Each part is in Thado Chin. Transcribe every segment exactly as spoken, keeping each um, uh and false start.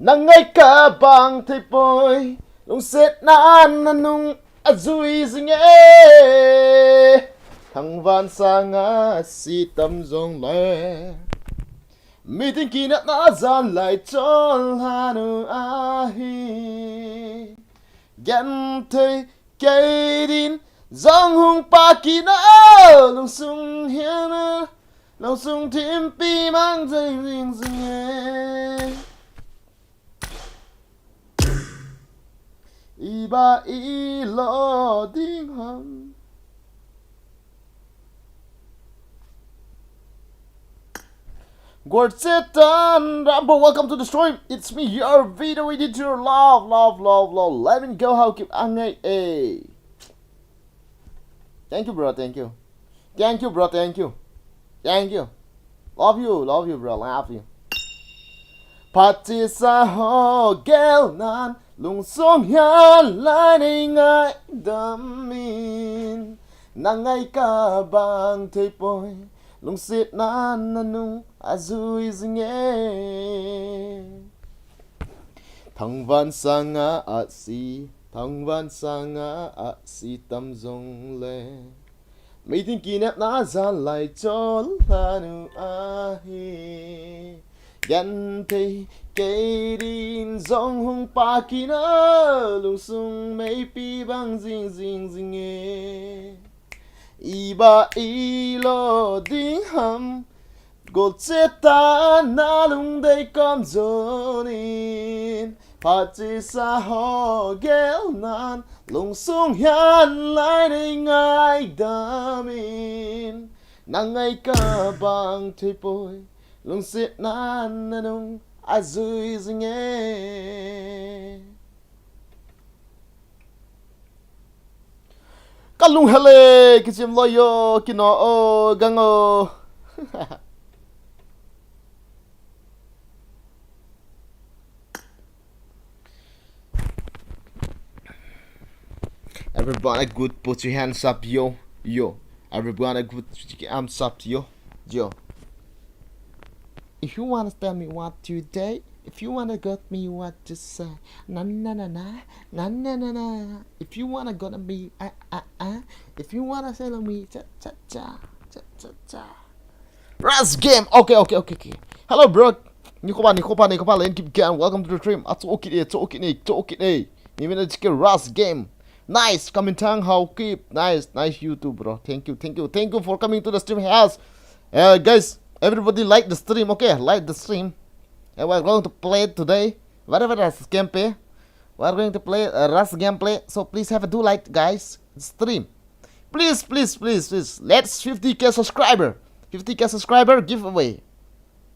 Nangai kabang thei poi, lungsetna nanung ajui jing e. Thangvahsanga asi tam jongle, meeting kinepna jan lai chol lhanu ahi. Genthei kei din jong hung pa kina, lungsung hiana, lungsung thimpi mang jai jing jing e. Iba ilo ding ham. Gorchetan Rambo, welcome to the stream. It's me, your video editor. Love, love, love, love. Let me go how keep angai eh. Thank you, bro. Thank you. Thank you, bro. Thank you. Thank you. Love you, love you, bro. Love you. Phatisa ho gel nan, lungsong hian lai nei ngaidam in. Nangai kabang thei poi, lungsetna nanung ajui jing e. Thangvahsanga asi, thangvahsanga asi tam jongle, meeting kinepna jan lai chol lhanu ahi. Genthei kei din jong hung pa kina, lungsung meipi bang jing jing jing e. Iba ilo ding ham. Gorchetan na lungdei kom jonin, phatisa ho gel nan, lungsong hian lai nei ngaidam in. Nangai kabang thei poi, lungsetna nanung ajui jing e. Ka lung hele, kichim lo yo, kino o, gang o. Everyone good, put your hands up, yo, yo. Everyone good, put your hands up, yo, yo. If you wanna tell me what to day, if you wanna got me what to say, na na na na, na na na na. If you wanna gonna be ah ah ah, if you wanna say me cha cha cha cha cha cha. Rust game. Okay, okay, okay, okay. Hello, bro. Nikho pha, nikho pha, nikho pha, len keep going. Welcome to the stream. Ach okay, eh, okay, eh, okay, eh. Even a chicken Rust game. Nice, coming tang how keep. Nice, nice YouTube, bro. Thank you, thank you, thank you for coming to the stream house. Uh, guys, everybody like the stream, okay? Like the stream. And we're going to play today. Whatever that's gameplay. We're going to play uh, Rust gameplay. So please have a do like, guys. Stream. Please, please, please, please. Let's fifty K subscriber. Fifty K subscriber giveaway.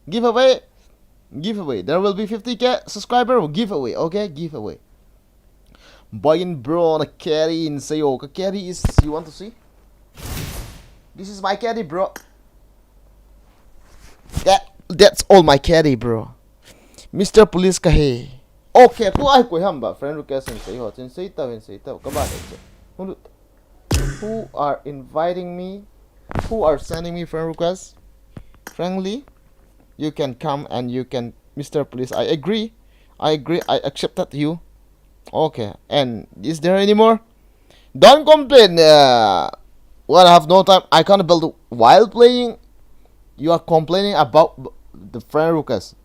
Giveaway. Giveaway. There will be fifty K subscriber giveaway. Okay, giveaway. Boyin bro, na carry in sayo. Ka carry is, you want to see? This is my carry, bro. That that's all my carry, bro. Mister Police ka he. Okay, tu ai koi ham ba friend request in sayo. Chin say tau, in say tau. Ka ba de. Who are inviting me? Who are sending me friend request? Friendly, you can come and you can, Mister Police. I agree. I agree. I accepted you. Okay. And is there any more? Don't complain. Uh, well, I have no time. I can't build while playing. You are complaining about the friend request.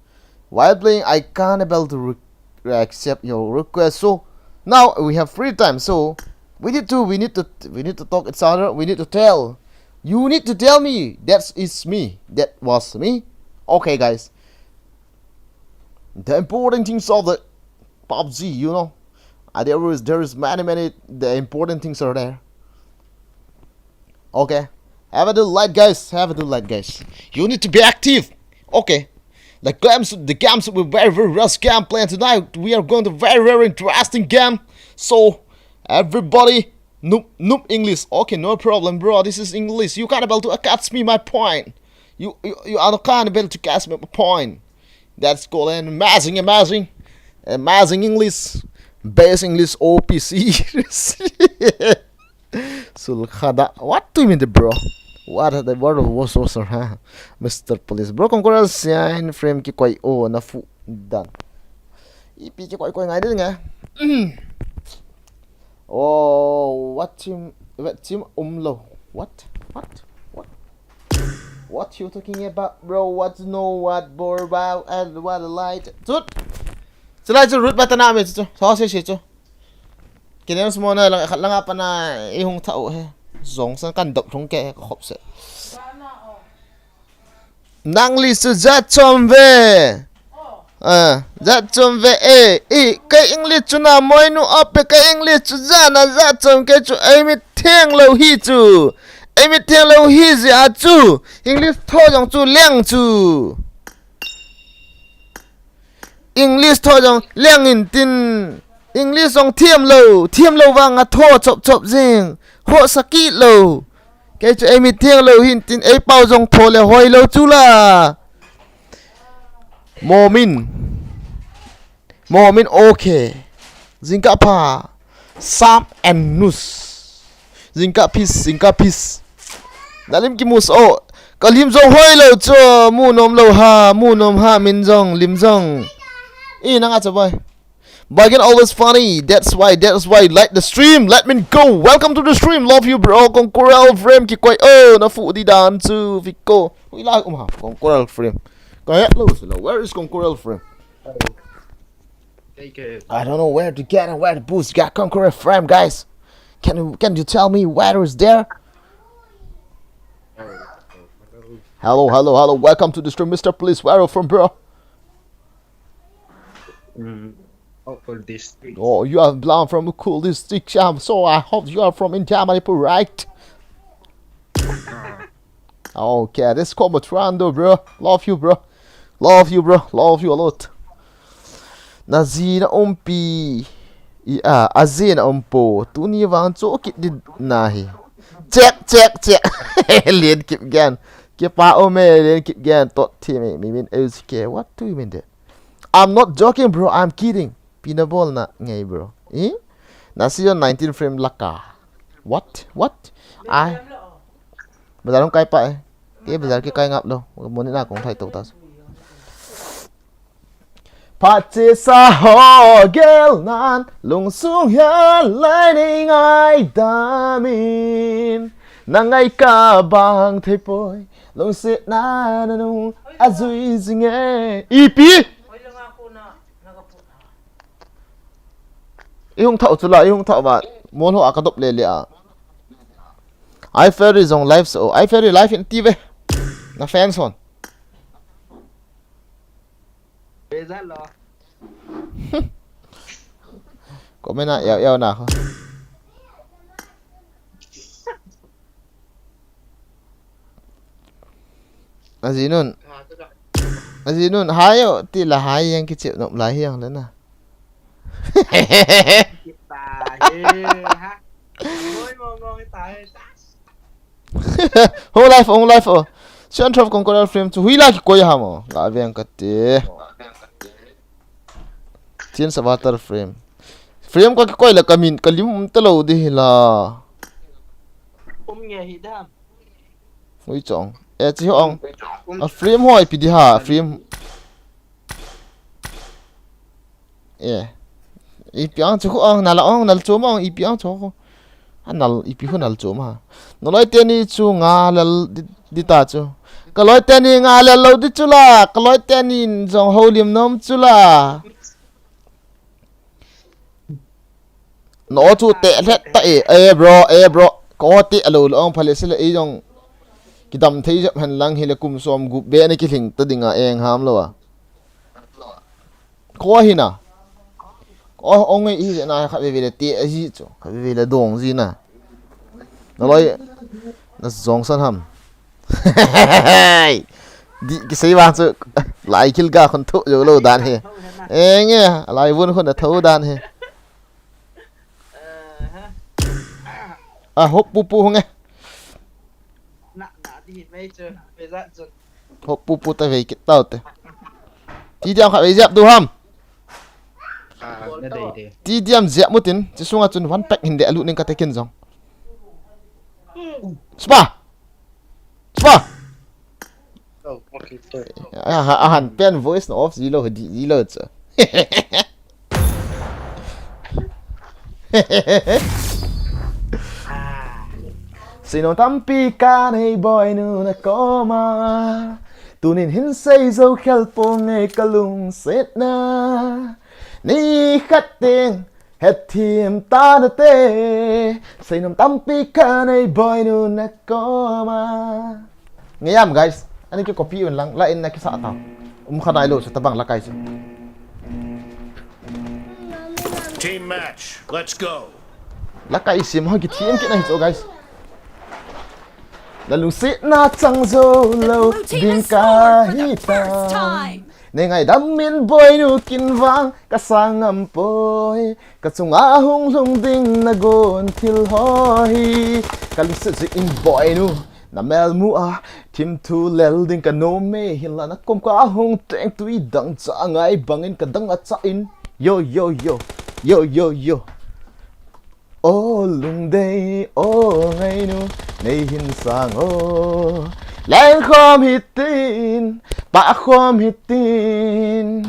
While playing, I can't able to re- accept your request. So now we have free time. So we need to, we need to, we need to talk each other. We need to tell. You need to tell me that is me. That was me. Okay, guys. The important things of the PUBG, you know. Uh, there is there is many many the important things are there. Okay. Have a do like, guys. Have a do like, guys. You need to be active. Okay. The games, the games will be very, very Rust game plan tonight. We are going to very, very interesting game. So, everybody, noob, noob English. Okay, no problem, bro. This is English. You can't able to catch me my point. You, you, you are not can't able to catch me my point. That's called an amazing, amazing, amazing English. Best English O P C. Sulkhada. What do you mean, bro? What the word of was also, huh? Mister Police. Bro, congrats, sign frame ki koi o na fu dan. Ipi kikoi koi ngai ding e. Oh, what team, what team umlo? What? What? What? What you talking about, bro? What no, what bor, wow, and what a light? Chut. Chulai chu root button a me chu. Tho se se chu. Kinem small na lang khat langa pana i hung tha u he. Jong sang kan dop thung ke ka khop se. Nangli chu jat chom ve. Ah, jat chom ve e. I, ka English chu na moi nu ape ka English chu jana jat chom ke chu ei mit theng lo hi chu. Ei mit theng lo hi jia chu. English tho jong chu leng chu. English tho jong leng in tin. English jong thiam lo, thiam lo vang a tho chop chop jing. Ho sakit lo. Kei chu ei mit theng lo hin tin ei pau jong tho le hoi lo chu la. Momin. Momin okay. Jingkah pha. Sam and Nus. Jingkah peace, jingkah peace. Nalim kimus o. Kalim jong hoi lo chu. Mu nom lo ha, mu nom ha, min jong, lim jong. I nanga cha boy. Bagan always funny. That's why, that's why. Like the stream. Let me go. Welcome to the stream. Love you, bro. Kong Coral Frame kikoi. Oh, na fu di dan chu. Fiko. Hui la um ha. Kong Coral Frame. Ka het lo sila. Where is Kong Coral Frame? Take it. I don't know where to get and where to boost. Got Kong Coral Frame, guys. Can you can you tell me where is there? Hello, hello, hello. Welcome to the stream, Mister Police. Where are you from, bro? Mm, Ukhrul district. Oh, you are belong from Ukhrul district, Sham. So I hope you are from India, Manipur, right? Okay, this is called Matrando, bro. Love you, bro. Love you, bro. Love you a lot. Na ji na umpi. I a, a ji na umpo. Tuni vang chu kit din na hi. Check, check, check. Len kip gan. Kipa ome, len kip gan. Tot thi mi, mi min L C K. What do you mean there? I'm not joking, bro. I'm kidding. Pina bol na ngai, bro. Eh? Na si yon nineteen frame laka. What? What? Ai. Bazar hung kai pa eh. Te bazar ke kai ngap lo. Moni na kong thai to ta. Phache sa ho gel nan lungsung hia lai nei ngai damin. Na ngai ka bang thei poi. Lungset na na nung a jui jing e. Ipi? I hung thau chu la, i hung thau ba. Mol ho a ka dop le le a. Ai Ferry jong live so. Ai Ferry live in ti ve. Na fans hon. Beza lo. Comment a yau yau na ho. Ajinun. Ajinun, hayo, ti la hai yang kichep nop lai hiang le na. Kita he, ha? Oi, mo, mo, kita he. Hung live, hung live, oh. Central Conqueror Frame chu hui la kikoi ham o. Ga veng kate. Chin Savatar Frame. Frame ka kikoi la kamin, kalim um ta lo di hi la. Um nge hi dam. Ui chong. E chi ho ong. A frame ho ipi di ha, frame. E. Ipi ang chu ho ong, nal ong, nal chom ong, ipi ang chu ho. A nal, ipi ho nal chom ha. No loi teni chu nga lal di, di ta chu. Ka loi teni nga lal lo di chu la, ka loi teni jong ho lim nom chu la. No chu te let ta e, e bro, e bro. Ko te alo lo ong phale sile e jong. Kidam thei jep hen lang hile kum som gup be ni kilhing ta dinga eng ham lo a. Ko hi na. Ko ong e i na kha ve ve le te a ji chu. Kha ve ve le dong ji na. Na loi. Na jong san ham. Di kisei vang chu lai kil ga khon thu jo lo dan he. Eng e, lai vun khon a tho dan he. A hop pu pu hung e. Na na di mei chu, mei za chu. Hop pu pu ta vei kit tau te. Ti diam kha vei jep du ham. Ah, na dei dei. Ti diam jep mutin, chi sunga chun one pack hin de alu ning ka te kin jong. Spa. Spa. Oh, okay, sorry. A, a, a han pen voice na off zilo di zilo cha. Seinom tampi kanei boinu nakoma. Tunin hin seijou khel ponge kalungsetna. Nikhat teng hetthem tanate. Seinom tampi kanei boinu nakoma. Ngei am, guys. Ani kicopy un lang, la in nakisah ta. Um kha nailou chu tabang la kai chu. Team match. Let's go. La kai sim ho kithem kit na hi chu, guys. Nalungsetna chang jou lou ding kahi ta. Nei ngaidam in boinu kin vang kasang ngam poi. Kachunga hung lhung ding nagon thil ho hi. Kalungset jeh in boinu. Namelmu a thimthu lel ding kanom e, hinla nakom kahung teng tui dang cha ngai bangin kadang acha in. Yo, yo, yo. Yo, yo, yo. O lungdei, o ngainu, nei hin sang o. Leng khom hitin, pa khom hitin.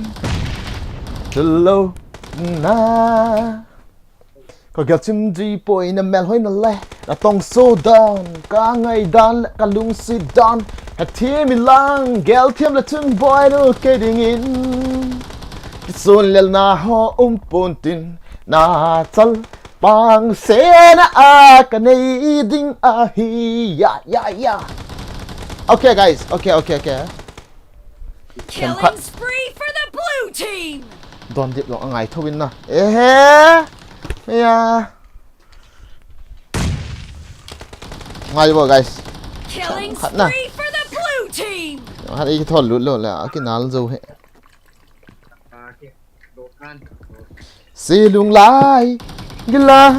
Thulou na. Ka gelchim ji poi, namel hoina le natong so dan, ka ngai dan le kalungset dan. Hetthem in lang, gelthem le chun boinu kei dingin. Kisun lelna ho um pontin, nachal pang sena a kanei ding ahi. Ya, ya, ya. Okay, guys. Okay, okay, okay. Killing spree for the blue team. Don dip long angai thou in na. Ehe. Ya. Ngai bo, guys. Killing spree for the blue team. Hat ei thol lut lou le, akinal jou he. Silung lai gila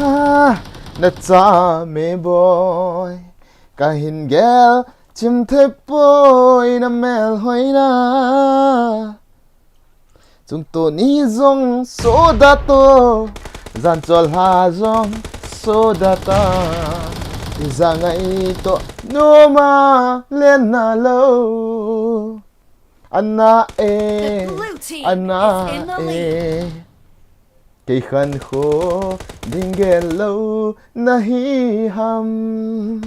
na cha me boy. Kahin gelchim thei poi namel hoina. Chungto ni jong so da to, jan chol ha jong so da ta. Ija ngai to noma lena lou. Ana e, ana e. Kei khan kho ding gel lou nahi ham.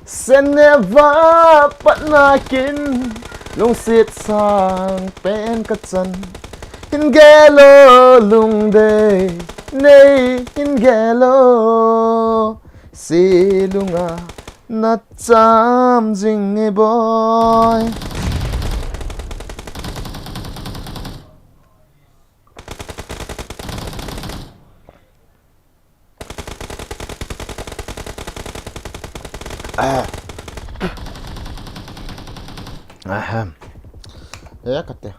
Sen neva patna kin lungset sang pen kachan. Hin gel o lungdei nei hin gel o. Silunga nacham jing e boy. Ahem. Ya kate.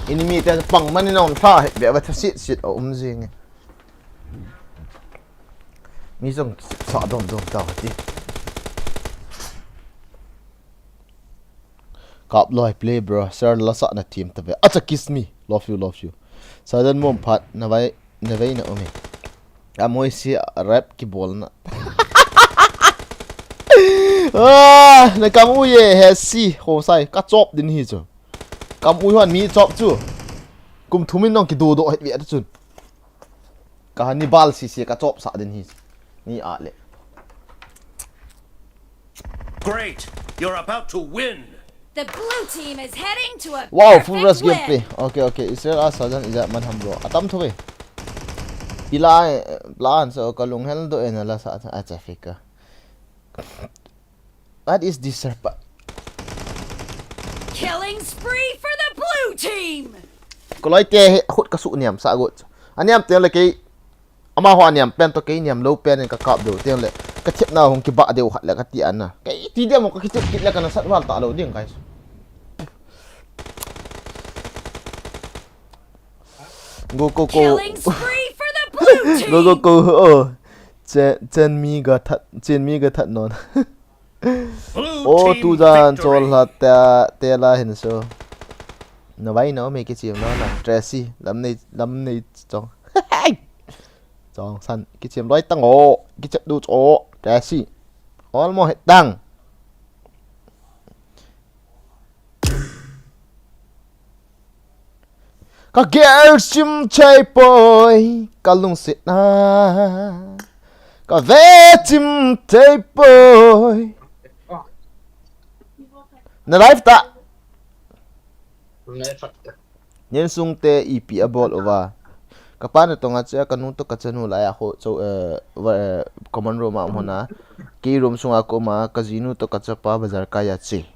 Enemy te pang mani nong tha he be va tha sit sit a um jing e. Mi jong sa dom dom ta ti. Kap loi play bro, sir la sa na team ta ve. Acha kiss me, love you, love you. Sadan mom phat na vai na vai na umi. Amoi si rap ki bol na. Ah, na kam u ye he si ho sai ka chop din hi chu. Kam u hon mi chop chu. Kum thumin nong ki do do het ve ta chun. Ka hani bal sisi ka chop sa din hi. Ni a le. Great! You're about to win! The blue team is heading to a wow, full rush gameplay. Okay, okay. Israel a sajan ija man ham bro. Atam tho ve. Ila plan so ka lung hel do en la sa a cha fika. What is this, sir? Killing spree for the blue team. Koloi te he khut ka su niam sa got. Aniam te le kei. Ama ho aniam pen to kei niam lou pen ka kap deu te le. Ka thep na hung ki ba deu khat le ka ti ana. Kei ti dia mo ka ki thep kit le ka na sat wal ta lou ding, guys. Go, go, go. Killing spree for the blue team. Go, go, go. Oh. Chen, chen mi ga that, chen mi ga that non. Oh, tu jan chol la ta, te la hin so. Na vai na me ki chim na na. Tracy, lam nei, lam nei chong. Chong san, ki chim loi tang o, ki chat du cho. Tracy. All mo het dang. Ka gel chim thei poi, ka lungset na. Ka ve chim thei poi. Na live ta. Insung te ipi abol uva. Ka pa na tonga che, ka nu to ka chanu la ya ho cho, eh, va, eh, common room a um hona. Ki room sunga ko ma ka jinu to ka chapa bazar ka ya che.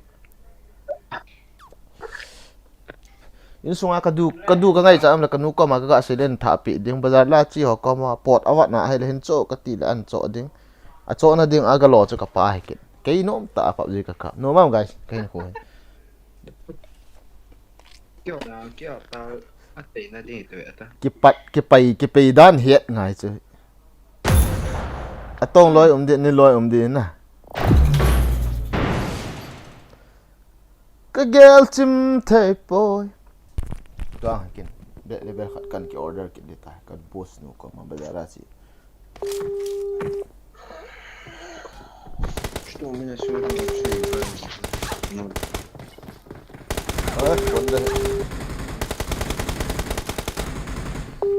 Insunga ka du, ka du ka ngaicha am le ka nu koma ka ga silent tha pi ding bazar la chi ho koma pot avat na he le hin cho ka ti le an cho ding. A cho na ding a ga lo cho ka pa he kit. Kei nom ta a pap ji ka ka. No mam guys, ka hin ko he. Kio na, kio ta, a te na ding tu ata. Kipat, kipai, kipai dan het ngai chu. A tong loi um di, ni loi um di na. Ka gel chim thei poi. Tua kin. Be, be, be khat kan ki order kin di ta. Kan boss nu ko ma bazar a si. Что у меня сегодня вообще играет? Ну. Э, вот да.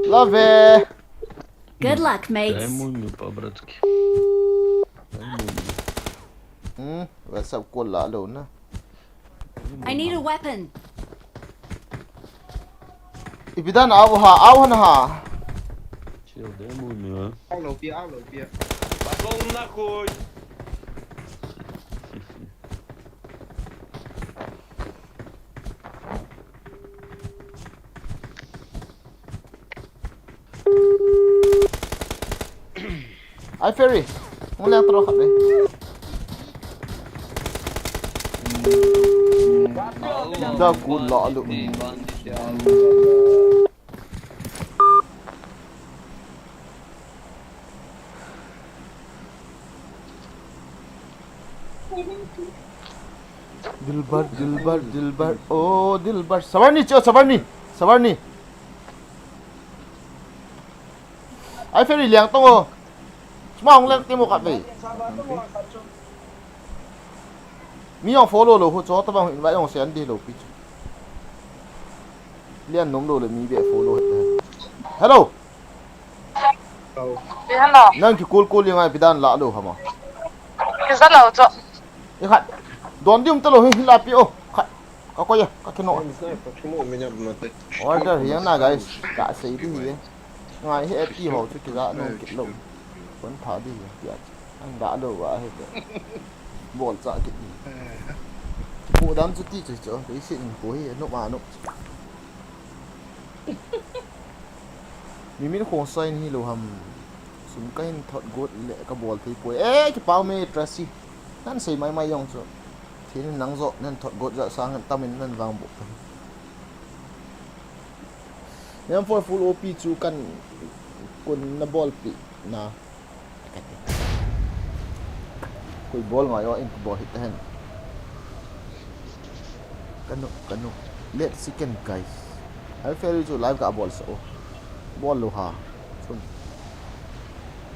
Love it. Good luck, mates. Дай мумию по-братски. Дай мумию. Hmm, WhatsApp call la lo na. I need a weapon. Ipi dan au ha, au han ha. Chill, дай мумию, а? Ау lo pi, ау lo pi. Пошёл нахуй! Ai Ferry, hung leng tro khat le. Da ku la lu. Dilbar, Dilbar, Dilbar, oh Dilbar. Sabar ni, cho, sabar ni. Sabar ni. Ai Ferry liang tong o. Sma hung leng timo khat ve. Mi jong follow lou ho chu, tabang invite jong send di lou pi chu. Lian nom lou le mi be follow het. Hello. Hello. Nang ki call call jeng a ipi dan la lou hama. Kisa lou chu. I khat. Don di um ta lou hi la pi o. Khat. Ka koi a, ka kino. Я не знаю, почему у меня в натуре. Order hi jeng na guys. Ka sei di hi. Ngai hi eti ho chu kiza nom kit lou. Kon tha di hi. An da lou va hi. Bol cha kit ni. Kipu dam chu ti chu chu, kei sin ko hi, no ma no. Mi min khong sign hi lou ham. Sum ka hin thot got le ka bol thei poi. Eh, kipau me Tracy. Nan sei mai mai jong chu. Thin nang jo, nan thot got ja sang tamin nan vang bo. Nan for full O P chu kan kun na bol pi na. Koi bol ngai o, in bol hit hen. Kanu, kanu. Let's second, guys. Ai Ferry chu live ka bol sa o. Bol lou ha. Chun.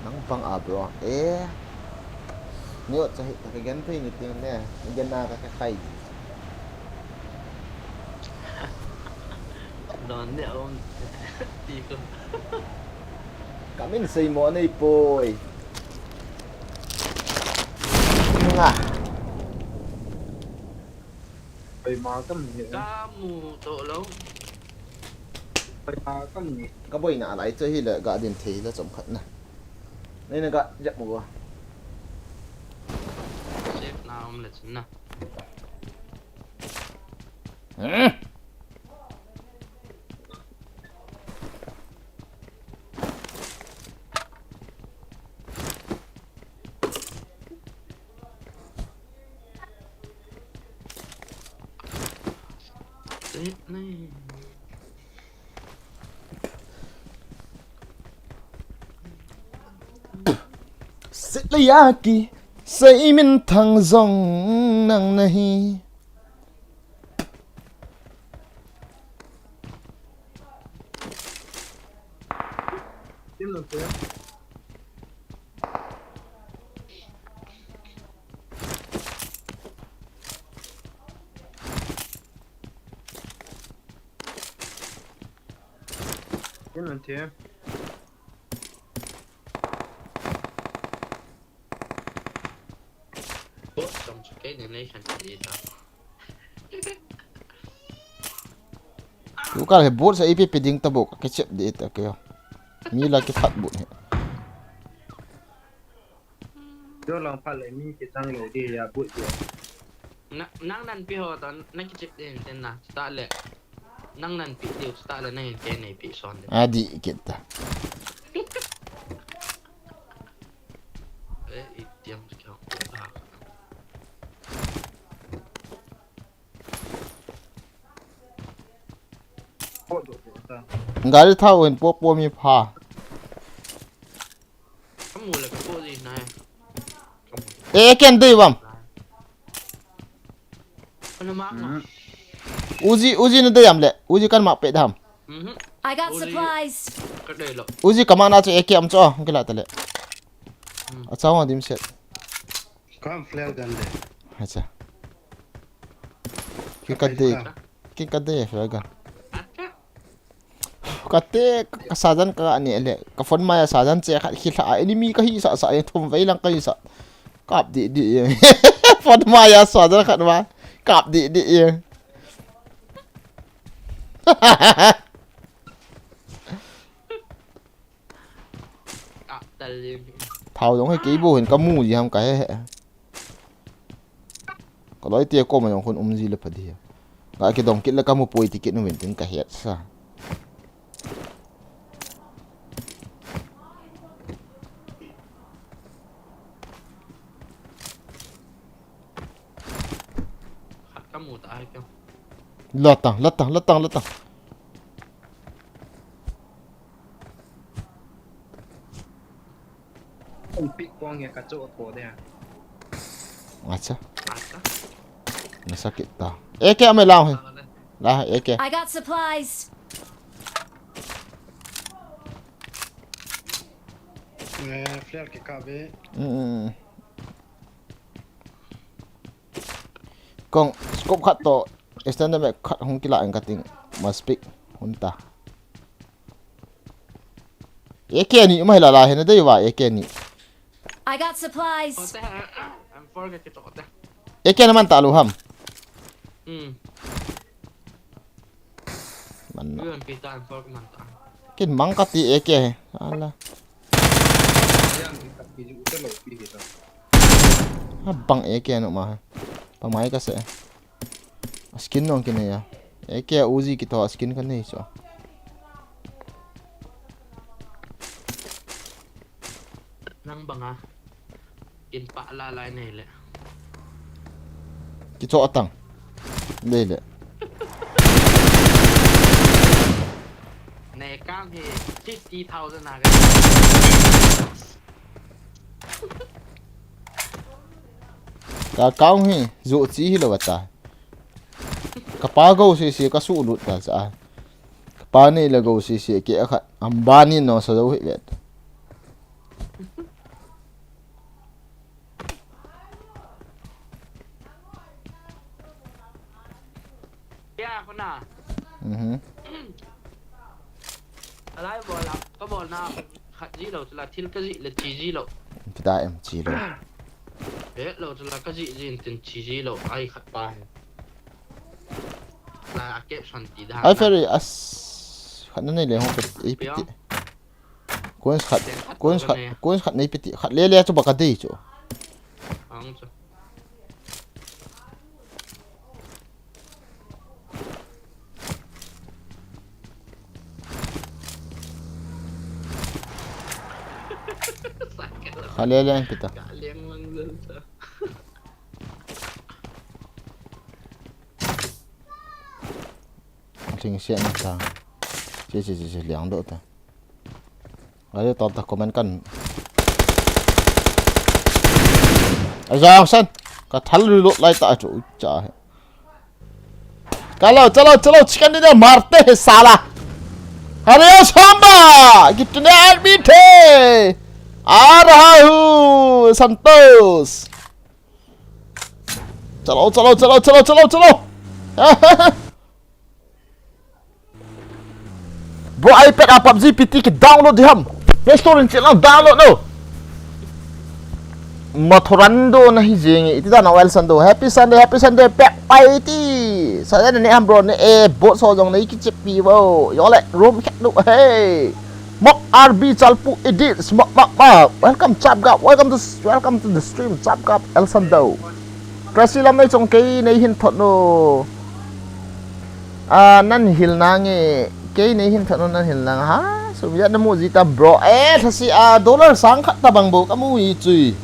Nang bang a bro. Eh. Ni ot sa hit ka gen thei ni ting ne. Gen na ka ka khai. Don ne om. Ti ko. Kamin sei mo nei poi. Nga. Pai ma kam ni. Ka mu to lo. Pai ma kam ni. Ka boina lai chu hi le ga din thei le chom khat na. Nei na ga jap mo. Safe na om le chun na. Sit le ya ki, sei min thang jong nang nahi. Yun ang tiyan. Bot song sa kay na nai san di ta. Tukal he bot sa ipi piding ta bok, kichep di ta kayo. Mi la kiphat bot he. Yo lang phat le mi kichang lo di ya bot di. Na, nang nan pi ho to, na kichep di ten na, start le. Nang nan pi di, start le, nang in ke nei pi son di. Adi kita. Eh, itiang kya. Gari thao hin po po mi pha. Kamu le kapo di na. Eh, ken dei bam. Kana ma ma. Uzi, Uzi na dei am le. Uzi kan ma pe dam. Mhm. I got Uzi. Supplies. Ka dei lo. Uzi kama na chu A K am chu, kila ta le. Hmm. Acha wa dim set. Kam flare gun de. Acha. Ki ka dei. Ki ka dei flare gun. Acha. Kate, ka sajan ka ani le. Ka phone maya sajan che khat khilha. Enemy ka hi sa sa, e thum vei lang ka hi sa. Kap di di. Phone maya sajan khat ma. Kap di di. Thao jong he kei bo hin ka mu ji ham ka he he. Ka loi te ko ma jong khun um ji le pha di. Ka kidong kit le ka mu poi ti kit nu vin tin ka het sa. Khat ka mu ta ai kyo. Latang, latang, latang, latang. Pi kong ya ka cho ko de. Acha. Acha. Nasa kita. A K ame lang he. La A K. I got supplies. Eh, flare ke ka be. Mm, mm, mm. Kong scope khat to extended mag khat hung kila ang kating must pick hunta. A K ni mai la la hena dei va A K ni. I got supplies. Ote, ah, ah, M four ke kito ote. A K na man ta lu ham. Hmm. Man na. Yun, kita M four man ta. Kin mang ka ti A K he. Ala. Yan, kita pili uta lo pili ta. Abang A K nu ma. Pa mai ka se. Skin nong kin ya. A K Uzi kito skin ka nei so. Nang banga. Kin pa la lai nei le. Kito atang. Nei le. Nei kang hi fifty thousand na ka. Ka kang hi, zo chi hi lo ta. Ka pa go si si ka su lut ta sa. Ka pa nei le go si si ke khat. Ambani no sa zo hi le. Ya, ko na. Mhm. Alai bol a, ka bol na, khat ji lo, chula thil ka ji le chi ji lo. Kita em chi lo. Eh, lo chula ka ji ji tin chi ji lo, ai khat pa he. La a kep san ti da. Ai na. Ferry as, khat na nei le hong pet, ei pet. Pia. Coins khat, coins khat, coins khat nei piti, khat le le chu ba ka dei chu. Ang chu. Khat le le ang pita. Ka leng lang dun sa. Thing sian ta. Che, che, che, che, liang do ta. Ai, to ta comment kan. Ajang san. Ka thal reload lai ta chu cha he. Kalo, chalo, chalo, chicken dinner marte hai sala. अरे ओ सांबा, कितने आदमी थे? आ रहा हूँ, संतोष। चलो, चलो, चलो, चलो, चलो, चलो। Bro, iPad a PUBG P T ki download ding ham. Play Store in chilou download lo. Mathorando na hi jing e. Iti dan a Wilson do. Happy Sunday, happy Sunday. Pek pai ti. Sa ne ham bro ne e bot so jong nei ki chip pi bo. Yo le room khat lu. Hey. Mok R B Chalpu Edits. Mok mok mok. Welcome Chap Gap. Welcome to welcome to the stream Chap Gap El Sando. Tracy lam nei chong kei nei hin thot no. A, nan hil nange, kei nei hin thot no nan hil nang ha, sum ya na mu ji ta bro. E, thasi a dollar sang khat ta bang bo ka mu i chui.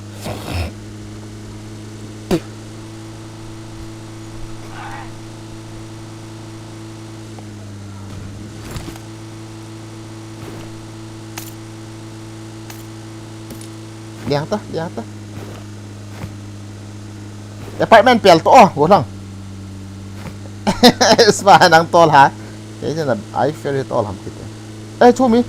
Liang ta, liang ta. Apartment pel to, oh, go lang. Spa nang tol ha. Kei jana, ai fair tol ham kit. Eh, chu mi.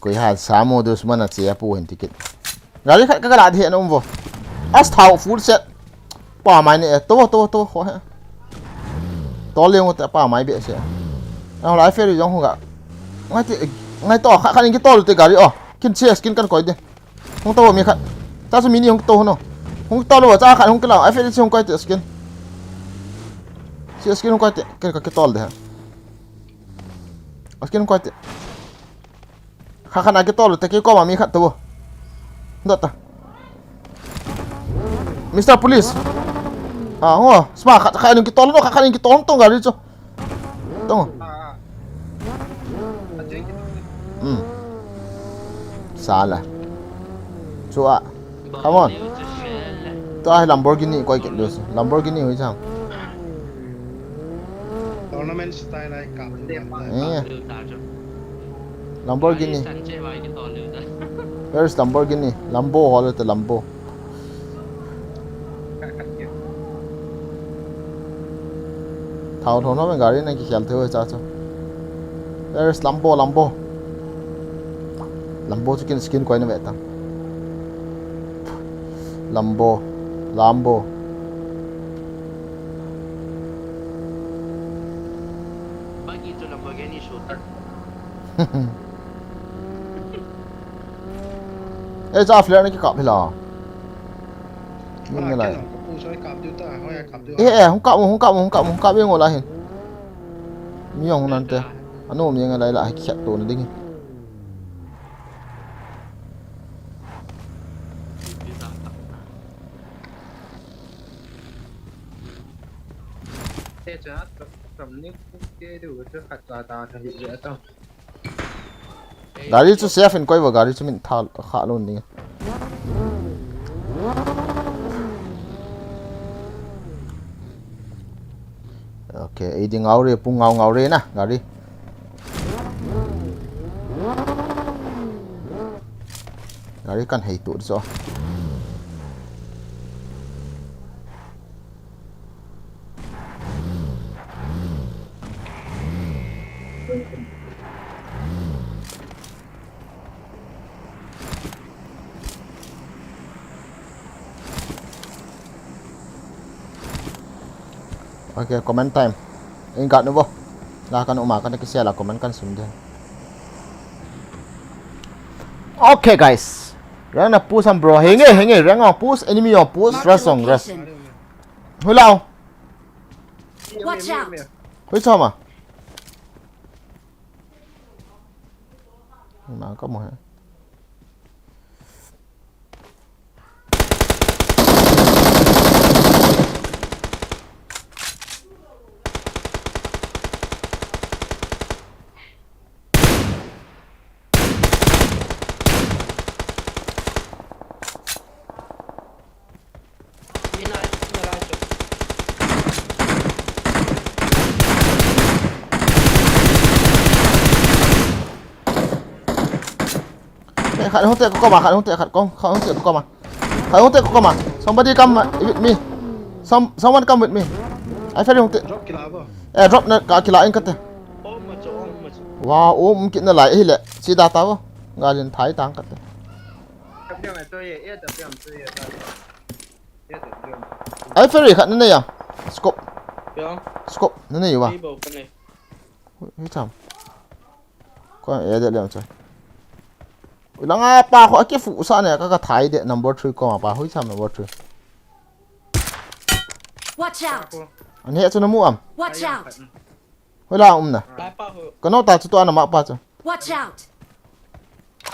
Koi ha, Samo Dusman a che a pu hin ticket. Gari khat ka kala the na um vo. As thau full set. Pa mai ne, to, to, to, ho he. To le ngot pa mai be se. A lai ferry jong ho ga. Ngai ti, ngai to, kha, kha ni ki to lu te gari, oh. Kin che skin kan koi de. Hung to mi khat. Ta su mini hung to no. Hung to lu cha khat hung kila. Ai ferry hung koi te skin. Che skin hung koi te, ke ka ki to de ha. Skin hung koi te. Kha khat na ki tol te ki koma mi khat tu. Dot ta. Mister Police. Ah, ho, sma khat khat ni ki tol no, khat khat ni ki tol tong gari chu. Tong. Hmm. Sala. Chu a. Come on. Tua hi Lamborghini koi kit lus. Lamborghini hui chang. Tournament style ai kap. Eh. Lamborghini. Where is Lamborghini? Lambo hol te Lambo. Thao thon ho gari na ki khel thei cha cha. Where is Lambo, Lambo? Lambo chu kin skin koi na ve ta. Lambo, Lambo. Bagi chu Lamborghini shooter. Eh, cha flare na ki kap hila. Min na lai. Eh, eh, hung kap mo, hung kap mo, hung kap mo, hung kap mo lai hin. Mi jong nante. Anu mi ngai lai la, hai ki khat to na ding. Gari chu safe in koi va, gari chu min tha kha lo ni. Okay, ei ding ngau re, pung ngau ngau re na, gari. Gari kan hei tu so. Okay, comment time. Ingat nu bo. La kan uma kan ki sela comment kan sum de. Okay, guys. Rang na push am bro. Henge, henge. Rang na push. Enemy on push. Rush on rush. Hulao. Watch out. Hui choma. Ima ka mo he. Eh, khat hung te ko koma, khat hung te, khat kong, khat hung te ko koma. Khat hung te ko koma. Somebody come with me. Some, someone come with me. Ai ferry hung te. Drop kila bo. Eh, drop na ka kila in kate. Om ma chu, om ma chu. Wow, um kit na lai hile. Si da ta bo. Ngalin thai tang kate. Ai Ferry khat nanei a. Scope. Scope nanei uva. Hoi cham. Ko e de le cham. Langa pa kho akifu sa ne ka ka thai de number three ko ma pa hoi cham number three. Watch out! Ani he chu namu am. Watch out! Hoi la um na. Ka no ta chu to ana ma pa chu. Watch out!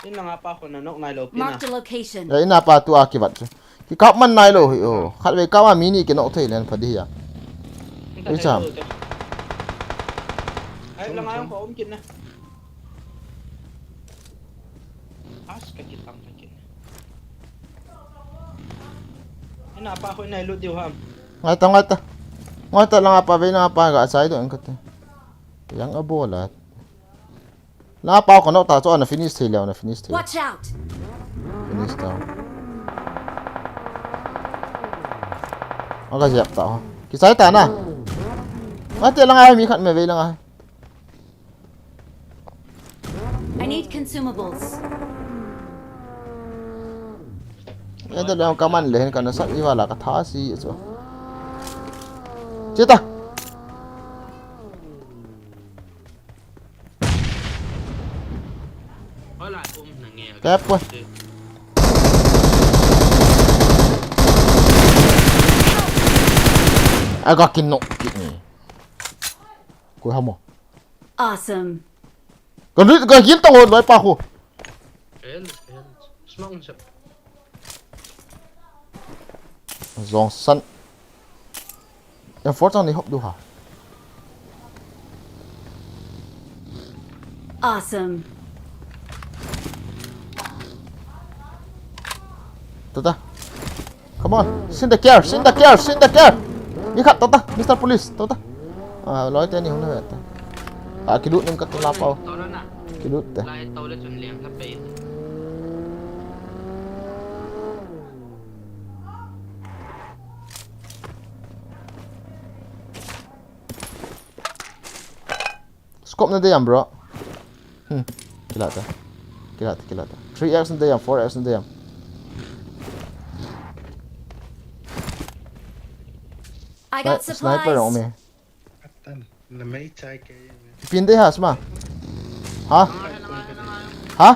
In langa pa kho na nok nai lo pi na. Marked a location. Ya in a pa tu a kivat chu. Kikap man nai lo hi o. Khat vei kap a mi ni kinok thei len pha di ya. Hoi cham. Ai langa jong ko um kin na. As ka kitang ka kin. Ina pa ko ina lut diu ham. Ngai ta, ngai ta. Ngai ta langa pa ve langa pa ga chai do ang kate. Yang a bola. Langa pa ko nok ta chu ana finish thei leo na finish thei. Watch out! Finish ta. Aga jep ta ho. Kichai ta na. Ngai te langa mi khat me ve langa. I need consumables. Enda leng kaman le hin kana sat iwala ka tha si chu. Chita. Hola, um, nange. Kep ko. Aga kinok kini. Ko hamo. Awesome. Ka rit ka hil tang hon vai pa khu. Hel, hel. Smoke sep. Jong san. Em for tang ni hop du ha. Awesome. Tata. Come on. Sin the care, sin the care, sin the care. Ni khat tata, Mister Police, tata. Ah, loi te ni hung na ta. Ah, kilut ning ka tu la pau. Kilut te. Lai tau le chun liang kha pe. Scope na dei am, bro. Hmm. Kila ta. Kila ta, kila ta. Three X na dei am, four X na dei am. I got supplies. Sniper ong me. Atan, na mei chai ke ye me. Pin dei ha sma. Ha? Ha?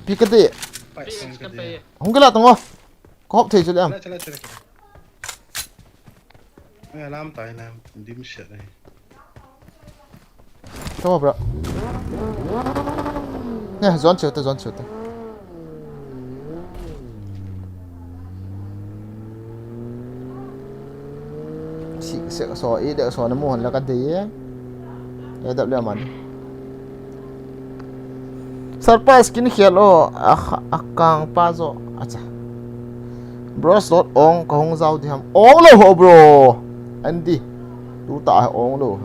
Pi ka dei. Hung kila tang o. Ko hop thei chu le am. Chala, chala, chala, chala. Ai, alarm tai na, dim shet ai. Come on, bro. Nè, zone cheu te, zone cheu te. Si, se, so, i de, so, na mu hon la ka de ye. Ya dap le man. Sarpa skin khel o, a, a kang pa jo. Acha. Bro, slot ong ka hung jao di ham. Ong lo ho, bro. Andy. Tu ta ong lo.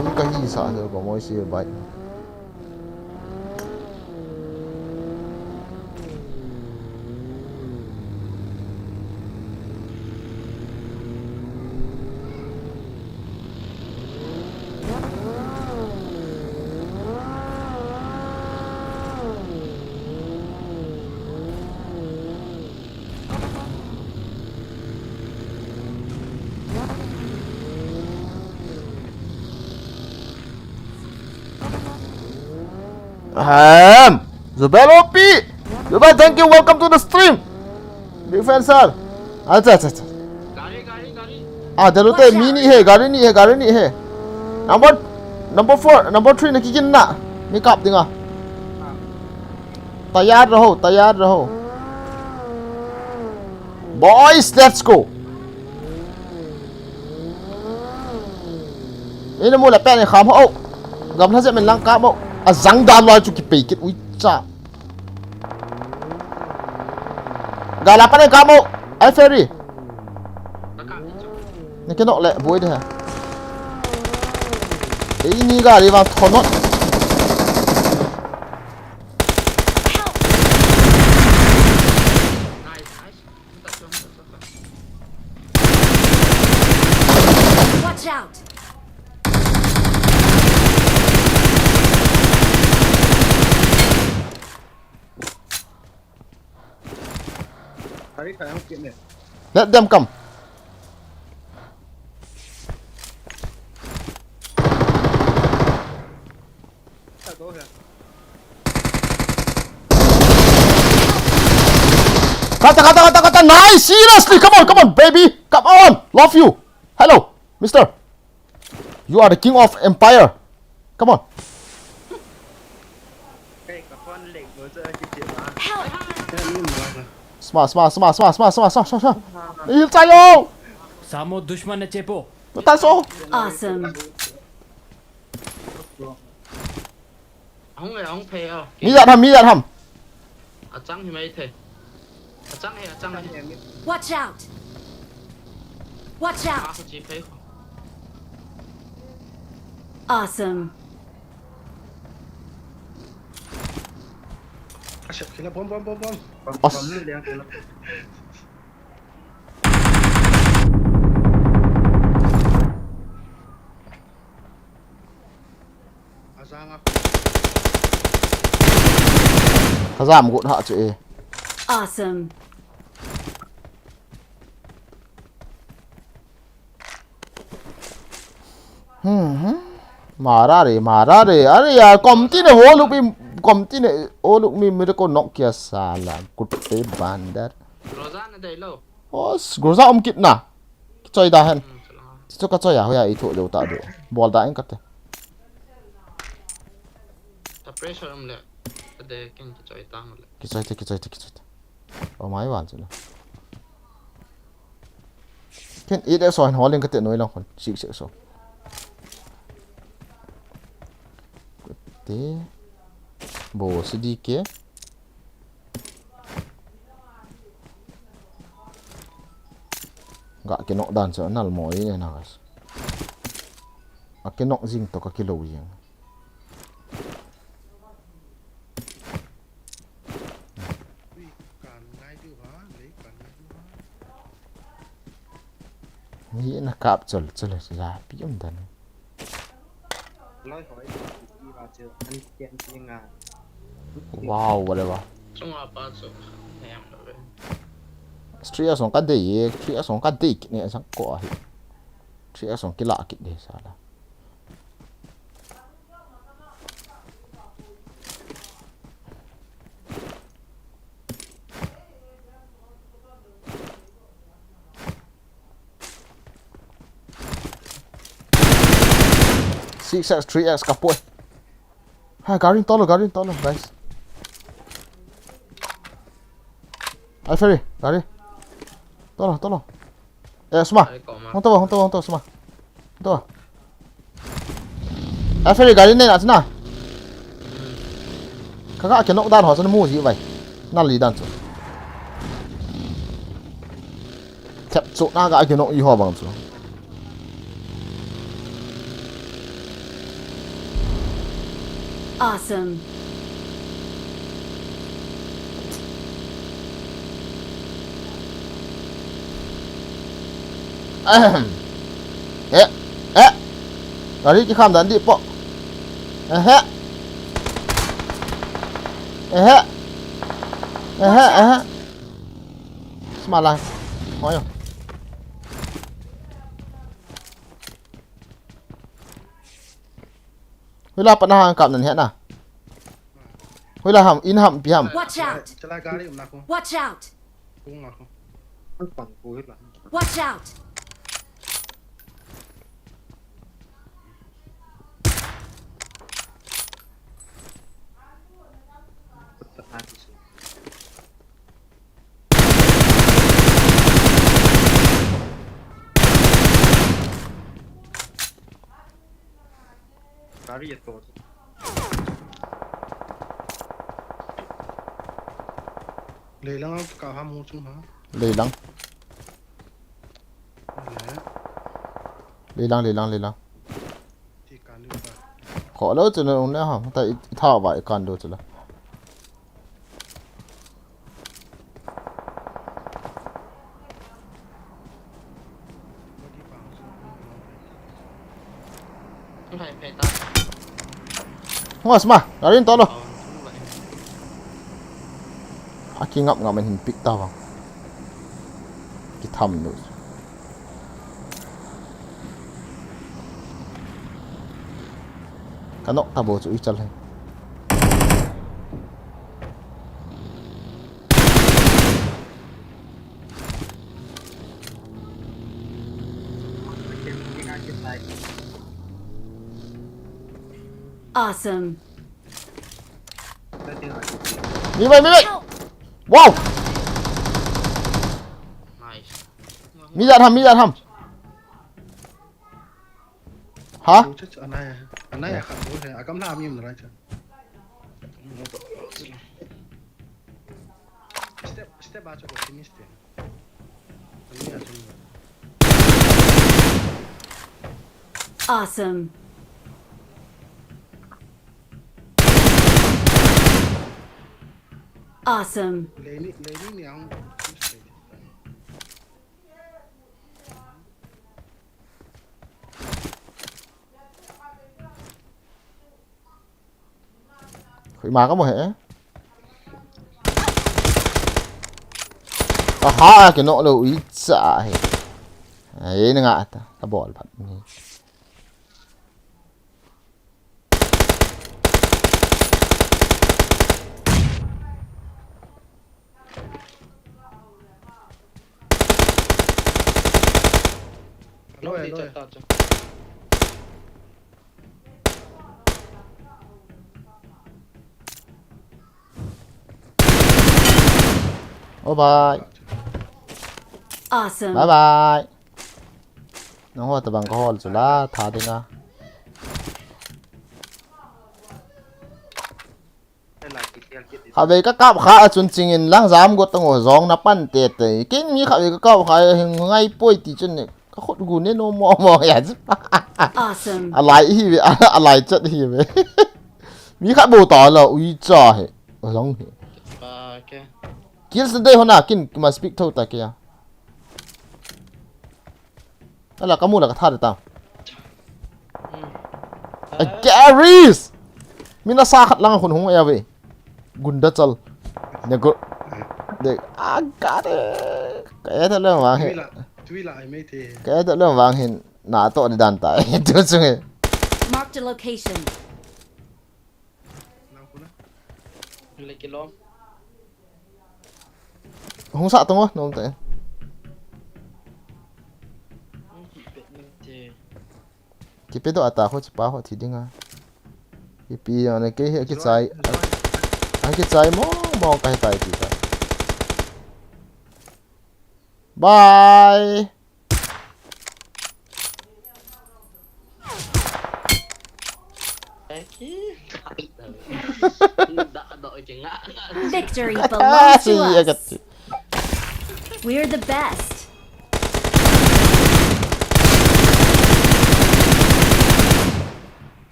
Ni ka hi sa se ko moi si bai. Ahem. Zubel O P. Zubel, thank you. Welcome to the stream. Big fan, sir. Acha, acha, acha. Gari, gari, gari. Ah, jalo te, mi ni he, gari ni he, gari ni he. Number, number four, number three na kikin na. Mi kap dinga. Tayar raho, tayar raho. Boys, let's go. Ina mu la pen kham ho. Gamla je men lang kap mo. A jang dan wa chu kipei kit ui cha. Gala pa ne kap mo. Ai Ferry. Na kinok le boi de ha. Ei ni gari vang thonot. Nice, nice. Hung ta chu, hung ta chu. Let them come. Kata, kata, kata, kata. Nice. Seriously. Come on, come on, baby. Come on. Love you. Hello, mister. You are the king of empire. Come on. Smart, smart, smart, smart, smart, smart, smart, smart. Heal tayo. Samo dushman na chepo. Tayo. Awesome. Ahung e, ahung phei o. Mi jat ham, mi jat ham. Achang hi mai thei. Achang hi, achang hi. Watch out! Watch out! Ah, chi phei. Awesome. Asap kila bom, bom, bom, bom. Bom, bom, liang kila. Kajam got ha chu e. Awesome. Hmm, hmm. Mara re, mara re. Are yaar, kom tine ho luk mi, kom tine ho luk mi mere ko knock kiya sala. Kutte bandar. Groza na dai lo. Os, Groza um kit na. Kichoi da hen. Hmm, salam. Chu kachoi a, hoiya i tho jou ta do. Bol da in kate. Ta pressure um le. Ta de ken kichoi ta le. Kichoi te, kichoi te, kichoi te. Oh my, wan chu na. Ken eight X o hin holding kate noi lang khon. Six X o. Kate. Bo C D K. Ga kinok dan chu nal mo e na gas. A kinok jing to ka kilo jing. Mi na kap chol chol ja pi um dan. Wow, whatever. Chunga pa chu. Three asong ka dei e, three asong ka dei kit ne sang ko ahi. Three asong kila kit de sala. Six X, three X kapoi. Ha, gari tolo, gari tolo, guys. Ai, Ferry, gari. Tolo, tolo. Eh, Suma. Hung tolo, hung tolo, hung tolo, Suma. Hung tolo. Ai, Ferry, gari nei na, china. Kaka kinok dan ho, china mu ji vai. Nal li dan chu. Thep chu na ga kinok i ho bang chu. Awesome. Ahem. Eh, eh. Gari kikham dan di po. Ehe. Ehe. Ehe, ehe. Smalang. Oyo. Hoila pat na hang kap nan het na. Hoila ham, in ham, pi ham. Watch out! Chala gari um na ko. Watch out! Kung ako. Ang pang ko hila. Watch out! Gari a to. Leilang ka ha mu chung ha. Leilang. Le. Leilang, leilang, leilang. Ti kan lu ba. Kho lo chu na um le ha, ta i, i tha ba i kan do chu la. Hung a sma, gari in tolo. Aki ngap ngap in hin pick ta vang. Kitham nu. Ka nok ta bo chu i chal hen. Awesome. Mi mai, mi mai. Wow. Nice. Mi jat ham, mi jat ham. Ha? Anai, anai khat tu he, akam na mi mun rai cha. Step, step a cha ko finish te. Anai a cha. Awesome. Awesome. Leni, leni ni ang. Khui ma ka mo he. Aha, ke no lo i cha he. Ai, na nga ta, ka bol phat ni. Hello, hello. Oh, bye. Awesome. Bye bye. Nang ho tabang ka hol chu la, tha dinga. Khatvei ka kap kha a chun chingin lang jam got tang o jong na pan te te. Kin mi khatvei ka kap kha hing ngai poi ti chun ne. Ka khut gu ne no mo mo ya chu. Awesome. A lai hi ve, a lai chat hi ve. Mi khat bo ta la ui cha he. A jong he. Ba ke. Kills de hona kin ma speak tho ta ke ya. Ala ka mu la ka tha de ta. Hmm. A Garys! Mina sa khat lang khun hung ya ve. Gunda chal. Ne go. De a ga de. Ka ya ta le wa he. Tui la, tui la ai mai te. Ka ya ta le wa hin na to de dan ta. Tu chung he. Marked a location. Hung sa tong o, nom ta. Kipe do ata ho chipa ho thi dinga. Kipe ya na ke he kichai. A kichai mo mo ka he tai ti ta. Bye. Victory belongs to us. We're the best.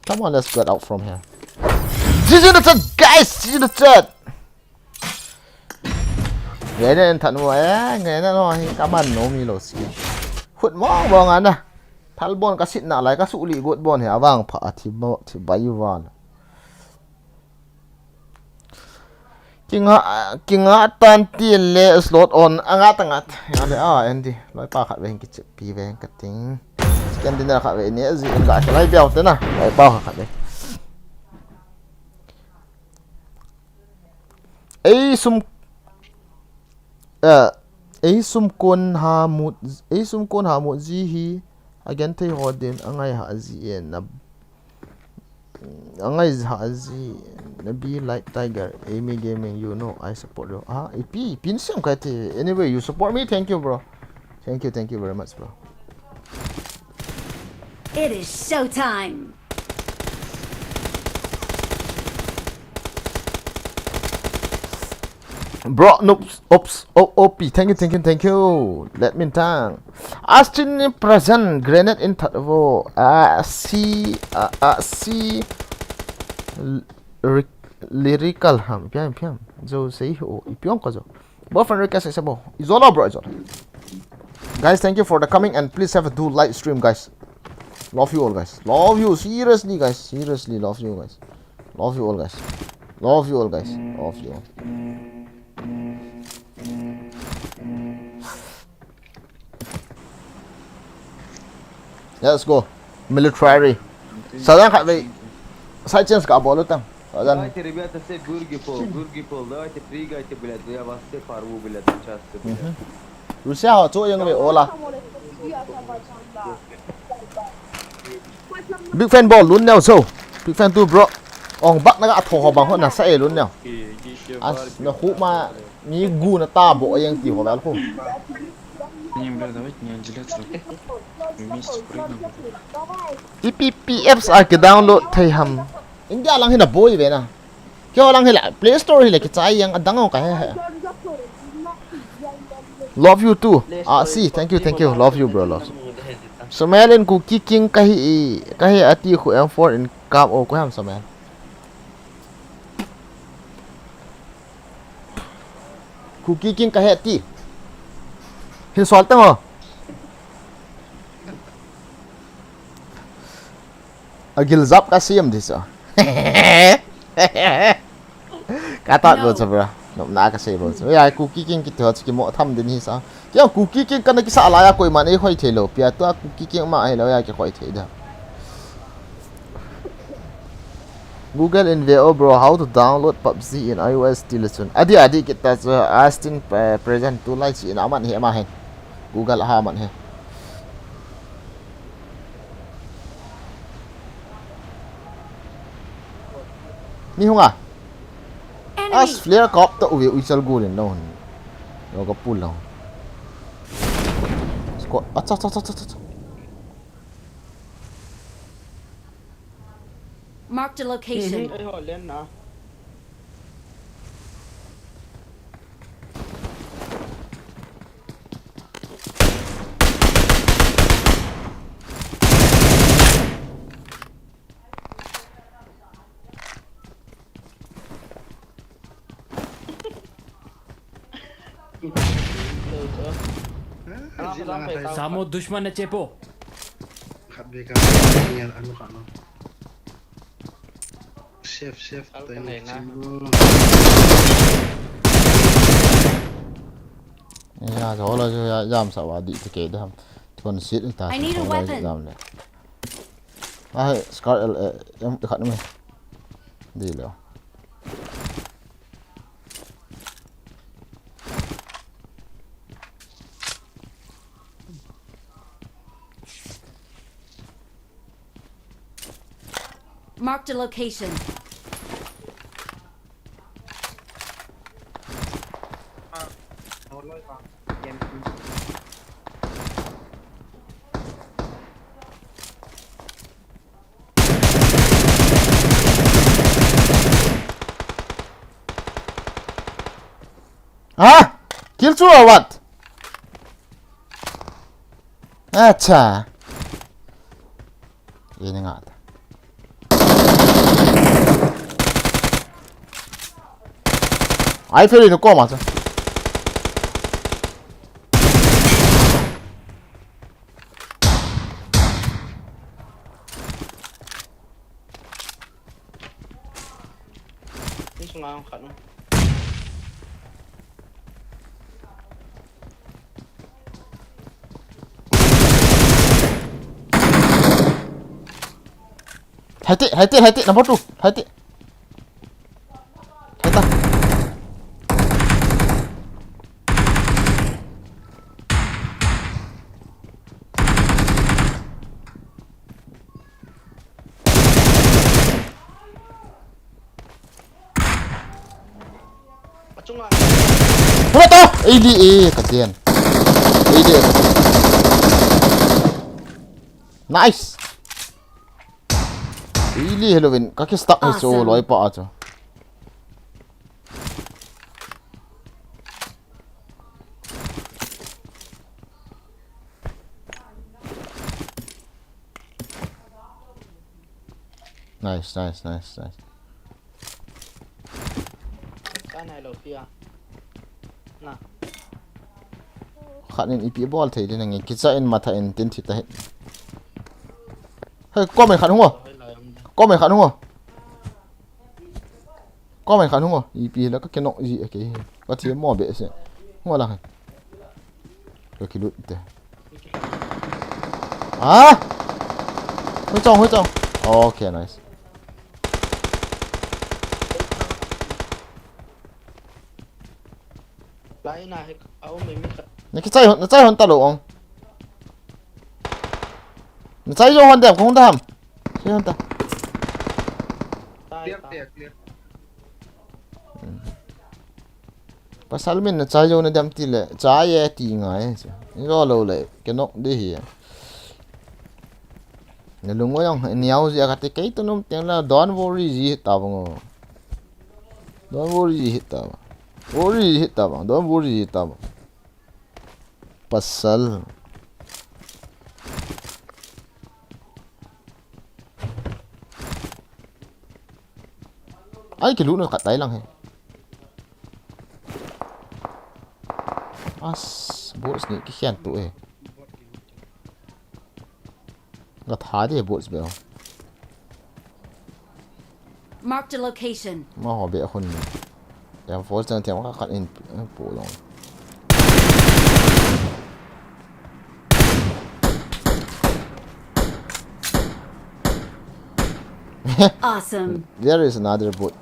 Come on, let's get out from here. G G in the chat, guys! G G in the chat! Nge ne en than mo e, nge ne no hi ka man no mi lo ski. Hut mo mo nga na. Thal bon ka sit na lai ka su li got bon he avang pha a thi mo thi bai van. Kinga, kinga tan ti le slot on. Anga ta ngat. Nga le a, Andy. Loi pa khat ve hin kichep pi ve hin ka ting. Chicken dinner khat ve ni, zi in la, lai biau te na. Loi pa khat ve. Ei sum, eh, ei sum kon ha mut, ei sum kon ha mut zi hi, again thei ho din, angai ha zi e na. Angai ha zi, na be like Tiger, Amy Gaming, you know, I support you. Ah, ipi, ipi siam kai te. Anyway, you support me, thank you, bro. Thank you, thank you very much, bro. It is showtime. Bro, noops, ops, o, O P, thank you, thank you, thank you. Let me thank. Astin present, grenade in that wo. Ah, si, ah, ah, si. L-, ri-, lyrical ham, piam, piam. Jo sei ho, ipiong ka jo. Boyfriend request is abo. Izola, bro, izola. Guys, thank you for the coming and please have a do live stream, guys. Love you all, guys. Love you, seriously, guys. Seriously, love you, guys. Love you all, guys. Love you all, guys. Love you all. Let's go. Military. Sajan khat vei. Side chance kabol u tang. Sajan. Давайте, ребята, все гурги пол, гурги пол. Давайте, прыгайте, блядь, я вас все порву, блядь, сейчас, блядь. Russia ho chu yang ve ola. Big fan bol lun neo so. Big fan tu bro. Ong bak na ka tho ho bang ho na sa e lun neo. As na khu ma ni gu na ta bo yang ti ho bel khu. Не, бля, давайте не отделяться. Вместе прыгнем. P P P apps a ki download thei ham. India lang hi na boi ve na. Kyo lang hi la Play Store hi la ki chai yang adang ka he he. Love you too. Ah, see, thank you, thank you. Love you, bro. Love you. Somelin Kuki King kahi kahi ati khu M four in kam o ko ham Somel. Kuki King kahi ati. Hin sol tang ho. Agil zap ka siam di so. Ka tat bo cha bra. No na ka sei bo. Ya Kuki King kiti ho ki mo tham din hi sa. Kya Kuki King kana kisa la ya koiman ei khoi thei lo. Pia to Kuki King ma hi lo ya ki khoi thei da. Google in ve o bro how to download PUBG in iOS ti le chun. Adi adi kita chu Astin present tu lai chi in aman he ma he. Google ha man he. Ni hunga. As flare kop to uve uichal gulin no. No ka pull lo. Squad. Acha acha acha acha. Marked a location. Ei ho len na. Samo dushman na chepo. Khat be ka ni an anu khat no. Safe safe. Tayo na. Ya, sa hola jo ya jam sa wa di te ke dam. Thon sit ta. I need a weapon. Jam le. Ah, Scar L M khat me. Di lo. Marked a location. Ha? Kill chu or what? Acha. Ini ngata. Ai feli no koma cha. Ni sunga ang khat no. Hai te, hai te, hai te, number two, hai te. Hai ta. Achunga. Pura to! A D A ka dian. A D A. Nice. Ili hello win. Ka ki stuck hi so loi pa acho. Nice, nice, nice, nice. Ka nai lo pia. Na. Khat in ipi bol thei din nge kicha in matha in tin thi ta hi. Hey, comment khat hung o. Comment khat hung o. Comment khat hung o. Ipi la ka keno ji ake. Ka thi mo be se. Hung o la. Ka kilut te. Ha? Hui chong, hui chong. Okay, nice. Lai na he, au me mi kha. Na kichai hon, na chai hon ta lou ong. Na chai jo hon dem, kong dam. Chai hon ta. Tai, clear, tai. Clear, clear. Pasal min na chai jo na dem ti le, chai e ti ngai chu. Ni lo lo le, ke nok di hi. Na lung o yang niau ji a ka te kei to nom teng la, don't worry ji ta bang o. Don't worry ji ta bang. Worry ji ta bang, don't worry ji ta bang. Pasal. Ai, kilut na khat tai lang he. As, boss ni kikhen tu e. Nga tha di boss be. Marked a location. Ma ho be hun. Ya force chang thiam kha khat in, eh, pu long. Awesome. There is another boat.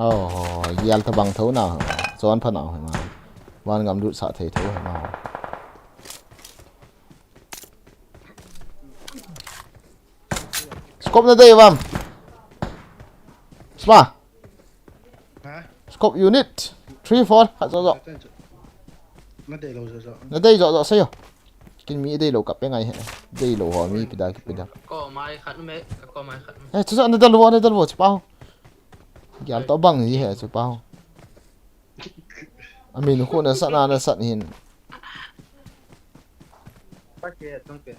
Oh, yal tabang tho na, chon pha na ho ma. Van ngam lut sa thei tho ho ma. Scope na dei vam. Sma. Ha? Scope unit. Three, four. Khat jo jo. Na dei lou jo jo. Na dei jo jo, sei jo. Kin mi dei lou ka pe ngai he. Dei lou ho mi pida ki pida. Ko mai khat me, ko mai khat me. Eh, chu chu, na dal vo, na dal vo, chu pau. Gial to bang hi he, chu pau. Amin khu na sat na, na sat hin. Pa ke, tong ke.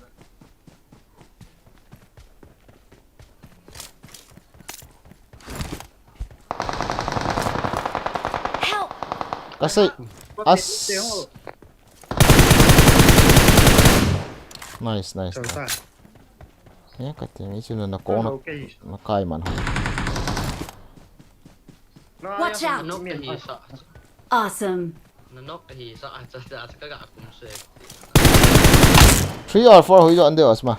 Help! Ka sei. As. Nice, nice, nice. Eh, ka te mi chu na kong na, na kai man. Watch out! Awesome. Na nok hi sa a cha cha ka ga kum se. Three or four hui jo an dei os ma.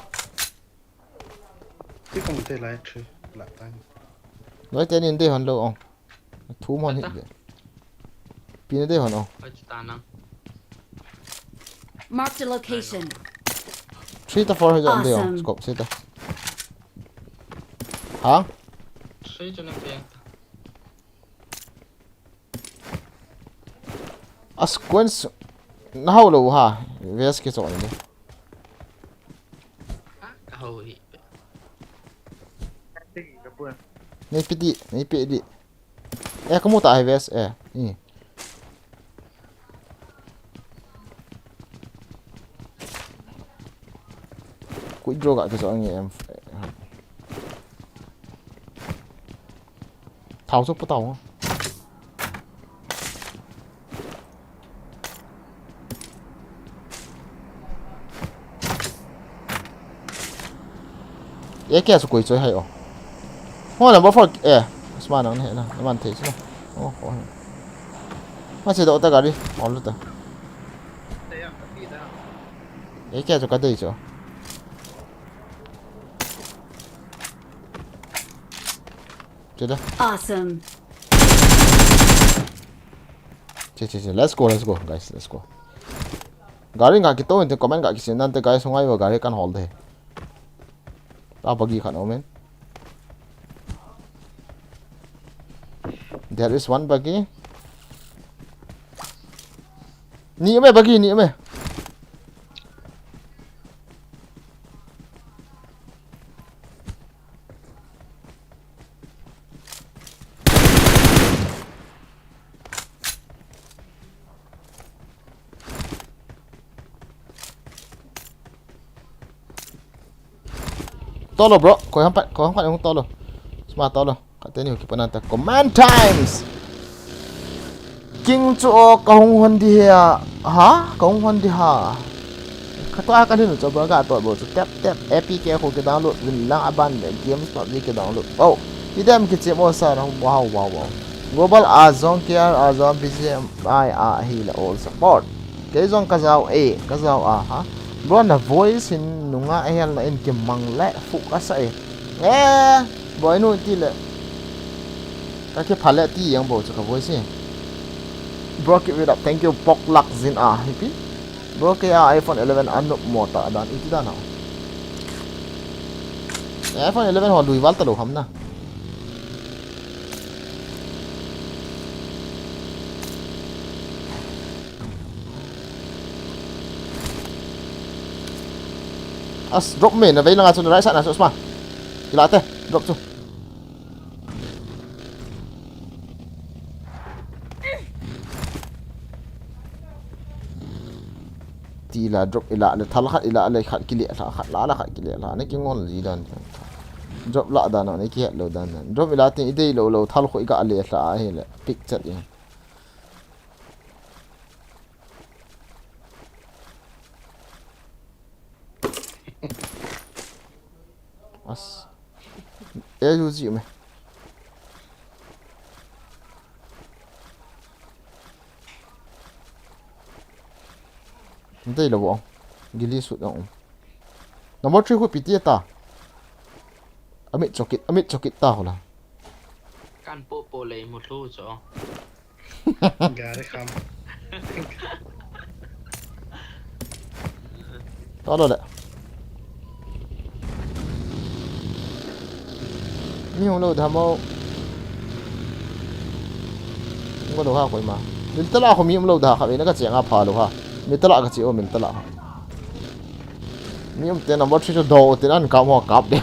Ti kong te lai three la tan. Noi te nin dei hon lo ong. Thum hon hi de. Pi na dei hon ong. Oi ta nang. Marked a location. Three ta four hui jo an dei ong. Awesome. Scope se ta. Ha? Three chu na pe. A sequence na hao lou ha. Vest ke chok ni. Ka hao hi. Nei pe di, nei pe di. Eh, ka mu ta hai vest, eh. Ni. Quick draw ga ke chok ni em. Thao chu pu tao. A K chu koi choi hai o. Ho number four, eh. Sma nang he na, man thei chu. Oh, oh. Ma che do ta gari, ol ta. A K chu ka dei chu. Che da. Awesome. Che, che, che. Let's go, let's go, guys. Let's go. Gari nga kito inte comment nga kisin nante guys, hungai wa gari kan hold he. Ta bagi kan omen. There is one bagi. Ni me bagi, ni me. Tolo, bro. Koi ham pat, koi ham pat hung tolo. Sma tolo. Kate ni kipan anta command times. King chu o ka hung hon di he a. Ha? Ka hung hon di ha. Khatua kalhin u chu bro, kato bol chu tap tap A P K khu kidownload vin lang aban le games PUBG kidownload. Oh, idem kichim o sir, wow, wow, wow. Global a jong K R a jong B G M I a hile all support. Kei jong kajao e, kajao a ha. Bro na voice hin nunga ahelna in kimang le focus a e. Eh, bro inu ti le. Kakipha le ti jeng bou chu ka voice hi. Bro, keep it up. Thank you. Poklak jin a hipi. Bro, kei a iPhone eleven anop mo ta dan iti dan ha. iPhone eleven ho lui val talou ham na. As, drop me, na vei langa chu, na right side na chu, sma. Kila te, drop chu. Ti la drop ila le, thal khat ila le, khat kile la, khat la la, khat kile la, na kingol ji dan. Drop la dan, na kihet lou dan. Drop ila tin, idei lou lou, thal khu iga le la, ahile, pick chat in. As. E ju ji me. Dei lo bo. Gili sut ong. Number three khu pi ti ta. Amit chokit, amit chokit ta hola. Kan po po le mu thu cho. Gari kham. Tolo le. Mi hung lou da mo. Ngo lou ha koi ma. Min tala ko mi um lou da kha, ina ka che nga pha lou ha. Min tala ka che o min tala ha. Mi um te number three chu do te nan ka mo kap de.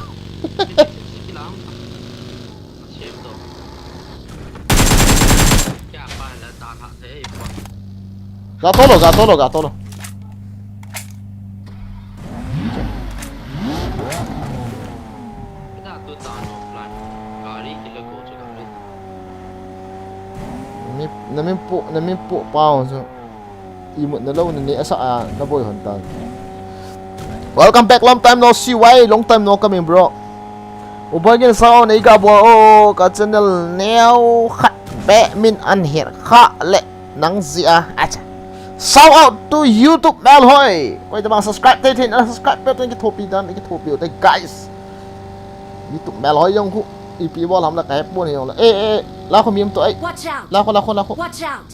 Ga tolo, ga tolo, ga tolo. Mi, na min po, na min po pa chu. Imut na lou na ni asa a na boi hon tan. Welcome back, long time no see, why long time no coming, bro. Ubagin sao nei ga bo o ka channel neo khat be min an her kha le nang ji a acha. Shout out to YouTube Melhoi. Koi da bang subscribe te thin, subscribe pe thin ki thopi dan ki thopi o te guys. YouTube Melhoi jong khu ipi bol ham la ka hepon hi jong la. Eh, eh, la khu mi um to ai. Watch out! La khu, la khu, la khu. Watch out!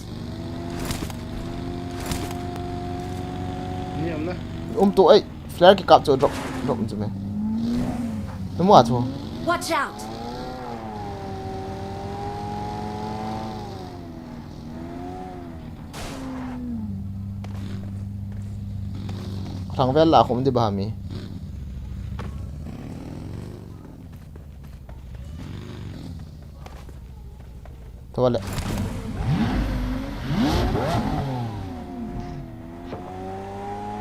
Mi um na. Um to ai. Flare ki kap cho drop. Drop chu me. Namu a chu. Watch out! Thang vel la khum di ba mi. Tawale.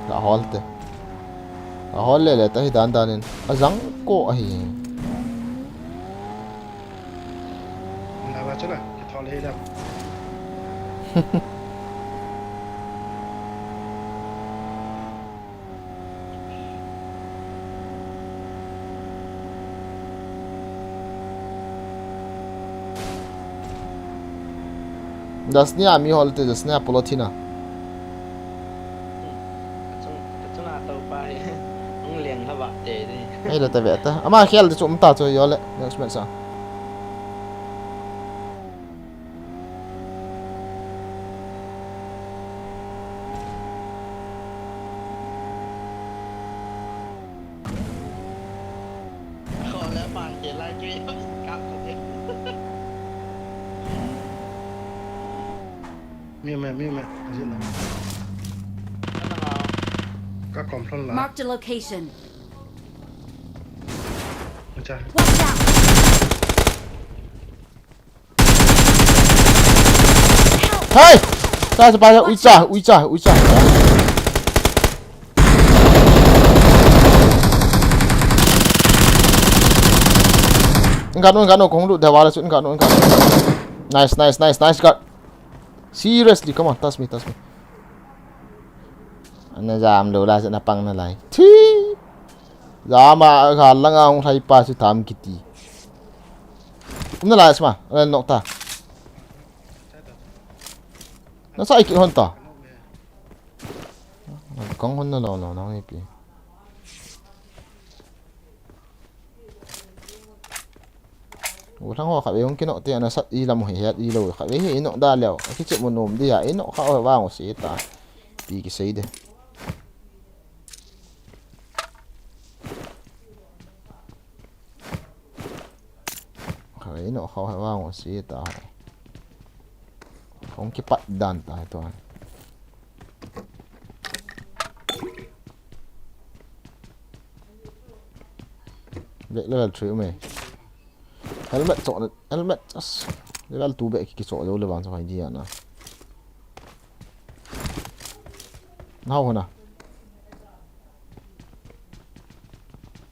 Ka hol te. Ka hol le le ta hi dan dan in. A jang ko ahi. Na ba chuna, ki thol hi da. Dasnia mi hol te, Dasnia polo thina. Kachung, kachung a to pa hi. Ang liang haba te ni. Ei le ta ve ta. Ama khel te chu um ta chu yo le. Next match a. Kho le pan ke lai ke kap ko ke. Mi me, mi me, ajin na. Ka na ma. Ka kom thon la. Marked a location. Acha. Watch out! Hai! Sa sa pa, uicha, uicha, uicha. Engano, engano, kong lut dah wala sut, engano, engano. Nice, nice, nice, nice, got. Seriously, come on, touch me, touch me. Ana jam lou lai, ana pang nalai. Thi! Jam a, gal langa hung lhai pa chu tam kiti. Um nalai sma, ana nok ta. Nasa ikit hon ta. Kong hon nalou, no, no, ipi. U thang ho khatvei hung kinok te ana sat i lam hi het i lou khatvei hi inok da leu. Akichep mo nom dia inok kha o vang o se ta. Pi kisei de. Khatvei inok kha o vang o se ta. Hung kipat dan ta to. Black level three um e. Helmet choh na, helmet, as. Level two black ki choh lou le vang choh kai dia na. Nau hona.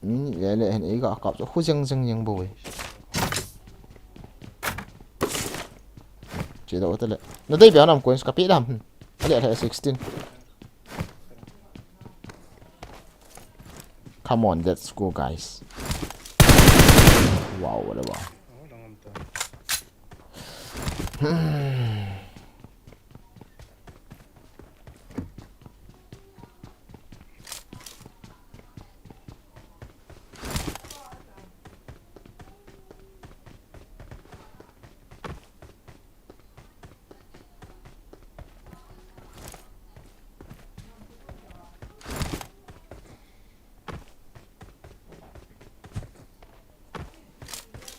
Ni le le hen ei ga kap choh khu jeng jeng jeng bo e. Che da o te le. Na dei bia nam coins ka pe dam. Ale ale sixteen. Come on, let's go, guys. Wow, what a wow.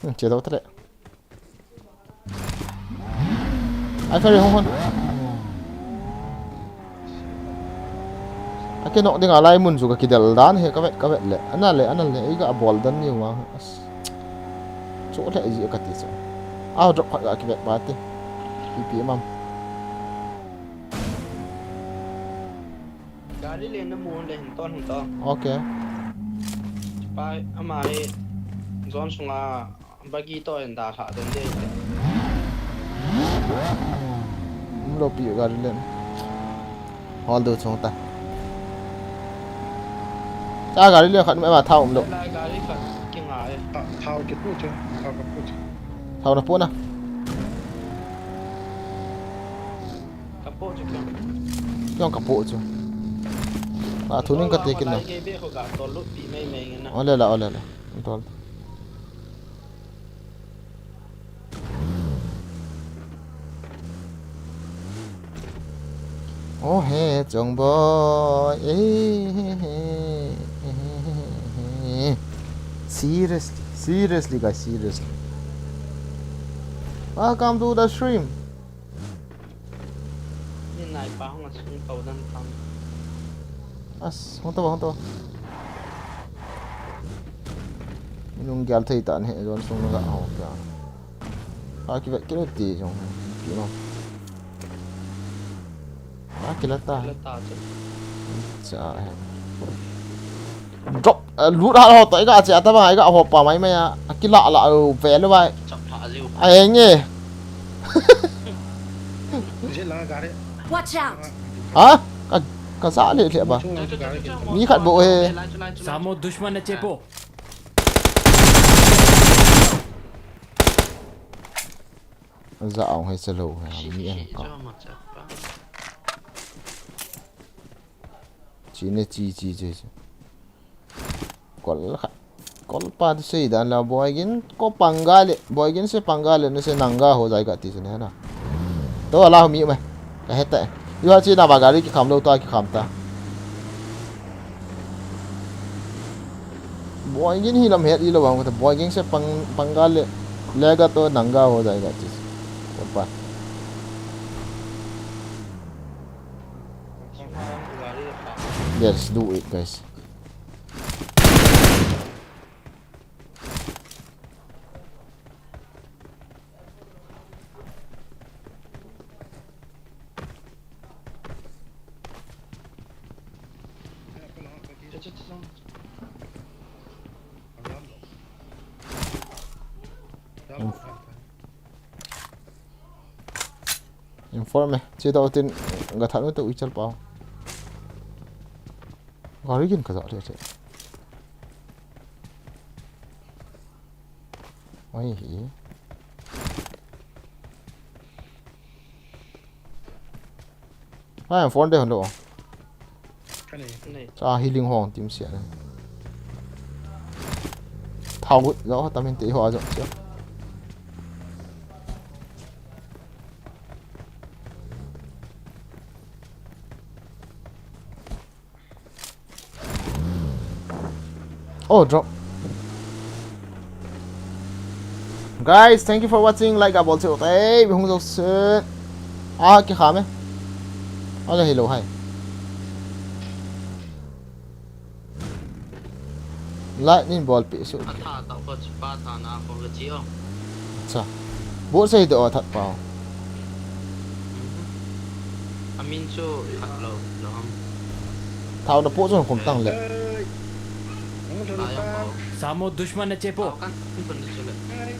Hmm, che dau tale. Ai, ferry hung hon. Aki nok ding a lai mun chu ka kidel dan he ka vet, ka vet le. Ana le, ana le, ei ga bol dan ni wa. As. Chu le ji ka ti chu. A drop khat ga ki vet ba ti. Pi pi mam. Gari le na mu le hin ton hin ton. Okay. Pa ama hi zone sunga bagi to en da kha den de. Um lo pi gari le. Hol do chung ta. Cha gari le khat ma thau um lo. Lai gari khat ki nga e. Thau ki pu chu, thau ka pu chu. Thau na pu na. Ka po chu kya? Kya ka po chu? A, thu ning ka te kin na. Lai ke be ko ga to lu pi mai mai na. Ole la, ole la. Tol. Oh, hey, Chong boy. Eh, eh, eh, eh, eh, eh. Seriously, seriously, guys, seriously. Welcome to the stream. Ni nai pa hong a sung tau dan tham. As, hong tau, hong tau. Minung gyal thei ta ne, zone sung ga ho kya. A ki vet kilo ti jong. Ki no. A ki la ta. Ki la ta chu. Cha he. Drop, eh, lut ha ho to, i ga che ata ba, i ga ho pa mai mai a, a kila la, o, ve le bai. Chap pha jiu. A eng e. Watch out! Ha? Ka, ka za le le ba. Mi khat bo he. Samo dushman ne chepo. Za ong he chalo he, mi ang ka. Chi ne chi chi chi chi. Kol kha. Kol pa tu sei dan la boy gin ko panga le. Boy gin se panga le ne se nanga ho jai ka ti se ne na. To ala mi me. Ka heta. Yo chi na ba gari ki kham lo ta ki kham ta. Boy gin hi lam het i lo bang ko ta boy gin se pang panga le. Lega to nanga ho jai ka ti se. Kol pa. Let's do it, guys. Inform e, che dau tin ga than u to i chal pau. Gari gin ka ja le che. Ai hi. Ai, phone de hon lo. Ka nei. Nei. Cha healing hong tim sia. Thau gut, lo tamin te ho a jo sia. Oh, drop. Guys, thank you for watching. Like a bol cheu te, mi hung jo se. A, ki kha me. A, le hello, hi. Like nin bol pi su. A tha ta ko chi pa tha na ko le chi o. Acha. Bo se do that pa. Mhm. Amin chu khat lo, lo ham. Thau da po chu khum tang le. Ai, ai, ai. Samo dushman na chepo. Thau kan pun ni chu le. Ai.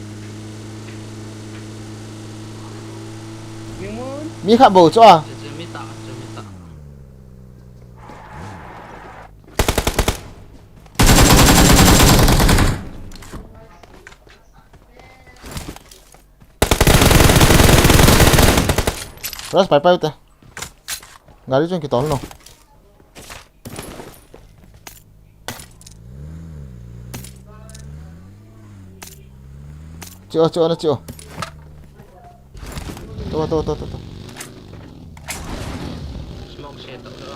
Mi khat bo chu a. Chu, chu mi ta, chu mi ta. Ras pai pai u te. Gari chun kitol no. Chio, chio, na chio. To, to, to, to, to. Smoke set up, no?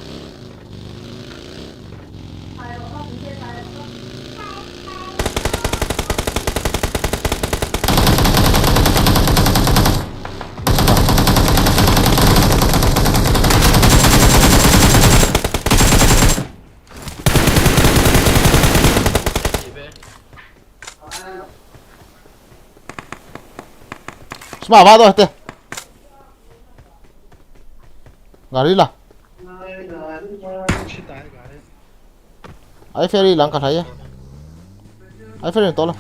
Sma, va do te. Gari la. Ai, ferry lang ka thai. Ai, ferry tol.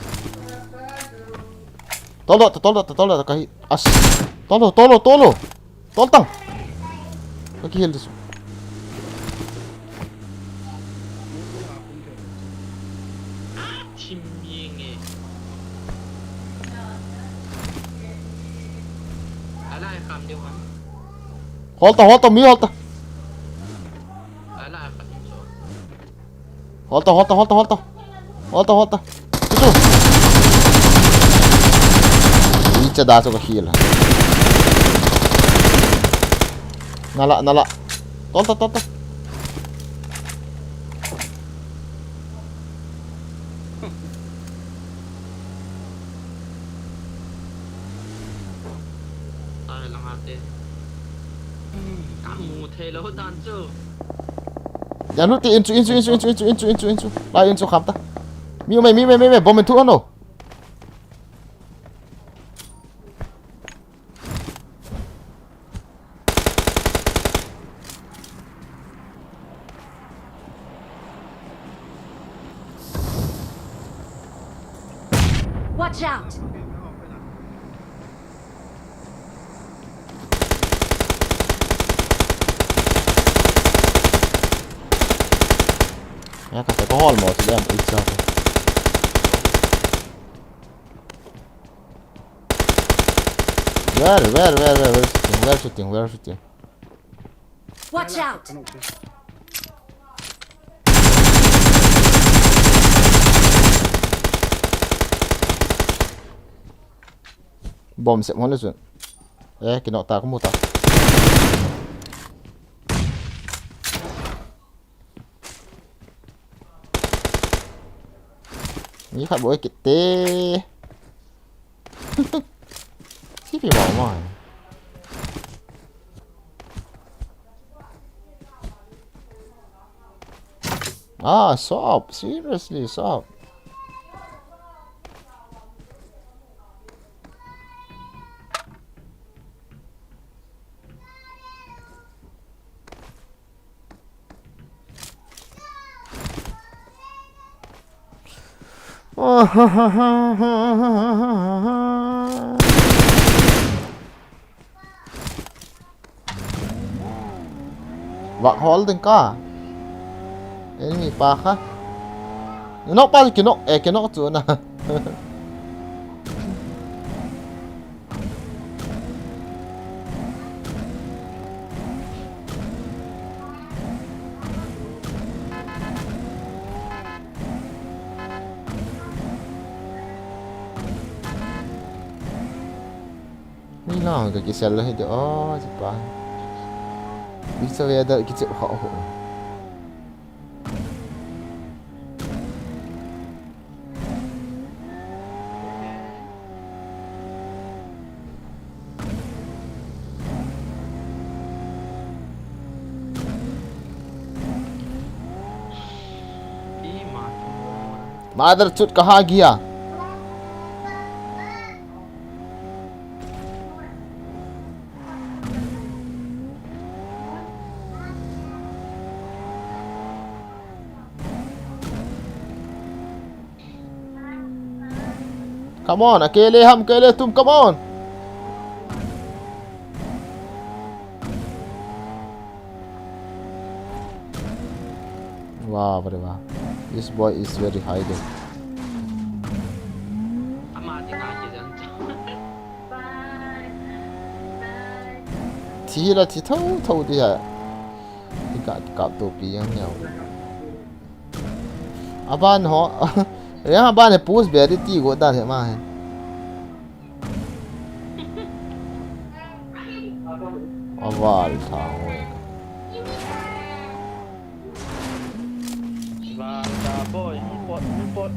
Tol, tol, tol, tol, tol, ka hi. As. Tol, tol, tol. Tol tang. Ka kihel disu. Team yeng e. Ala e kam deu ham. Hol ta, hol ta, mi hol ta. Ala e kam deu. Hol ta, hol ta, hol ta, hol ta. Hol ta, hol ta. Chu, chu. Icha da chu ka heal. Nala, nala. Tol ta, tol ta. Ai, lang ate. Ka mu thei lou dan chu. Yan hu ti in chu, in chu, in chu. Lai in chu kham ta. Mi mai, mi mai, mi mai, bomb in thu ano. Watch out! Ya, kata ko hol mo, sige, ang isa ko. Where, where, where, where, where shooting? Where shooting? Where shooting? Watch out! Bomb sep hon le chun. Eh, kino ta, ko mu ta. Mi khat boi kit te. Sipi mau mai. Ah, sob. Seriously, sob. Vak hol ding ka. Enemy pa kha. Knock pa, knock, eh, knock chu na. Ni lang ka kisel hi de, oh, si pa. Bisa ve da kiche ho ho. Mother chut, kaha gaya? Come on, akele ham, akele tum, come on. Wow, bro, wow. This boy is very high though. Thi la thi tho tho di ha. Ti ka kap to pi yang yau. Aban ho. Yang aban he push be di ti go dan he ma he. Aval tha ho. Val ta boy, import, import.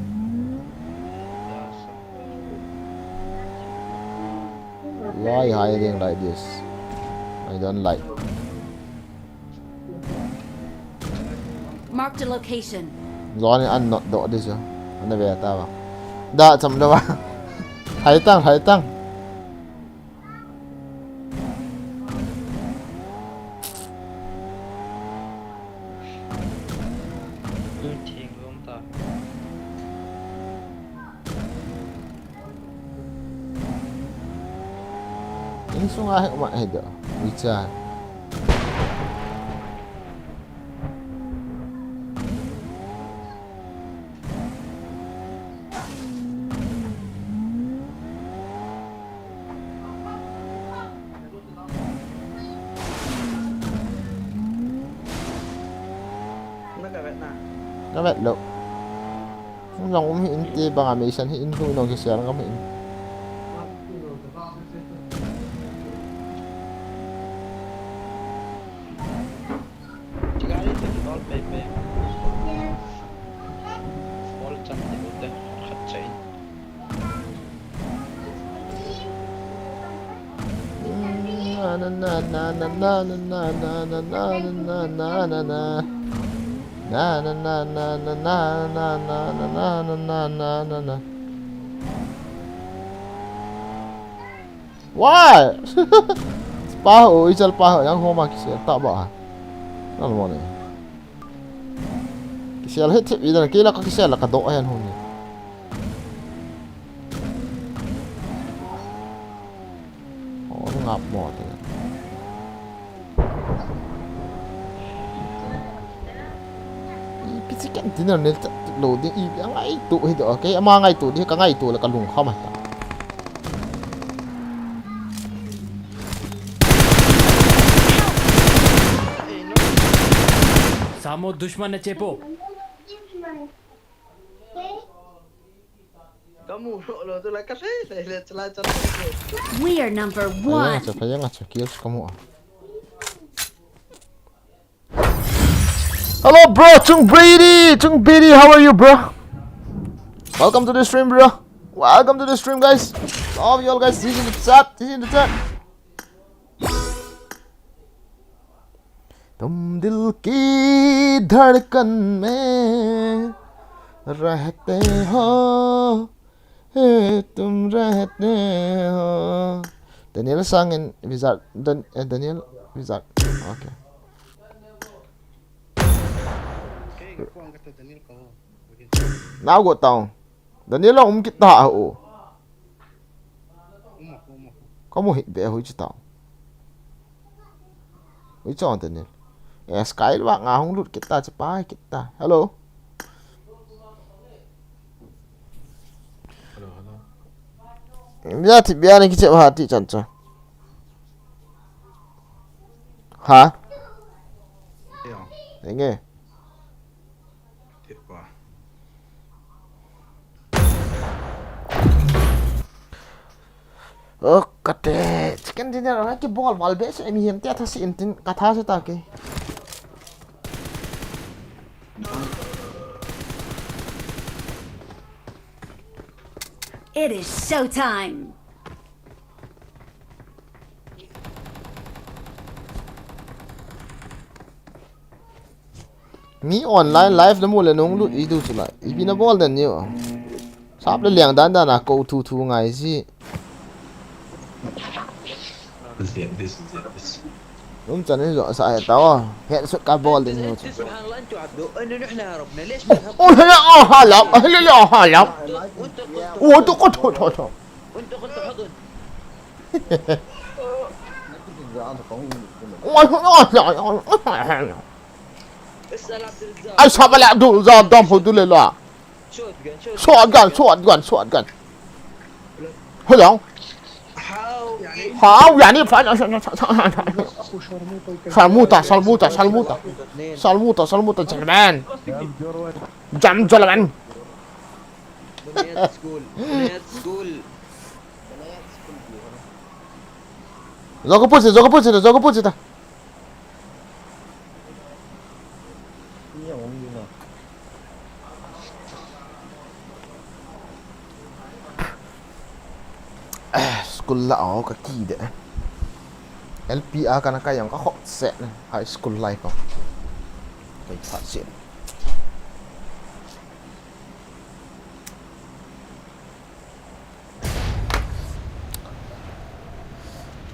Why hiding like this? I don't like. Marked a location. Zone an not do this. Ana ve ta ba. Da cham da ba. Hai tang, hai tang. Thing lom ta. Insung ahi uma ahi do. Wicha. Na ka vet na. Ka vet lou. Hung jong um hih inte banga meisan hih in, hung in jong kisel ngam hih in. Chigari se all pe pe. All chan te ute khat chai. Na na na na na na na na na na na na na. Na na na na na na na na na na na na na. Why? Paho, ichal paho, yang homa kisel ta ba. Nal mo ne. Kisel het thep idan, kei la ka kisel la ka do hen hon ni. Oh, ngap mo te. Ipi chi ken tin nel chat lo ding, ipi angai tu hi do, okay? Ama ngai tu di, ka ngai tu la ka lung kha ma ta. Samo dushman ne chepo. Kamu lo tu la ka sei sei le chala chala. We are number one. Phayang acha, phayang acha, kills kamu a. Hello, bro, Chung Brady, Chung Brady, how are you, bro? Welcome to the stream, bro. Welcome to the stream, guys. Love you all, guys. See you in the chat. See you in the chat. तुम दिल की धड़कन में रहते हो, हे तुम रहते हो. Daniel sangin wizard, Dan, eh, Daniel wizard. Okay. Nau go tao. Daniel la um kit ta ho. Kamu hi be hui chi tao. Hui chon Daniel. Eh, Sky ba nga hung lut kit ta, che pa kit ta. Hello. Hello, hello. Bia ti bia ni kiche ba ti chan cha. Ha? Enge. Oh, kate, chicken dinner, ha, kibol val behseh, mihem te atha seh intin, katha seh ta ke. It is showtime. Mi online live namu le nung lut i du chu lai. Ipi nabol den niu. Sap le liang dan dan a ko thu thu ngai si. This, this, this. Um chan ni jo sa he ta o. He su ka bol den niu. سبحان الله، انتوا عبدوا انه نحن هربنا، ليش ما هربنا؟ Oh, hala, oh, hala, hala, hala. وانتوا قلتوا، وانتوا قلتوا حضن. وانتوا قلتوا حضن. اسأل عبد الرزاق. Ai, sab le Abdul Razak dom ho du le la. شوت جن، شوت جن. Shotgun, shotgun, shotgun. Hello. How يعني؟ How يعني؟ Salmuta, salmuta, salmuta. Salmuta, salmuta, gentleman. Jam, gentleman. بنيات سكول، بنيات سكول. Zo ko put sita, zo ko put sita, zo ko put sita. Eh, school la o ka ki de. L P a kana kai ang ka khok se ne. High school life o. Kai phat se.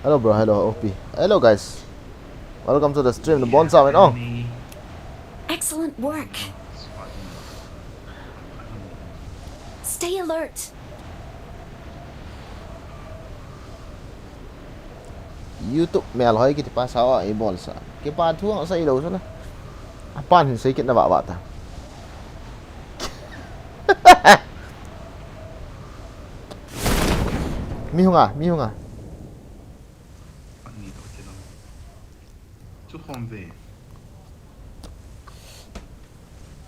Hello, bro. Hello, O P. Hello, guys. Welcome to the stream. The Bonza went on. Excellent work. Stay alert. YouTube mel hoi kiti pa sao a i bol sa. Kipa thu ang sa i lo sa na. Apan hin sei kit na ba ba ta. Mi hunga, mi hunga. Ani to ti lo. Chu khom ve.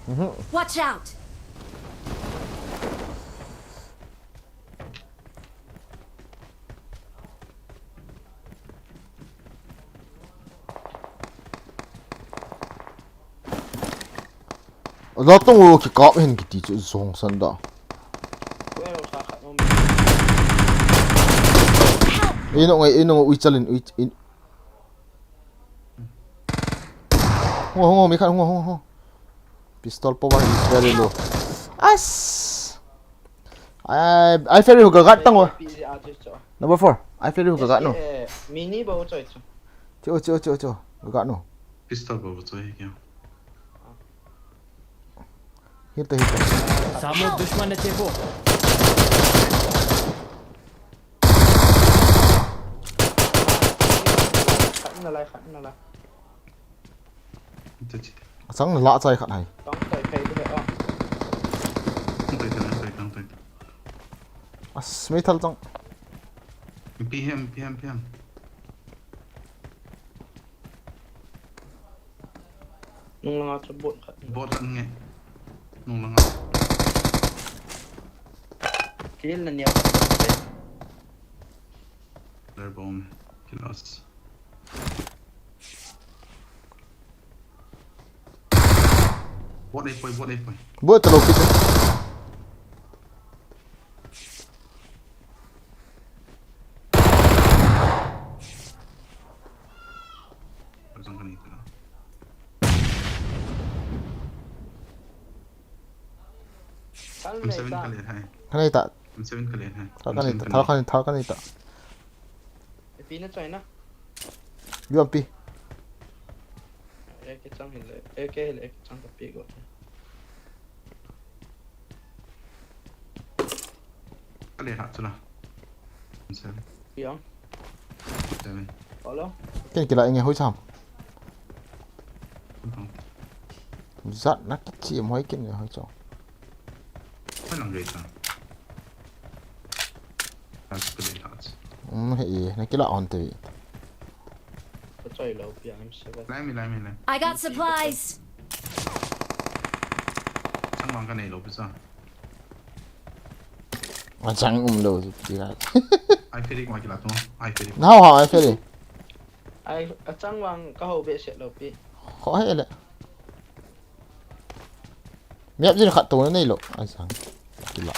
Mhm. Watch out. Latong u kikap hin kiti chu zong san da. Ino ngai, ino ui chalin, ui, in. Hungo, hungo, mi khat, hungo, hungo, hungo. Pistol power is very low. As. Ai, ai, Ferry, hu gagat tang o. Number four. Ai, Ferry, hu gagat no. Mini ba u choi chu. Chu, chu, chu, chu. Gagat no. Pistol ba u choi kya? Hita, hita. सामने दुश्मन है, चेपो। Khat na lai, khat na lai. Ita chi. Asang la chai khat hai. Tang tai kai de a. Tang tai, tang tai, tang tai. As, meithal chang. P M, P M, P M. Nung langa chu bot khat. Bot khat nge. Nung langa. Kill na nia. They're bomb. Kill us. Bot ei poi, bot ei poi. Bot talo kit. M seven ka le hai. Ka nei ta. M seven ka le hai. Thal ka nei ta. Thal ka nei ta. Thal ka nei ta. Pi na choi na. U M P. Ek chang hile, ek hile, ek chang ka pi go. Ka le ha chu la. Seven. Pi ang. Seven. Hello. Ken kila inge hoi cham. Zat na kichi mo hai kin ne hai cho. Hai lang gai ta. That's pretty nuts. Um, he, na kila on te. Ka choi lo pi am se ba. Lai mi, lai mi, lai. I got supplies. Chang wang ka nei lo pi sa. A chang um lo ti la. Ai feri ma kila to. Ai feri. Nau ha ai feri. Ai a chang wang ka ho be se lo pi. Ho he le. Miap jin khat to nei lo. Ai sang. Kila.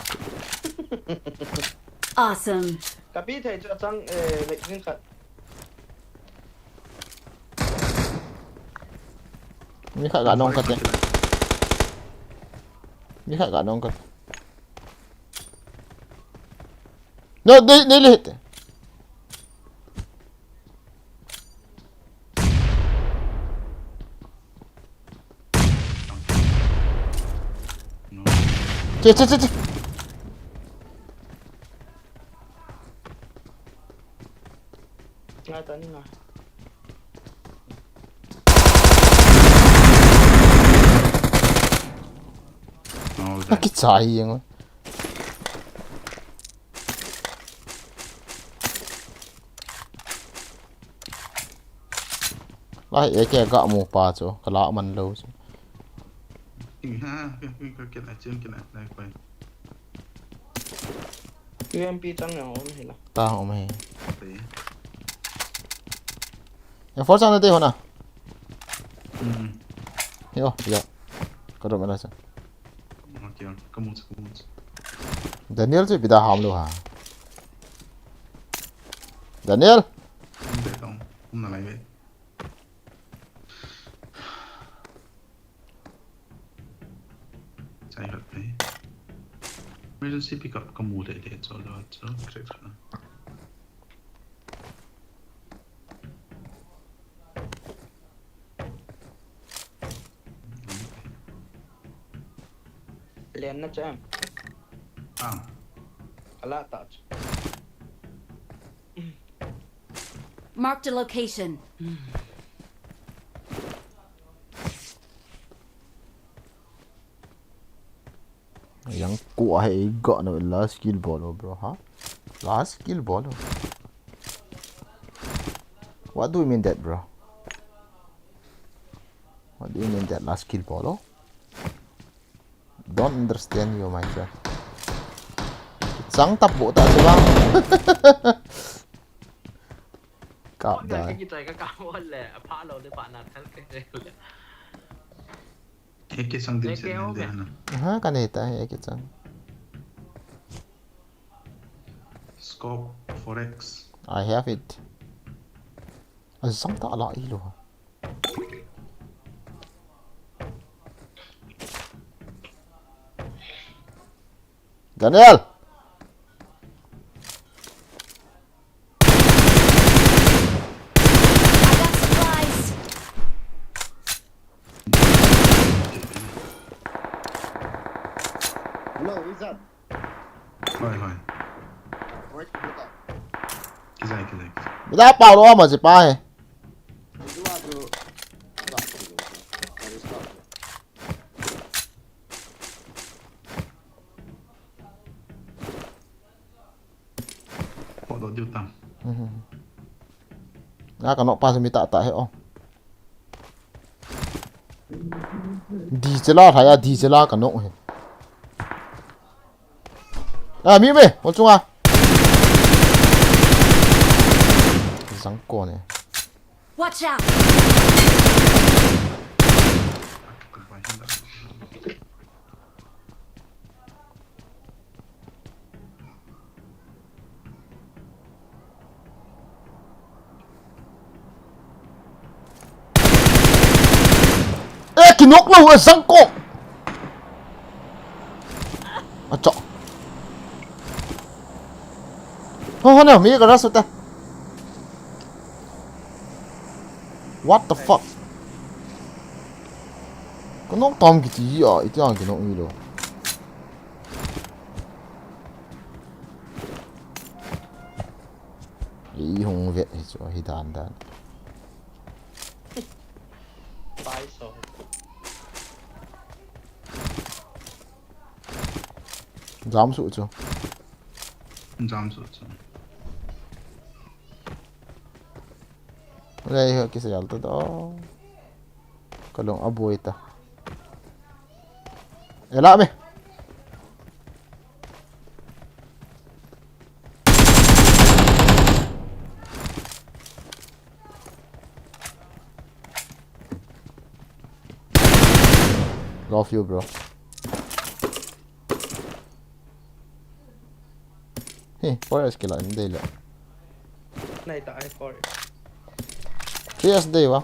Awesome. Ka pi thei chu a chang eh le jin khat. Mi khat ga nong kate. Mi khat ga nong kate. No, dei, dei le hite. Che, che, che, che. Ngai ta ni ngai. No, na kicha hi ngo. Lai, A K ga mu pa chu, ka la man lo chu. Ting ha, ka, ka, ka, ka, ka, ka, ka, ka, ka, U M P chang na om hi la. Ta om hi. Te. Ya, for chang na te ho na. Hmm. Yo, yo. Ka ro ma la cha. Okay, okay. Ka mu chu, ka mu chu. Daniel chu pi da ham lo ha. Daniel. Um, be tong. Um na lai be. Chai khat pe. Emergency pickup ka mu le le cho lo cho. Correct na. Len na cha. Ah. Ala ta. Marked a location. Yang ko hai ga no last kill bolo, bro, ha? Last kill bolo. What do you mean that, bro? What do you mean that last kill bolo? Don't understand you, my friend. Chang tap bo ta chu bang. Kap da. Ka kichai ka kap wal le, a pha lo le pa na thal ke le. Ek ke sang din se de na. Ha, ka nei ta, ek ke sang. Scope four X. I have it. A sang ta la i lo. Daniel! I got supplies. Hello, who is that? Hoi, hoi. Where to put that? Kizai, kizai, kizai. Mida pau lo ma si pa he. Who do I do? Stop. Stop. Photo diu tam. Mhm. Na ka nok pa simi ta ta he o. Di chela thaya, di chela ka nok he. A, mi me, hol chunga. Zang ko ne. Watch out! Eh, kinok lo, eh, zang ko. Acha. Ho, ho, no, mi ka rush ta. What the fuck? Ka nok tom kiti a, iti ang kinok ni lo. I hung vet hi chu hi dan dan. Pai Jam suh chu. Jam suh chu. Lei ho kisa jal ta do. Ka lung a boi ta. Ela me. Love you, bro. Hey, four S kila in dei le. Nai ta ai four S. Three S dei wa.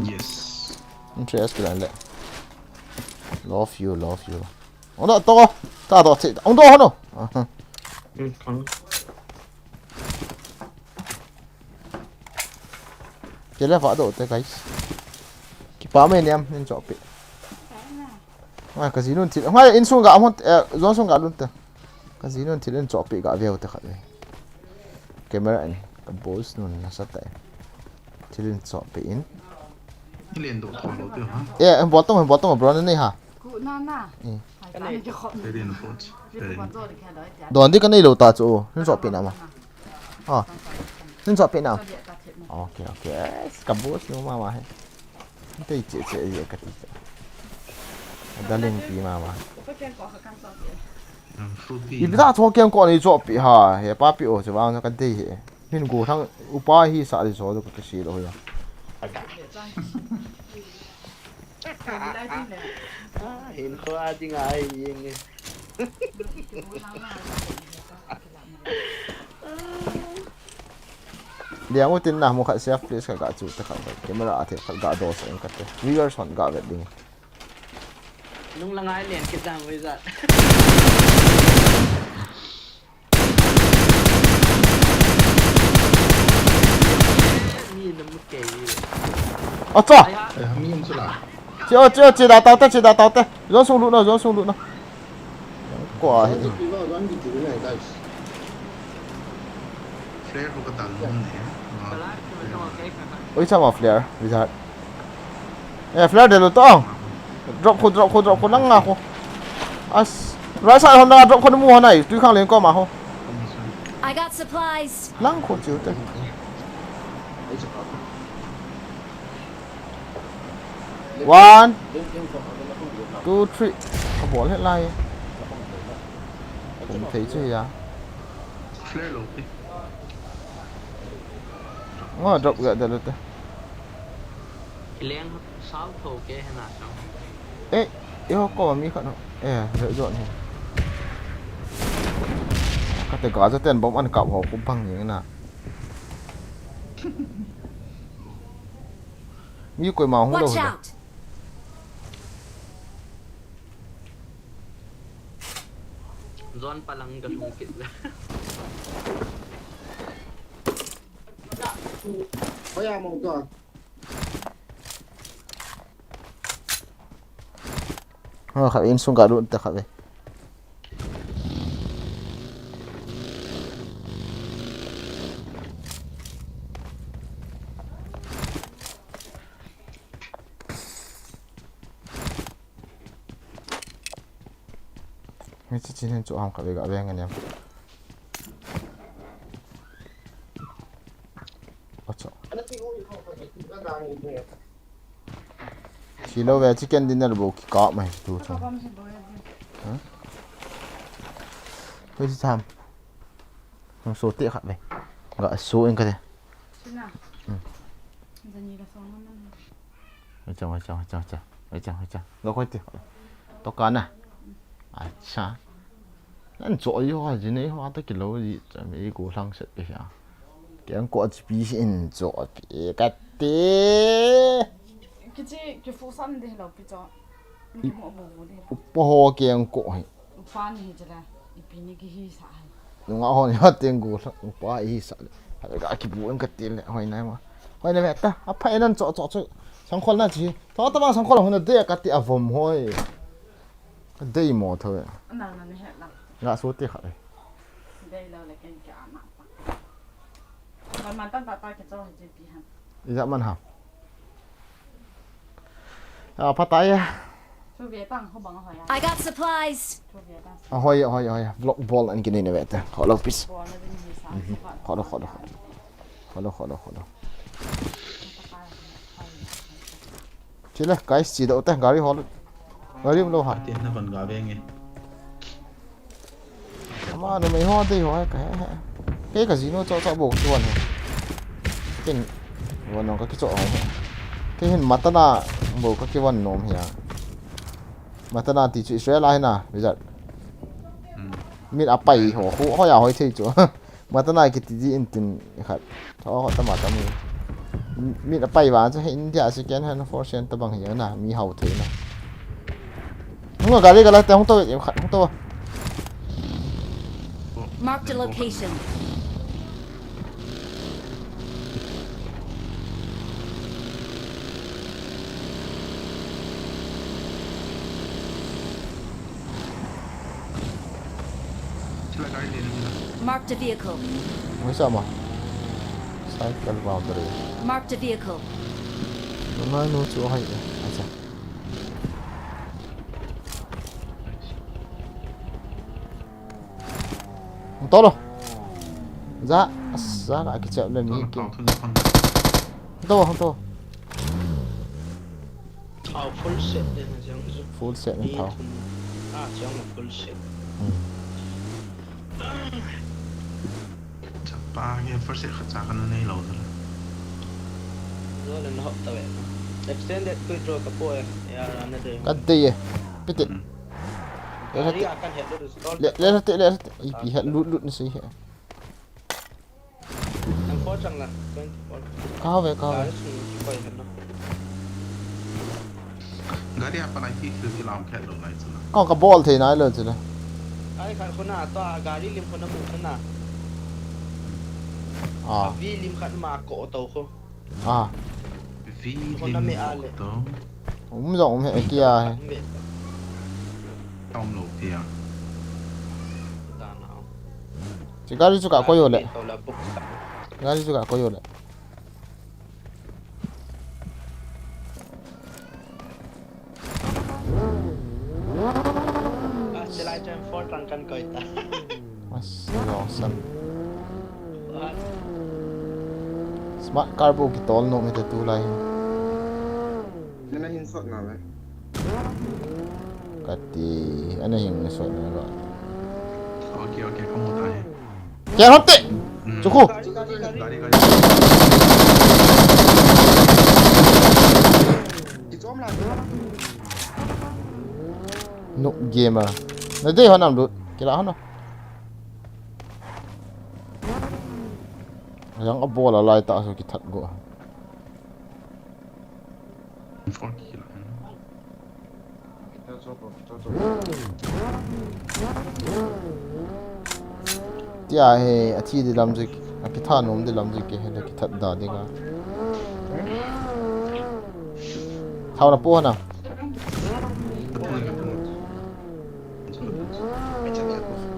Yes. In three S kila le. Love you, love you. Ong do to. Ta do che. Ong do ho no. Aha. Kele va do te, guys. Kipa mai niam, nin chopi. Ngai ka jinun thil. Ngai insung ga amon, eh, zon sung ga lun te. Ka jinun thil in chopi ga veu te khat ve. Camera in ka boss nun na sa tai. Thil in chopi in. Len do thon lo te ha. Eh, bottom, bottom bro ne ha. Ku na na. Eh. Hai ta ni ke khop. Len do. Don di ka nei lo ta chu. Nin chopi na ma. Ah. Nin chopi na. Okay, okay. Yes, ka boss nu mama he. Tei che che ye ka ti. Darling pi mama. Ipi da cho kiang ko ni chopi ha. He pa pi o che vang ka dei he. Min go thang upa hi sa di so ka si lo ya. Ah, hin kho a ding ai yeng. Liang utin na mo khat safe place ka ga chu ta khat camera a the khat ga do sa in ka te. Viewers hon ga vet ding. Nung la ngai len kit dang wei zat. Mi na mu kei. Acha. Ai ha. Eh, mi um chu la. Che o, che o, che da tau te, che da tau te. Zon sung lut no, zon sung lut no. Ko a hi. Flare ko ka dal nom ne. Oi, chama flare, wizard. Eh, flare de lo to. Drop ko, drop ko, drop ko, lang nga ko. As, right side hon na drop ko mu hon ai, tu khang leng ko ma ho. I got supplies. Lang ko chiu te. One, two, three. Ka bol he lai. Kum thei chu ya. Flare lo pi. Ngo drop ga da lo te. Kileng sao tho ke he na sao. Eh, e ho ko mi khat no. Eh, le jo ni. Ka te ga ja ten bom an kap ho ku bang ni na. Mi koi ma hung lo. Watch out! Zon palang ka lung kit la. Hoya mo to. Ha, kha in sung ga lut ta kha ve. Hiche chin hin chu ham kha ve ga ve ngan em. Acha. Silo ve chicken dinner bo ki ka mai tu chung. Ha? Hiche tham. Hung so te khat ve. Ga so in ka te. Sina. Hmm. Zani la song man. Oi chang, oi chang, oi chang, oi chang. Oi chang, oi chang. Ga koi te. To ka na. Acha. Nan cho yo ha jin ei ho ta kilo ji cha me ko hlang set pe ya. Keng ko chi pi sin cho pe ka te. Kichi ki fu san de lo pi cho. Ni ki mo bo bo de. Upa ho keng ko hi. Upa ni hi chala. Ipi ni ki hi sa hai. Nunga ho ni ha teng go hlang upa hi sa. Ha ga ki bu en ka te le hoi nai ma. Hoi nai me ta. A pha en an cho cho cho. Sangkhol na chi. Tho ta ma sangkhol hon de ka te a vom hoi. Ka dei mo tho e. Nang na ni he la. Nga so te kha e. Dei lo le ken ka ma pa. Ka man tan ta ta ke cho he je pi han. Ija man ha. Ah, phatai. Chu ve tang, ho bang a hoi a. I got supplies. Chu ve tang. Ah, hoi, hoi, hoi. Vlog bol an kinei ne ve te. Kho lo, please. Bol na din hi sa. Mhm. Kho lo, kho lo, kho lo. Kho lo, kho lo, kho lo. Chile, guys, chi do te, gari hol. Gari um lo ha. Te na kon ga ve nge. Ama numei ho dei ho ka he he. Kei ka jinu cho cho bou ka kivon he. Ken von nong ka kicho ho he. Kei hin Matana bou ka kivon nom hi a. Matana ti chu Israel a hi na, Wizard. Hmm. Min a pai ho, ho, ho ya hoi thei chu. Matana kiti di in tin khat. Tho khat tama tami. Mi na pai vang chu India second hand four cent tabang hi na, mi hau thei na. Hung gari gala te hung to, khat hung to. Marked a location. Sila gari le na. Marked a vehicle. Wai sa ma. Cycle boundary. Marked a vehicle. Nunga nu chu hai. Acha. Tolo. Za, za ka kichep le mi ki. Tolo, tolo. To, to. Thao full set le na jang zu. Full set le thao. Ah, jang full set. Hmm. Chapa nge first aid khat cha kana nei lo dala. Zo le na hop ta ve. Extended quick draw ka po e. Ya ra na de. Ka de ye. Pite. Hmm. Le, le, le, le, le, le, ipi he, lut, lut ni si he. Ang four chang la, twenty-four. Ka ve, ka ve. Ka sung ki koi han na. Gari apa lai ki, ki lam khe lo lai chu na. Ka, ka bol thei nai lo chu le. Ai khat khuna to a gari lim khuna mu khuna. Ah. Vi lim khat ma ko to khu. Ah. Vi lim ko to. Um jong um he kia he. Tom lo kia. Chi gari chu ka koi o le. Gari chu ka koi o le. Mas, lo san. Smart car bou kitol nom ite tulai hi. Nana hin sot na ve. Kati, ana hin sot na ve. Okay, okay, kamu ta he. Kya hote? Hmm. Chuku. Gari, gari. Noob gamer. Na dei hon am lut. Kila hon. Yang abol a lai ta so kithat go. Tia he, athi di lam jik, akitha nom di lam jik, he le kithat da di ga. Thau na po na.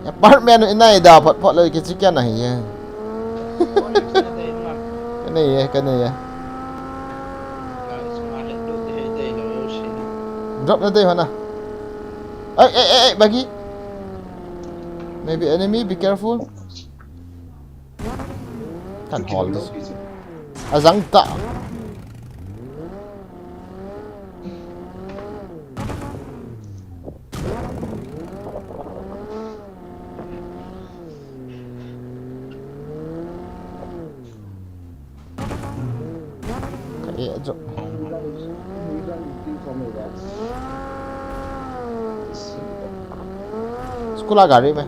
Apartment inai da phot phot le kichi kya nahi ye. Kane ye, kane ye. Drop na dei hona. Hey, hey, hey, hey, bagi. Maybe enemy, be careful. Kan hol this. Azang ta. Ka e jo. School a gari me.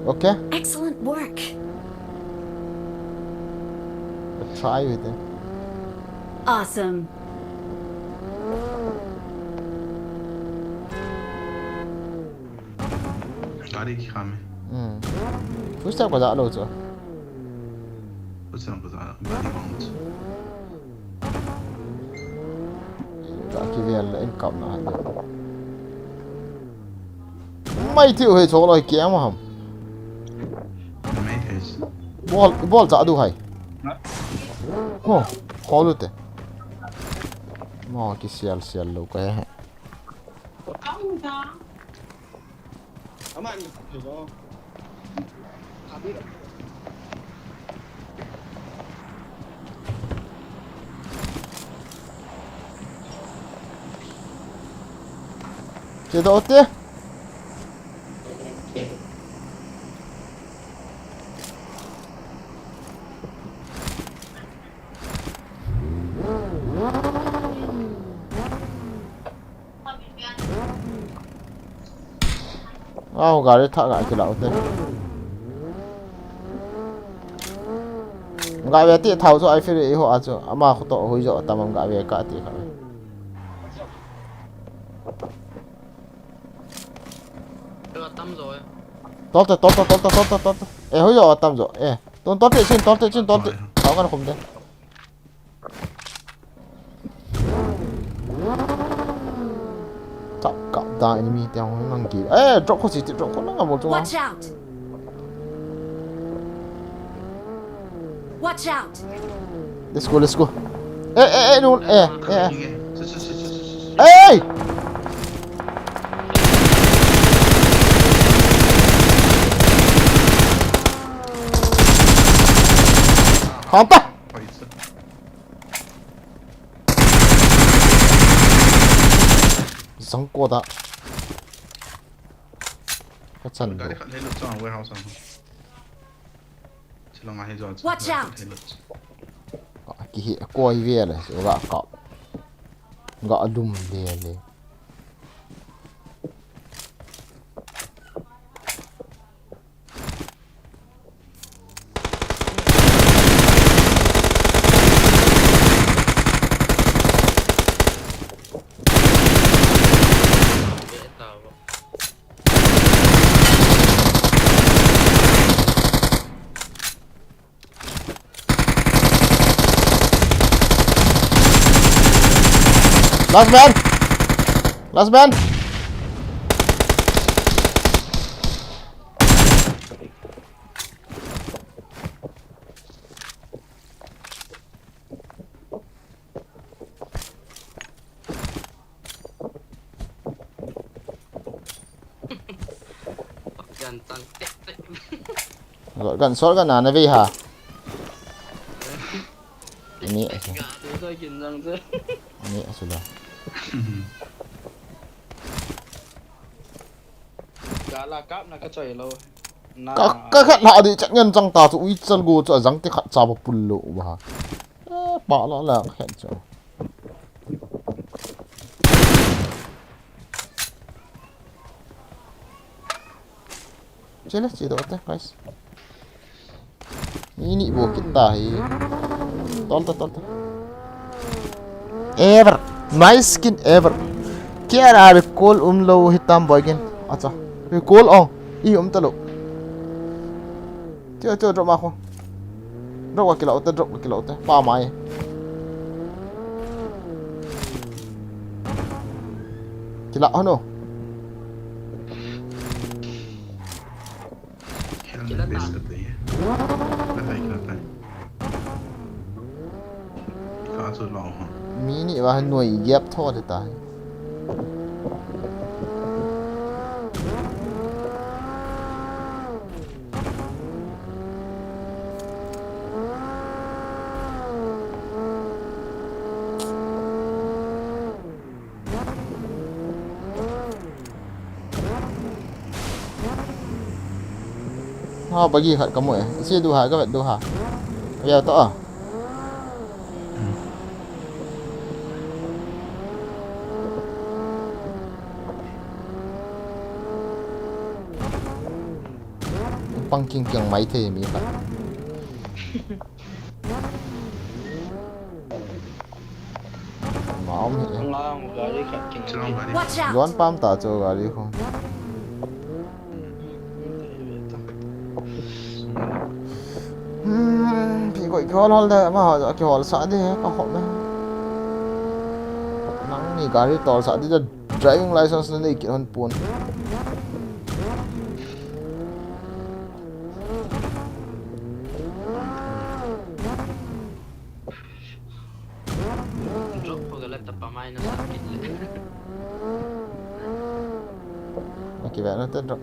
Okay? Excellent work. Try with it. Awesome. Gari ki kham e. Hmm. Footstep ka ja lo chu. Footstep ka ja, gari bang chu. Ka kivel le in kap na hai. Mai tiu he cholo ke ma ham. Mai the. Bol, bol cha du hai. Ho, kholu te. Mo kisial sial lou ka he. Chedoh te. Au, gari thah ga kilau te. Ga ve ti thau chu ai firi ho a chu ama khu to hui jo tamam ga ve ka ti kha. Tol te, tol te, tol te, tol te, tol te. Eh, hui jo tam jo. Eh, tol te chin, tol te chin, tol te. Thau kan khum de. Tap kap da enemy te hong nang ki. Eh, drop ko si, drop ko nang mo chu. Watch out! Watch out! Let's go, let's go. Eh, eh, eh, no, eh, eh. Hey! Hanta! Zang ko da. Ka chan. Gari khat hei lut chang warehouse ang. Chilong a hei jo. Watch out! Hei lut. Ka ki hi ko hi ve le, so ga ka. Ga lum le le. Last man! Last man! Gan chang tek tek. Gan sol gan na na ve ha. Ni asu. Ga tu sa kin jang se. Ni asu la. Ga la kap na ka choi lo. Na. Ka, ka khat na di chat ngen chang ta chu ui chal go chu a jang te khat cha ba pul lo ba. Eh, pa la la khat chu. Chele, chedoh te, guys. Mi ni bo kit ta hi. Tol ta, tol ta. Ever. Nice skin ever. Kya ra recall um lou hitam boy gen. Acha. Recall ong. I um ta lou. Tio, tio, drop ma kho. Drop ka kilau te, drop ka kilau te. Pa mai. Kilau hano. Kila ta. Mi ni va noi gap tho te ta. Ha, bagi khat ka mu e. Isi du ha, ka vet du ha. Ka vet to a. Pang king king mai thei mi khat. Ngam hi. Ngang gari khat king. Chilong gari. Watch out! Yuan pam ta chu gari khu. Hmm, phi koi kihol hol de, ma ho kihol sa de, ka hol de. Nang ni gari tol sa de, driving license na nei kit hon pon. Drop ko gala tapa mai. Kivet na te drop.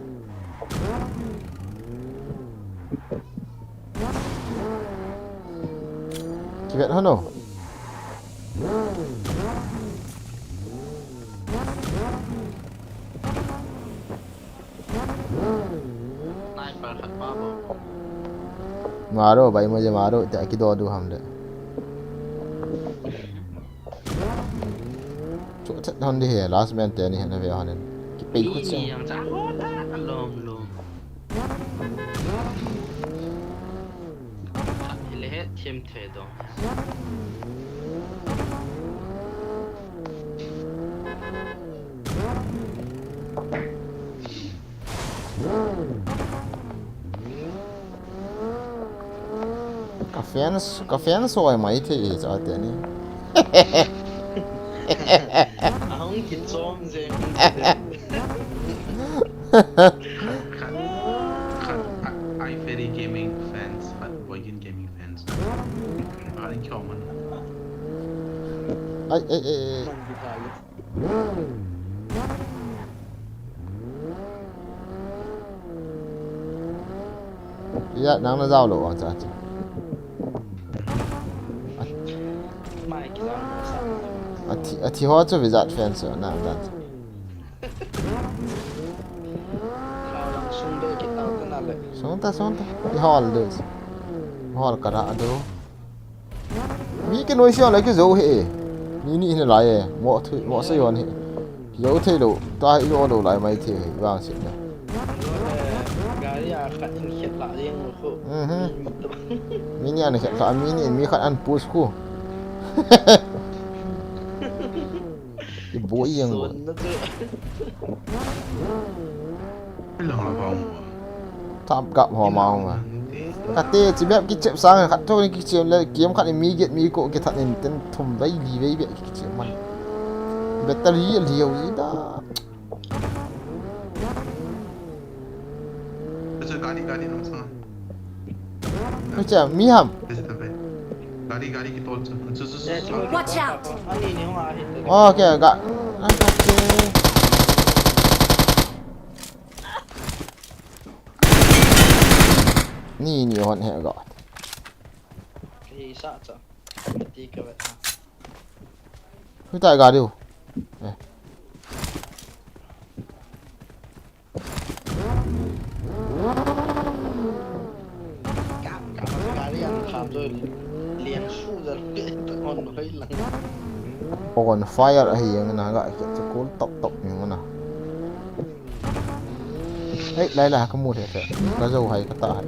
Kivet hano. Sniper khat pa bo. Maro, bhai, mujhe maro, te aki do du hum le. Chu chat hon di he, last man te ni he na ve hon in. Ki pei khu che. Yang cha ho ta lom lom. Ile he thim the do. Ka fans, ka fans hoi mai thei e cha te ni. Ahung kichom jeng. Khat, khat, I, I Ferry Gaming fans, khat Boygin Gaming fans. Khat in kichom man. Ai, ai, ai, ai. Ya, nang na jao lou, acha, acha. Athi, athi ho chu Vizat fans na, na. Sung ta, sung ta. I hol de. Hol ka ra do. Mi kinoise le kijo he. Mi ni hin lai e. Mo thu, mo se yon he. Kijo thei lou. Ta i jo lou lai mai thei he. Vang sit na. Gari a khat in khet la jeng khu. Mhm. Mi ni an khet la, mi ni mi khat an push khu. I boi jeng boi. Thap gap ho ma ma. Kate chi map kichep sang khat tho ni kichep le game khat ni mi get mi ko kithat nin ten thum vei li vei be kichep man. Battery li ho ji da. Acha, gari, gari nang sanga. Acha, mi ham. Acha, tabe. Gari, gari kitol chu. Chu, chu, chu, chu. Watch out! Okay, ga. Okay. Ni, ni hon he ga. Hi sa cha. Ti ka ve. Hui tai gari u. Eh. On fire ahi jeng na ga ke chu cool top top ni na. Hei, lai la ka mu the the. Ka jo hai ka ta hai.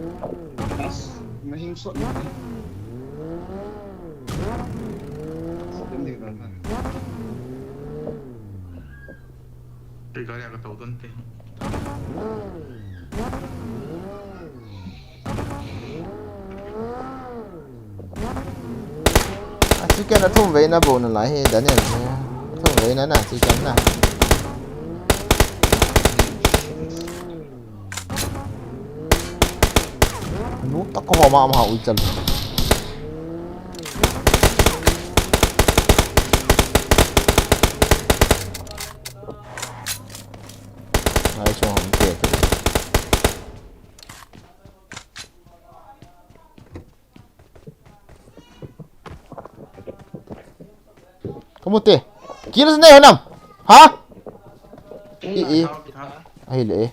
Te gari a ka tau don te. A chicken a thum vei na bo na lai he, Daniel. A thum vei na na chicken na. Anu tak ko ma ma ui chal. Ai, so hom te te. Kamu te. Kills ne honam. Ha? E, e. Ahile e.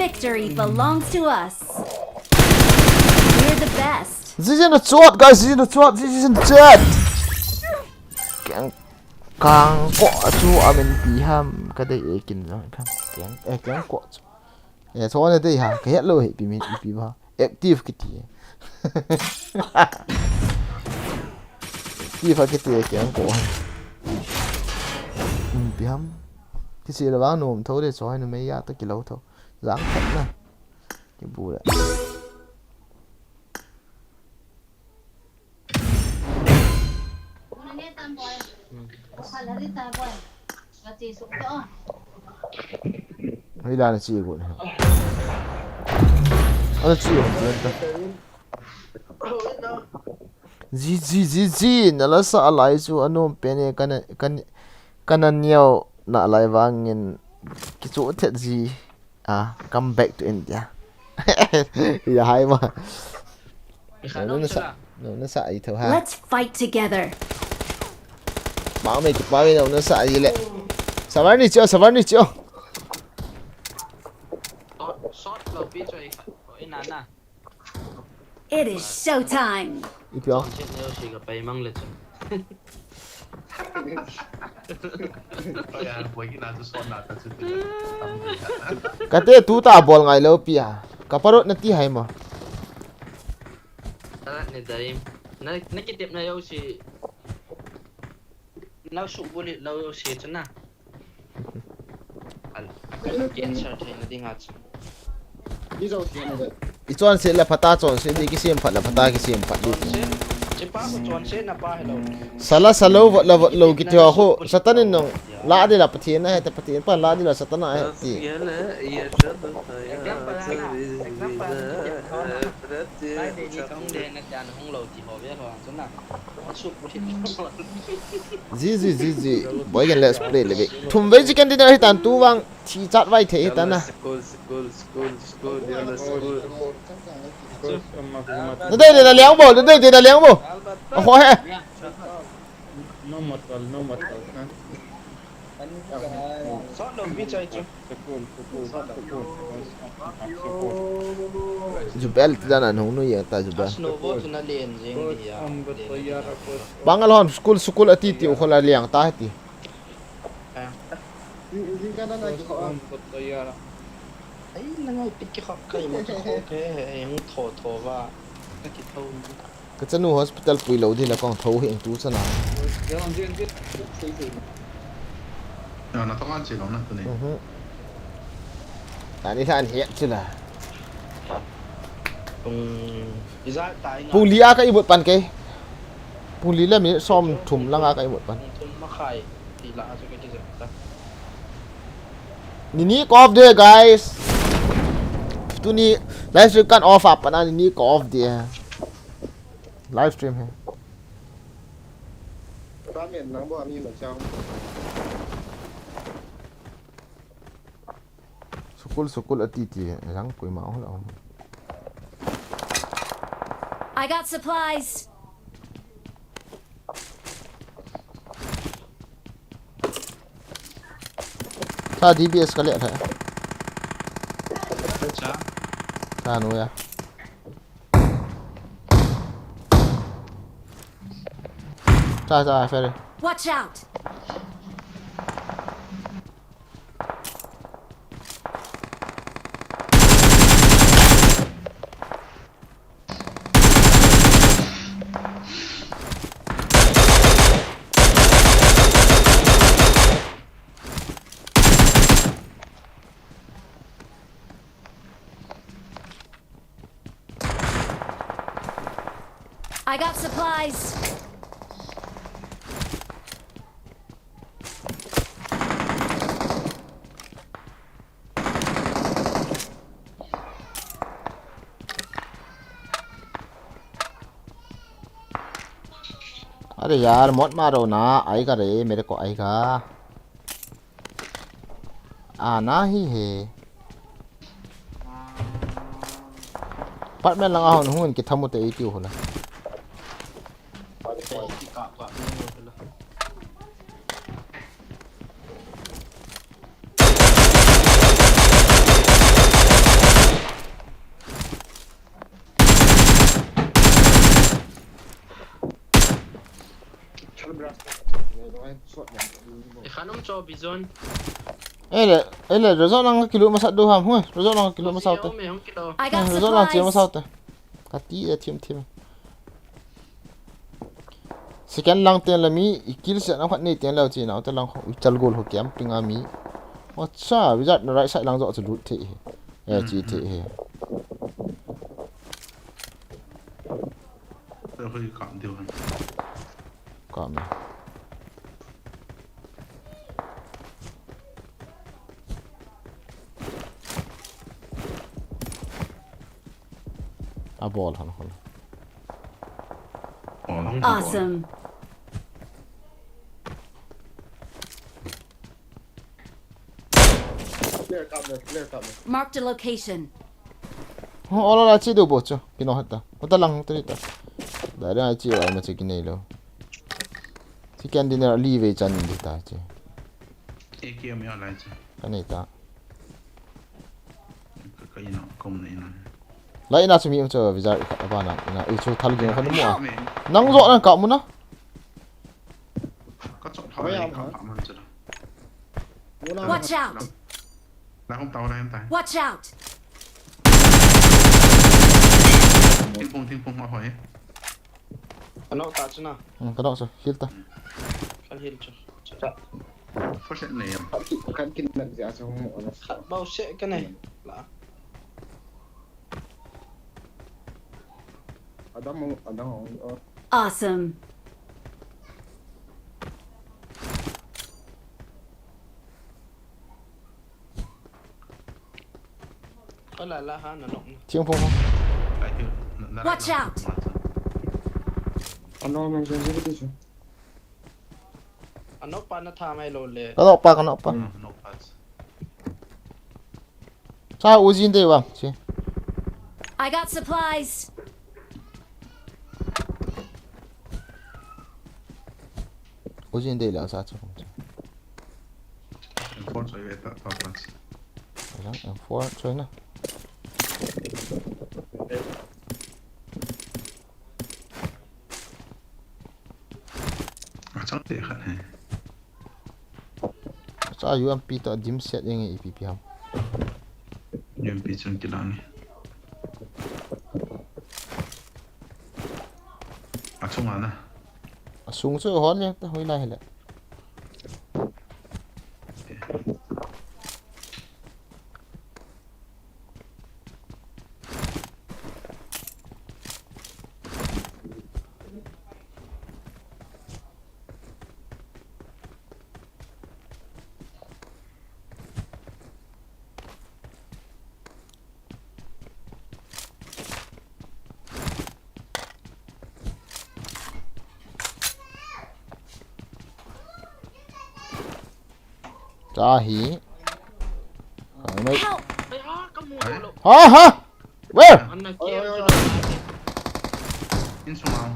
Victory belongs to us. We're the best. This is in the chat, guys. This is in the chat. This is in the chat. Keng kang ko chu amen pi ham. Ka dei e kin jong ham. Keng, eh, keng ko chu. Eh, so na dei ha. Ka het lo he pi min pi ba. Active kiti. Active kiti keng ko. Um, pi ham. Kisi la vang nom tho de so hai no me ya ta kilo tho. Jang khat na. Ki bu le. Hei la na chi gu ne. Ana chi o, chi ta. Ji, ji, ji, ji, na la sa lai chu anom pen e, kana, kana, kana niau na lai vangin kichu thet ji. Ah, come back to India. Ya hai ma. Nuna sa, nuna sa ai tho ha. Let's fight together. Ma me ki pa me nuna sa ai le. Savar ni cho, savar ni cho. Short, short lo pi cho i kha. Oi, na, na. It is show time. Ipi o? Chon chet neo si ka pai mang le chun. Kate tu ta bol ngai lo pi a. Ka parot na ti hai mo. Tara ni dai. Na, na kitep na yo si. Na su bulit lo yo si chun na. Al, cancer theina dinga chu. I chonset le phata chonset di, kisem phat le phata kisem phat di. Chonset, chipa ko chonset na pa hello. Sala salo vot la vot lo kiti ho khu, Satan in nong la di la Pathen a he ta, Pathen pa la di la Satan a he ti. Example, example, example. Friday ni kong de na jan hung lo ti ho ve ho ang chu na. Ji, ji, ji, ji. Boy, can let's play le ve. Thum vei ji kan di na hi tan tu vang. Thi chat vai thei hi tan na. School, school, school, school, yala school. Na dei de na liang bo, na dei de na liang bo. A ho he. No motor, no motor. Jubel ti dan an hung nu ya ta Jubel. Bangal hon school school ati ti u khola liang ta ti. Ai, na ngai pit ki khop kai mo ki khop ke, hung tho tho va. Ka ki tho. Ka chanu hospital pui lo di la kong tho hi eng tu chana. Ya, na tong an chi lo na tu ni. Mhm. Ani than hiat chu la. Pung, iza tai nga. Pung li a ka imut pan ke. Pung li le minute som thum langa ka imut pan. Pung thum makhai ti la a chu ka ki jep ta. Nini ka off de, guys. Tuni live stream kan off a pat na nini ka off de. Live stream he. School, school ati ti, jang koima hol a. I got supplies. Cha D B S ka le tha. Cha. Cha no ya. Cha, cha, ferry. Watch out! I got supplies. अरे यार, मत मारो ना, आएगा रे, मेरे को आएगा। आना ही है। Apartment lang ahon hungin kithamu te iti hula. Ekhan um cho bizon. Ele, ele, result lang kilu masat do ham, hui, result lang kilu masat te. I got supplies. Result lang che masat te. Kati e thim thim. Second lang ten la mi, i kill se na khat nei ten la chi na te lang ho, i chal gol ho kiam pinga mi. Acha, wizard na right side lang jo chu loot the he. Eh, chi the he. Te hoi kam deu han. Kam e. Abol hon hon. Ol. Awesome. Clear kap le, clear kap le. Marked a location. Ho, ol la chi do bo chu. Kino hata. Hota lang hota hita. Dai dai chi wa ma chi kinei lo. Chi kan dinner li ve chan di ta chi. Eki mi alai chu. Kanei ta. Ka ka ina kom na ina. Lai na chu mi um chu visa ka ba na ina i chu thal ging khon mu a. Nang jo nang ka mu na. Ka chok thaw le ka pha man chu. Muna Watch out! La kom tau la em tai. Watch out! Thingphung thingphung ma hoi. Ano ta chuna. Hmm, ka dok chu heal ta. Kan heal chu. First aid nei em. Kan kin nak ja sa mo ala. Khat bau se ka nei. La. Adam mo, adam mo. Awesome. Ala la ha na nok na. Thingphung. Ai ti. Na- na- Watch na- out. Ano mo sa sa ti. Ano pa na tha mai lo le. Ka dok pa, ka dok pa. Mm, no pass. Cha Uzi in dei vang chi. I got supplies. Uzi in dei la sa chu. Enforce ai ve ta ta pass. Yang M four choi na. A chang te khat he. Cha U M P to dim set yang ipi pi ham. U M P chang kilang ni. A chunga na. Asung chu hon yang ta hoi lai le. Cha hi. Ka mai. Help! Ai ha ka mu lo. Ha ha. Where? An na kiam chu. In sunga.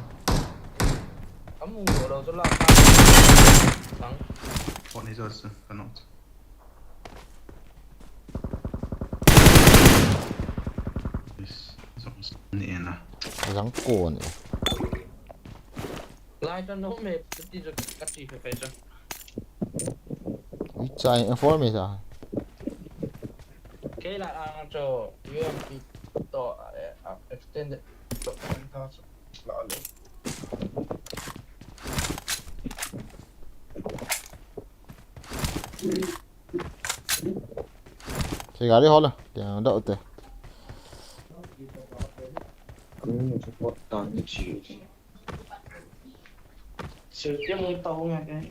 Ka mu lo chu la. Sang. Ko ni jo su ka nok. Yes. Jong ni na. Jang ko ni. Lai ta no me ti chu ka ti fe fe chu. Ui chai inform me sa. Kei la ang chu U M P to eh, ah, extended to ang ta chu la le. Che gari hola. Tiang da ute. Kung support ta ni chi. Sir, tiang mo ta ho nga ke.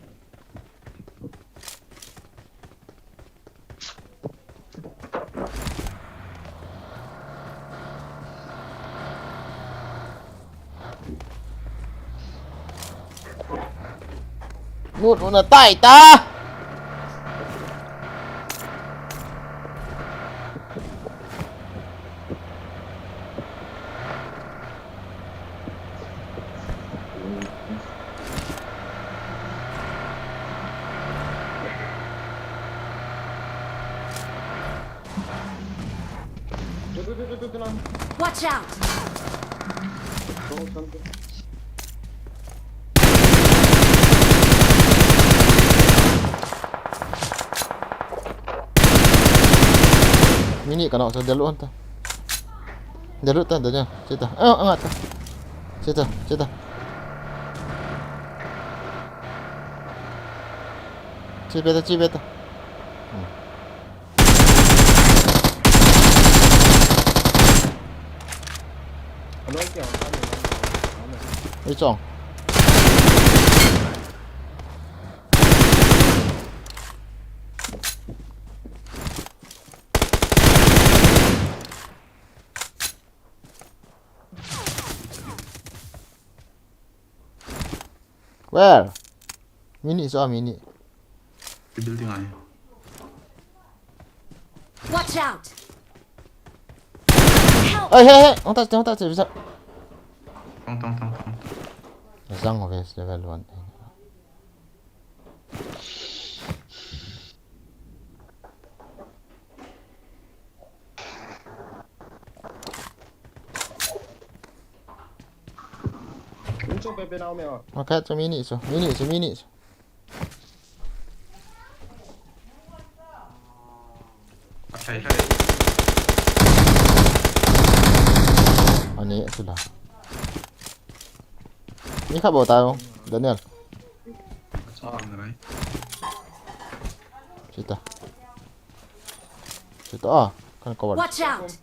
Nut una tai ta. Watch out! Mini ka nok sa delu anta. Delu ta danya. Chita. Eh, anga ta. Chita, chita. Chi beta, chi beta. Hmm. Ano kya? Ei chong. Where? Mini so mini. Building ai. Watch out! Hey, hey, hey! Hong ta, hong ta, bisa. Tong tong tong tong. Zang ho vest level one. Incho pe pe nao me o. Ma khat chu mini chu, mini chu, mini chu. Athai thai. Ani chu la. Ni kha bo ta, Daniel. Acha ang rai. Chita. Chita ah, kan cover. Watch out!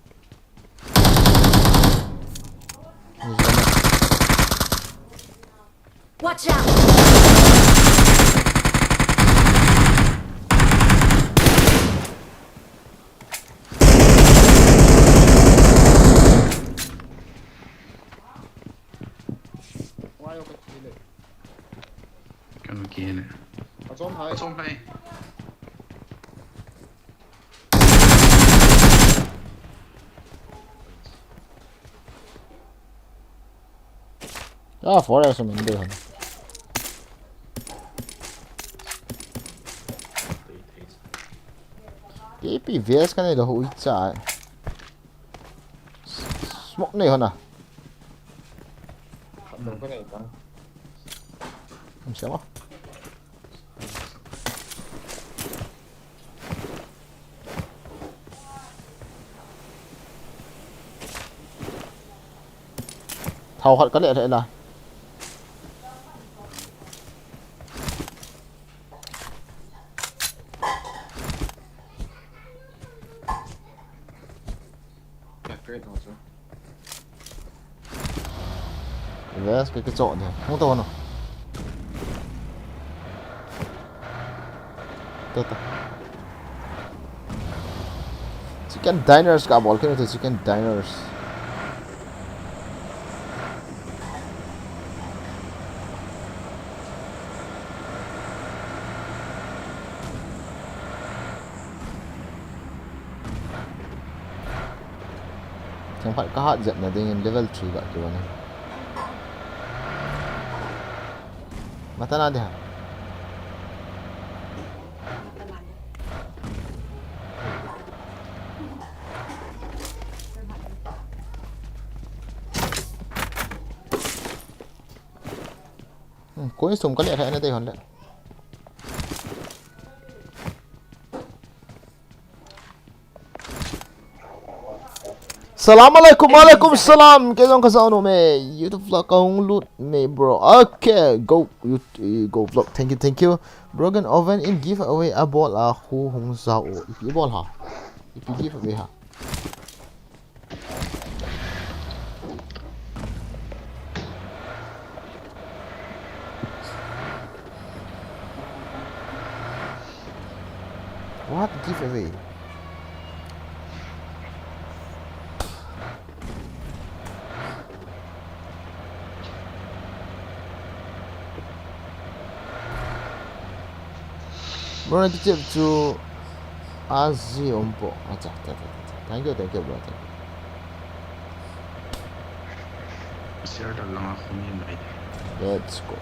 Ni jana. Watch out! Why you got killed? Kan kile. Achom hai. Achom hai. Ah, forest min de hon. K P V S kan ilo hui cha. Smoke nei hon a. Khat lo ka nei ta. Am siamo. Thao khat ka leh leh la. Ka kre to so. Yes, cái cái chỗ này. Không tao nó. Tao tao. Chicken diners ka bol kene chicken diners. Theng phat ka hat jep na ding in level three ka kiwan. Mata na dia. Hmm, coin sum ka leh thei na dei hon le. Salam alaikum, alaikum salam. Kei jong ka jao nom e. YouTube vlog ka hung lut me bro. Okay, go you go vlog. Thank you, thank you. Broken oven in giveaway a bol a khu hung jao. Ipi bol ha. Ipi giveaway ha. What giveaway? Bro, na kichep chu aji umpo. Acha, cha, cha, cha. Thank you, thank you, bro. Thank you. Share da lang a khumi mai. Let's go.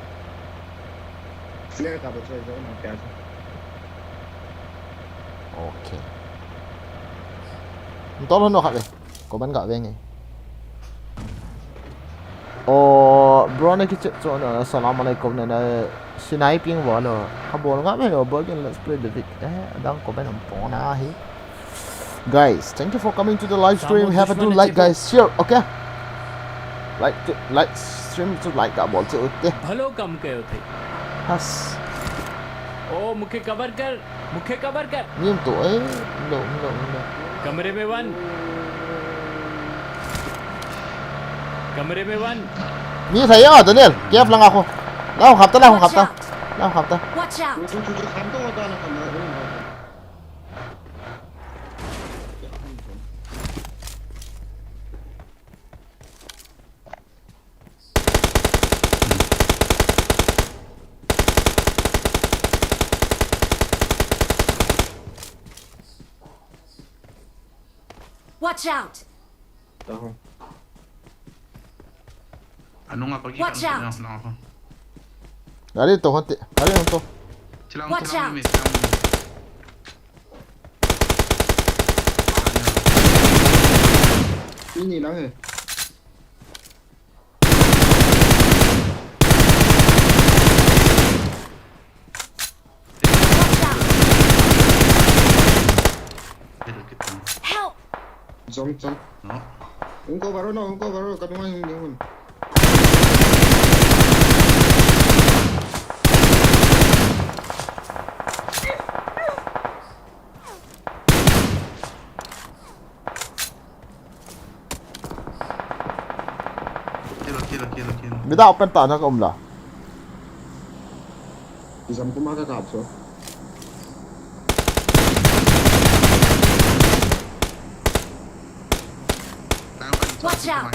Flare ka ba choi jo na kya. Okay. Ntol no kha ve. Ko ban ka ve nge. O bro na kichep chu na salam alaikum na na sinai ping wa lo. Ka bol nga me lo bol kin let's play the Vic. Eh, dang ko ban um pon na hi. Guys, thank you for coming to the live stream. Have a do like, guys, share, okay? Like, like stream to like ka bol chu te. भलो कम कयो थे। Has. ओ मुखे कवर कर, मुखे कवर कर। Nim to eh, no, no, no. कमरे में वन। कमरे में one. Ni thei ya Daniel, kef lang ako. Lang khap ta, lang khap ta. Lang khap ta. Watch out! Chu chu chu kham to ka na kham na. Watch out! Tahu. Anunga pagi Watch kan out! Lang ako. Gari to, konti. Gari to. Silang Watch silang out. May silang. Ini lang eh. Watch out! Pero kita. Help! Jom jom. No. Ungko baru no, ungko baru kadungan yung yung. Kilo kilo kilo kilo. Mida open ta na ka umla. Jom kuma ka kap so. Watch out!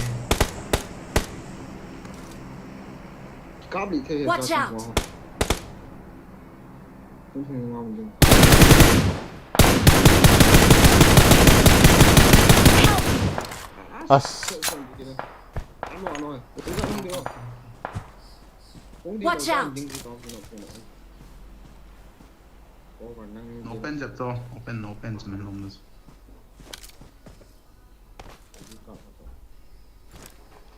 Kap li the. Watch out! Tung tung ngam tung. As. Ano ano. Ito sa ang dito. Kung di Watch lang out! Ding dito ako na. Over nang. No open jab to. Open no open sa nalong na.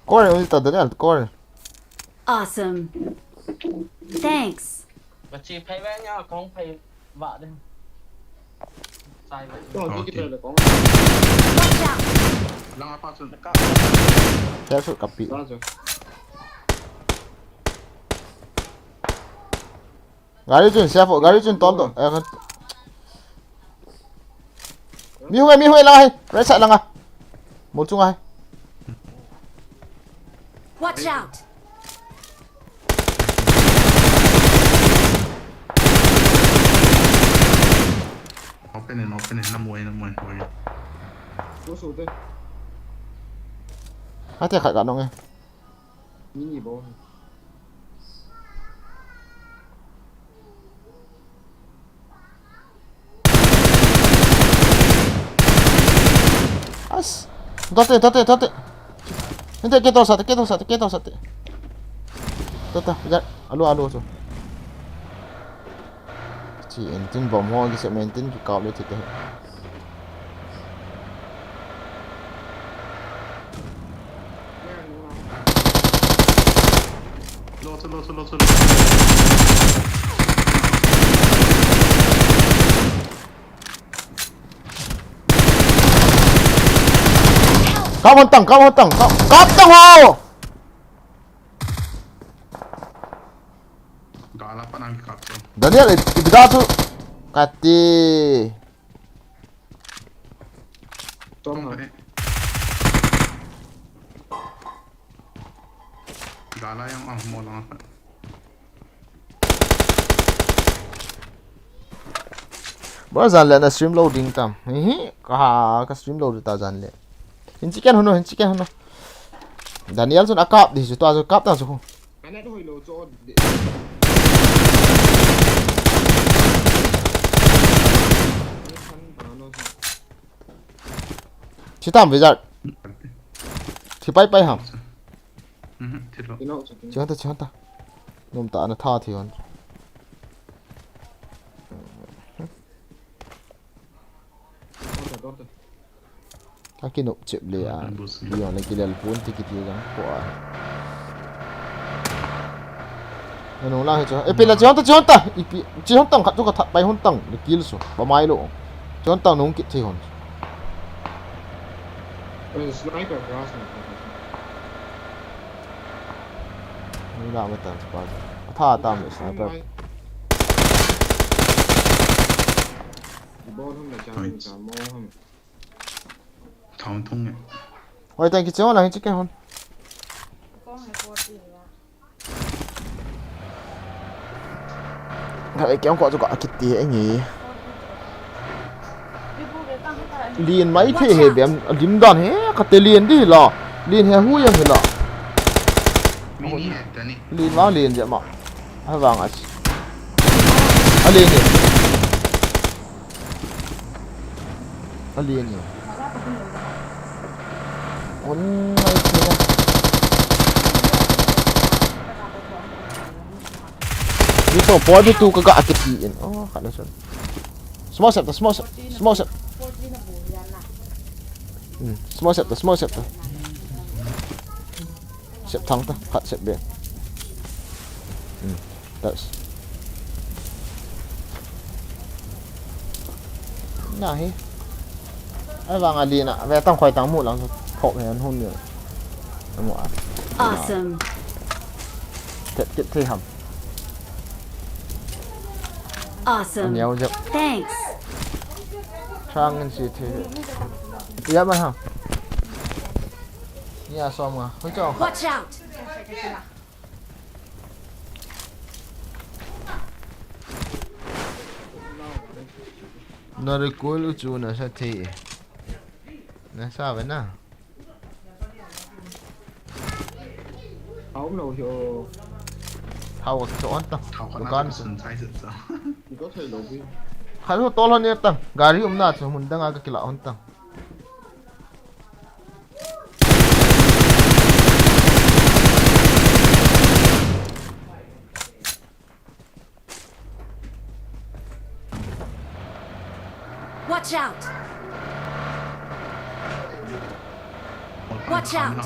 Core, uli ta Daniel, core. Awesome. Thanks. Bachi phai ba nya kong phai ba de. Sai ba. Ito, hindi kita lang kong. Watch out! Lang apa sun. Kaya su kapi. Sa sa. Gari chun, siya po, gari chun ton to. Eh, kan. Mi hung, mi hung lang hai. Right side lang ah. Mol chung hai. Watch out! Open in open in. Namuay namuay. Puso te. Ate khat ka nong eh. Mini bo. As. Tate, tate, tate. Ente, keto sate, keto sate, keto sate. Tata, ya, alu, alu, alu. Chi engine bomb ho, ki se engine ki kap le thite. Lo lo lo lo lo. Kap hon tang, kap hon tang, kap, kap tang ho! Gala pa nang kap to. Daniel, i, i bida tu. Kati. Tom ha. Gala yang ah mo lang pa. Bro, jan le na stream loading tam. Hihi, ka ha, ka stream load ta jan le. Hin chicken hono, hin chicken hono. Daniel sun akap di su to, akap ta su. Kana to hoilo cho. Chitam wizard. Thi pai pai ham. Mhm, thilo. Ino cho. Chihon ta, chihon ta. Nom ta na tha thi hon. Don't don't. Ka kinop chep le a. Bus. Ion le kilel pun ti kiti jang ko a. Nanu la he cho. E pe la chihon ta, chihon ta. Ipi chihon tang khat chu ka that pai hon tang. Le kil su. Ba mai lo. Chihon tang nung kit thi hon. There's a sniper across me. Ni la me tan pa. Tha tam le sniper. Ball hum na jam na mo hum. Thong thong ne. Oi, thank you, chihon lang, chicken hon. Hai, kiam ko chu ka kiti e nge. Lien mai the he bem, lim dan he, ka te lien di la. Lien he hu yang he la. Mini he tani. Lien ma, lien je ma. Ha vang ach. A lien ni. A lien ni. Hun mai thei na. Ni to poi tu ka ga kiti in. Oh, khat na chun. Small set ta, small set, small set. Hmm, small set ta, small set ta. Set thang ta, khat set be. Hmm, that's. Na hi. Ai vang a li na, ve tang khoi tang mu lang, phok he an hun ni. Amu a. Awesome. Tet kit thei ham. Awesome. An yau jep. Thanks. Chang in si thei. Ya man ham. Ya som nga. Hoi chong. Watch out. Na recoil u chu na sa thei e. Na sa ve na. Hao lo hi o. Hao ka on ta. Hao ka na dukan. Sun chai sa sa. Ni ko thei lo bi. Khat ho tol hon e ta. Gari um na chu mun dang a ka kila hon ta. Watch out! Watch out!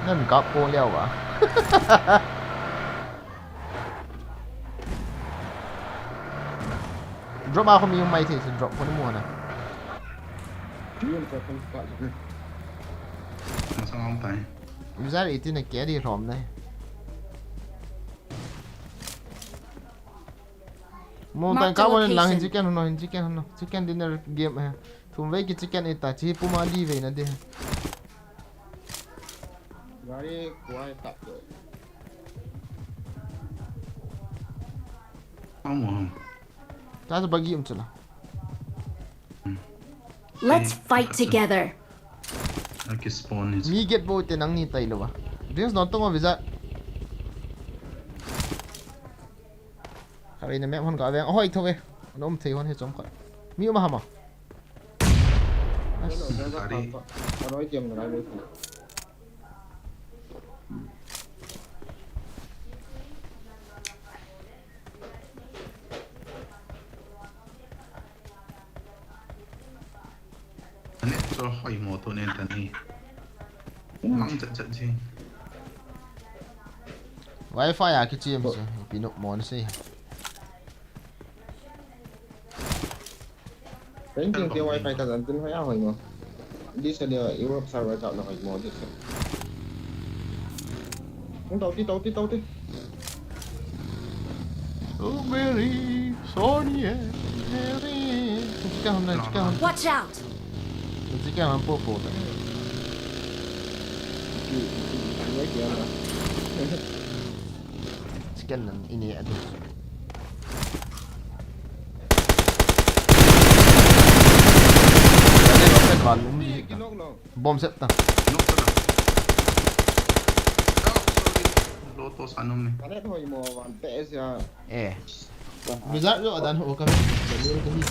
Nan kap ko leo ba. Drop a ko mi mai thei, drop ko ni mu na. Masang ang tai. Mizar iti na kya di rom na. Mo tan ka mo lang hin chicken no, hin chicken no. Chicken dinner game eh. Thum vei ki chicken ita, chi puma li vei na de. Gari kuai tak. Amo. Ta bagi um chala. Let's fight together. Aki spawn is. Mi get bo te nang ni tai lo ba. Dings non tong visa. Khabe na map hon ka veng. Ahoi tho ve. Nom thei hon he chom kha. Mi ma hama. Hello, hello, hello. Ani cho hoi mo to nen tani. Mang chat chat ji. Wi-Fi a ki chim se, pinu mon se. Thank you, Wi-Fi ka zan tin hoi a hoi mo. This is the Europe server ka na hoi mo this. Hung tau ti, tau ti, tau ti. Oh, Mary, sorry, eh, Mary. Chicken ham na, chicken ham. Watch out! Chicken ham po po ta. Chicken nan ini adu. Bomb set ta. Nok ta na. Oh, sorry. Loto sanum ni. Kane thoi mo van pe sia. Eh. Wizard lo adan ho ka. Daniel ka hi.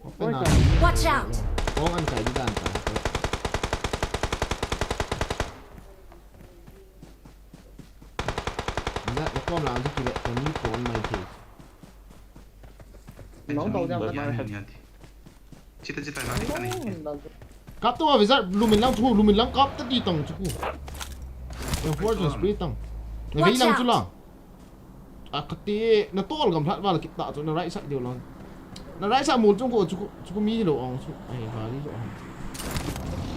Open na. Watch out. Kong an kai di dan ta. Wizard ko kom lang di kile ko ni ko mai thei. Nong tau jam ka. Chita, chita, gari ka nei. Kap to, Wizard, lumin lang chu, lumin lang kap ta ti tang chu. Yang fortune spray tang. Na vei lang chu la. A kati, na tol gam lhat val kit ta chu, na right side deu lang. Na right side mol chung ko chu, chu mi lo ong chu. Ai, ha, ni lo ong.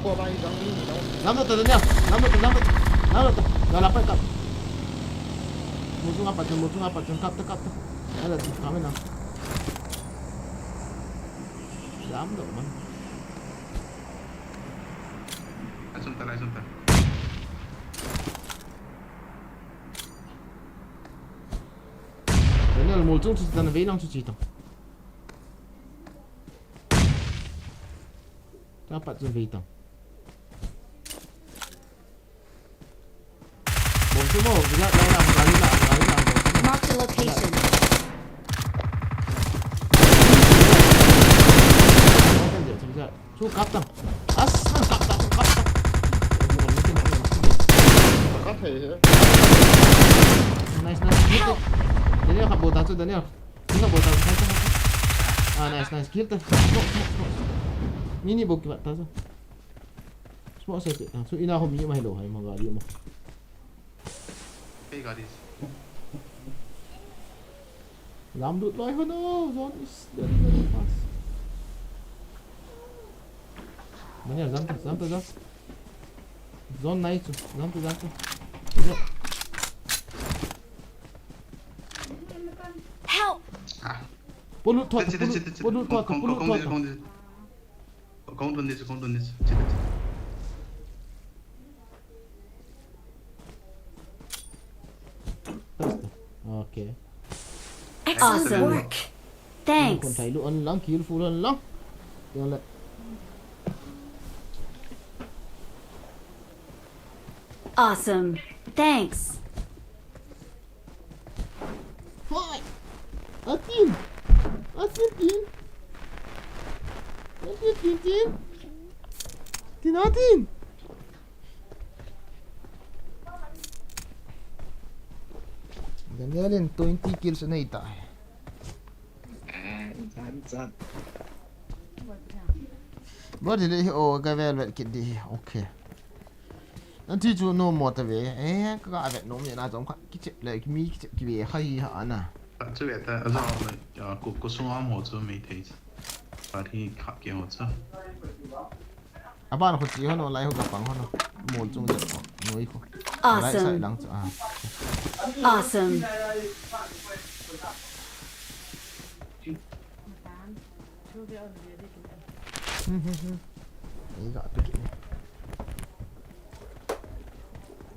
Ko bai jang ni lo. Lam ta ta nia, lam ta, lam ta. Lam ta. Na la pai kap. Mol chung apa, mol chung apa, kap ta, kap ta. Ala ti kame na. Lam do man. Asum ta, asum ta. Daniel, mol chung chu tan vei lang chu chi tang. Ta pat chu vei tang. Bom chu mo, bila, bila, bila, bila, bila, bom chu mo. Mark the location. Chu kap tang. As, kap Nice, nice. Daniel, khat bou ta chu, Daniel. Ni khat bou ta chu. Ah, nice, nice. Kill ta. Smoke, smoke, smoke. Mi ni bou kivat ta chu. Smoke se te. Ah, chu ina ho mi ma hello, hai ma gari ma. Hey, guys. Lam lut loi ho no. Zone is very, very fast. Daniel, jump ta, jump ta, jump. Zone nai chu, jump ta, jump ta. Help! Polut thot, polut thot, polut thot. Kong don this, kong don this. Okay. Excellent work. Thanks. Kon thai lu an lang, kill full an lang. Yang le. Awesome. Thanks. Hoi. Atin. Atin, tin. Atin, tin, tin. Tin, atin. Daniel in twenty kills anei tai. Bro, delete hi o, ka vel vet kit di hi. Okay. Nan thi chu no mo ta ve. Eh, ka ga vet nom ni na jong kha kichep le mi kichep ki ve kha hi ha na. Khat chu ve ta, a jong le, ah, ko, ko sung am ho chu mei thei chu. Khat hi kha ke ho chu. Aban ho chi ho no, lai ho ka pang ho no. Mo chung de ho, noi ho. Awesome. Lai sai lang chu, ah. Awesome. Ei ga tu ki.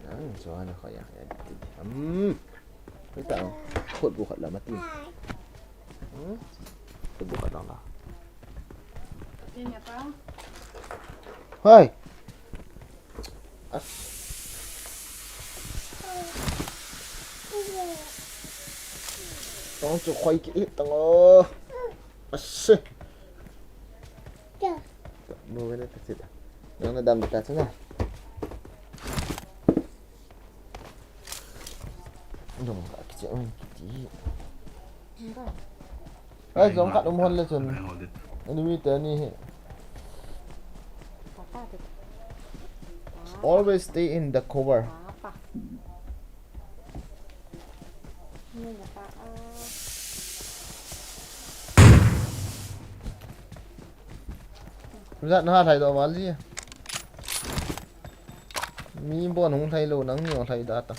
Ang so ana khoya ya. Hmm. Kita. Khut bu khat la mati. Hmm. Khut bu khat la. Hai. Tong chu khoi ki it tong o. Ase. Mo wena ta sida. Nang na dam ta sina. Dong ka kiche un kiti. Ai, jong khat um hon le chun. Enemy te ni hi. Always stay in the cover. Jat na ha thai do wali. Mi bon hung thai lo, nang ni hung thai da ta.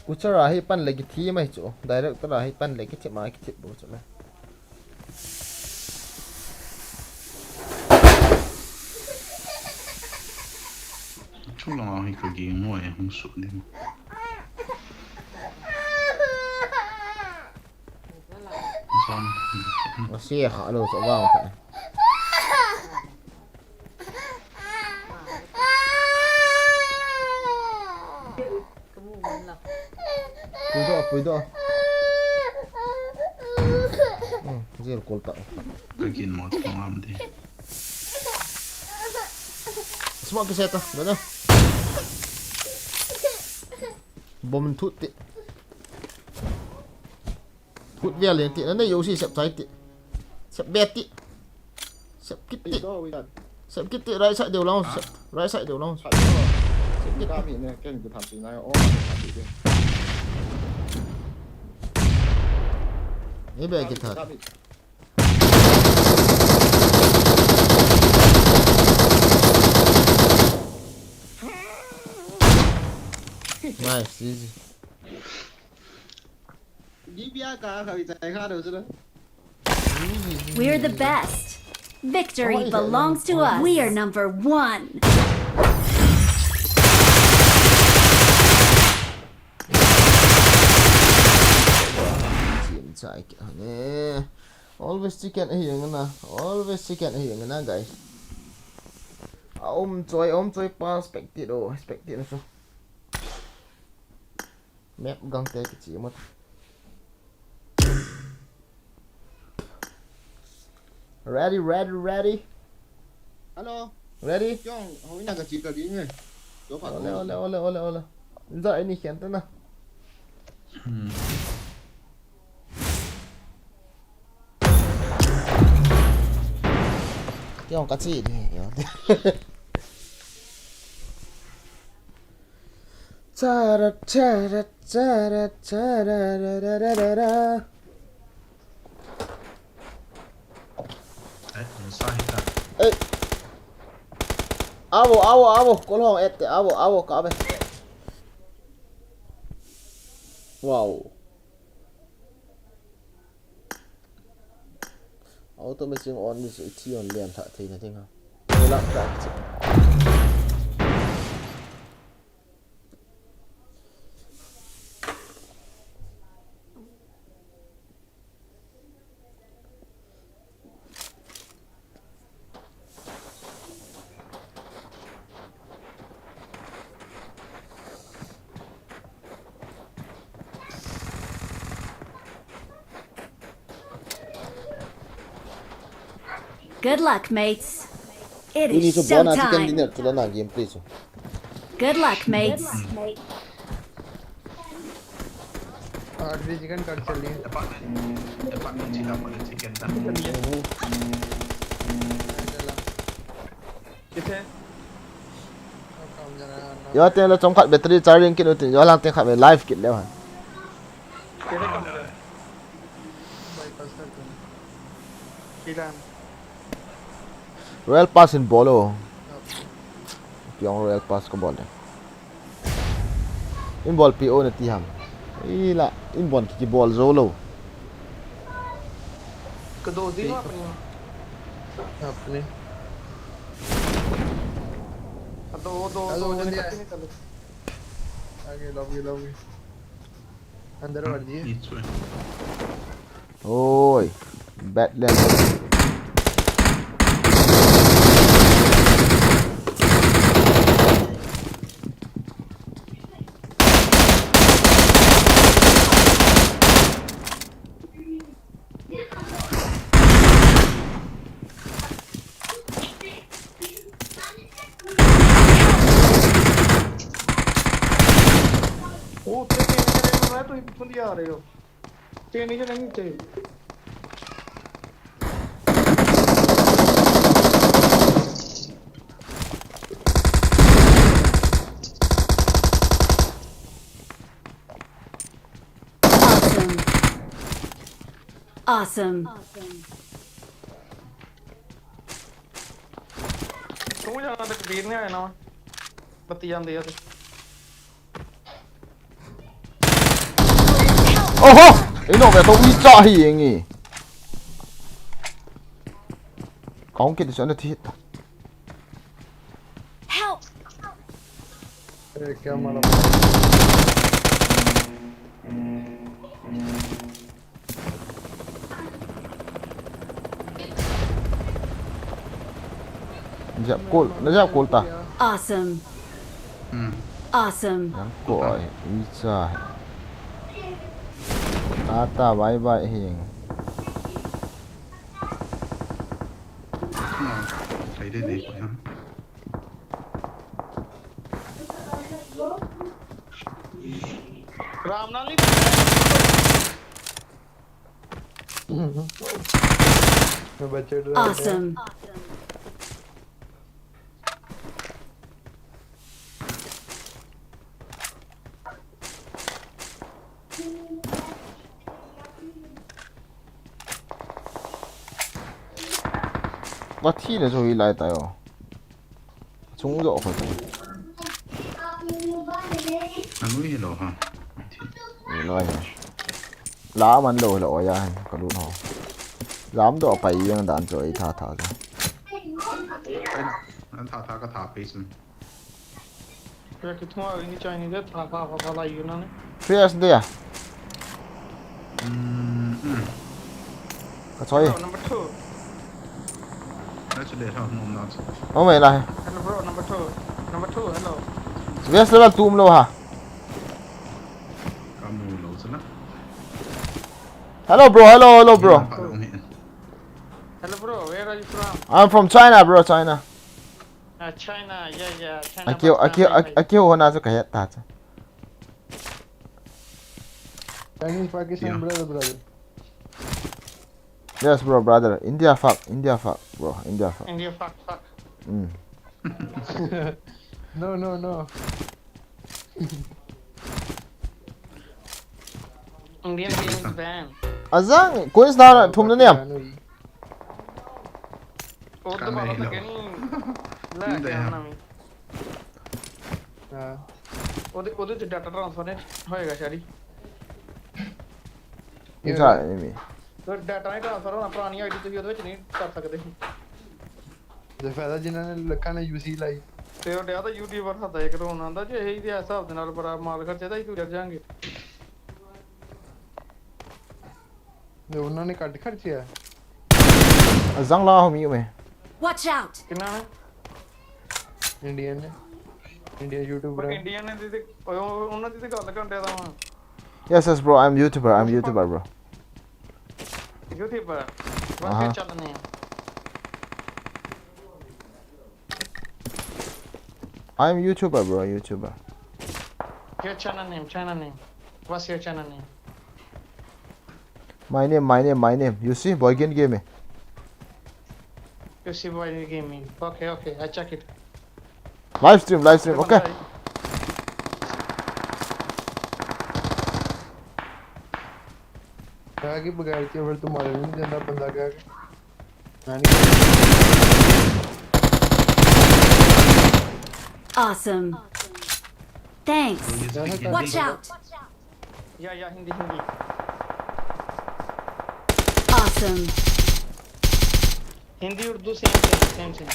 Kuchara hi pan le kithi mai chu. Director a hi pan le kithi mai kithi bo chu le. Chung langa hi ka ging mo e hung su di mo. Zon. Masi kha lo so vang kha. Pui doh, pui doh. Hmm, zil kul ta. Ka kin mo tu ngam di. Smoke ki seta, brother. Bom thut ti. Thut vel in ti, na nei jo si sep chai ti. Sep be ti. Sep kit ti. Sep kit ti, right side deu lang, sep, right side deu lang. Sep kit ti. Ni be kit tha. Nice, easy. We're the best. Victory belongs to us. We are number one. Always chicken ahi na. Always chicken ahi na, guys. A um choi, um choi pa spectate o, spectate na so. Map gang te kichi mo. Ready, ready, ready. Hello. Ready? Kyong, ho ina ka chi ka di ne. Ole, ole, ole, ole, ole. Inza ini khen ta na. Hmm. Tiang ka chi ni. Chara, chara, chara, chara, ra, ra, ra, ra, ra. Eh, sa hita. Eh. Avo, avo, avo. Kol hong et, avo, avo, ka ve. Wow. Auto machine on ni se thi on lian tha thei na thing ha. Ni la ka chi. Good luck, mates. It is showtime. Good luck, mates. आठ भी chicken cut चल रही है। Department, department chicken, chicken था। किथे? Yo, teng le chomkhat battery charging kit utin, yo lang teng khat ve live kit leu han. Kilang. Royal Pass in bol o. Piong Royal Pass ka bol de. In bol pi o na ti ham. Ila, in bon ki bol zo lo. Ka do di ma apni. Apni. Ka do, do, do, do, do, do. आगे, lobby, lobby. अंदर भर दिए। Oi, Batland. वो तेरे नीचे नहीं रहा, तो इतने आ रहे हो। तेरे नीचे नहीं थे। Awesome. Awesome. तू जाना तकबीर नहीं आया ना। बत्ती जान दिया तू। Oho! Ino ve to ui cha hi engi. Kaung kit so na thi ta. Help! अरे, क्या मारा? Jap kol, na jap kol ta. Awesome. Hmm. Awesome. Yang ko ai, ui cha. Ta ta, bye bye hing. Hmm. Sai de de ko ha. रामनाली। मैं बजट रहा था। Awesome. Ba thi le zo hi lai ta yo. Chung jo kho. Anui hi lo ha. Hi lo hi. La man lo lo ya hin ka lut ho. Jam do pai yang dan cho i tha tha ja. An tha tha ka tha pe sun. Kaya kithua ini Chinese de tha tha tha tha la yu na ne. P S D ya. Hmm, hmm. Ka choi. Bro, number two. Actually, ha, no, not. Oh, mai la. Hello, bro, number two. Number two, hello. West level tum lo ha. Kamu lo sana. Hello, bro. Hello, hello, bro. Hello, bro. Where are you from? I'm from China, bro. China. Uh, China, yeah, yeah. China Akio, Pakistan, Akio, hai, Ak- hai. Akio hona chu kahet ta chu. Chinese Pakistan, yeah, brother, brother. Yes, bro, brother. India fuck, India fuck, bro, India fuck. India fuck, fuck. Mm. No, no, no. Indian game is banned. Azang, coins na thum na niam. Urdu wala to kehni. La kehna nahi. Ha. Ude, ude se data transfer nahi hoyega shayad. Ye. Aisa nahi. To data nahi transfer hona, purani I D to hi ude vich nahi kar sakde. Ye fayda jinhone rakha na U C lai. Te ude aata YouTuber tha, ek rona da je hi dia sab de naal bada mal kharche da hi tu jayenge. Ye unhone cut kharche hai. Azang la ho mi me. Watch out! Kinna hai? Indian hai. Indian YouTuber hai. Indian hai, didi. Unna didi gal kar de da. Yes, yes, bro. I'm YouTuber. I'm YouTuber, bro. YouTuber. What's your channel name? I'm YouTuber, bro. YouTuber. Your channel name. Channel name. What's your channel name? My name, my name, my name. You see, Boy Gen Gaming. You see, Boy Gen Gaming. Okay, okay. I check it. Live stream, live stream. Okay. Kya ki bagair ke, agar tumhare nahi janda banda kya? Awesome. Thanks. Watch out. Yeah, yeah, Hindi, Hindi. Awesome. Hindi, Urdu, same, same, same, same.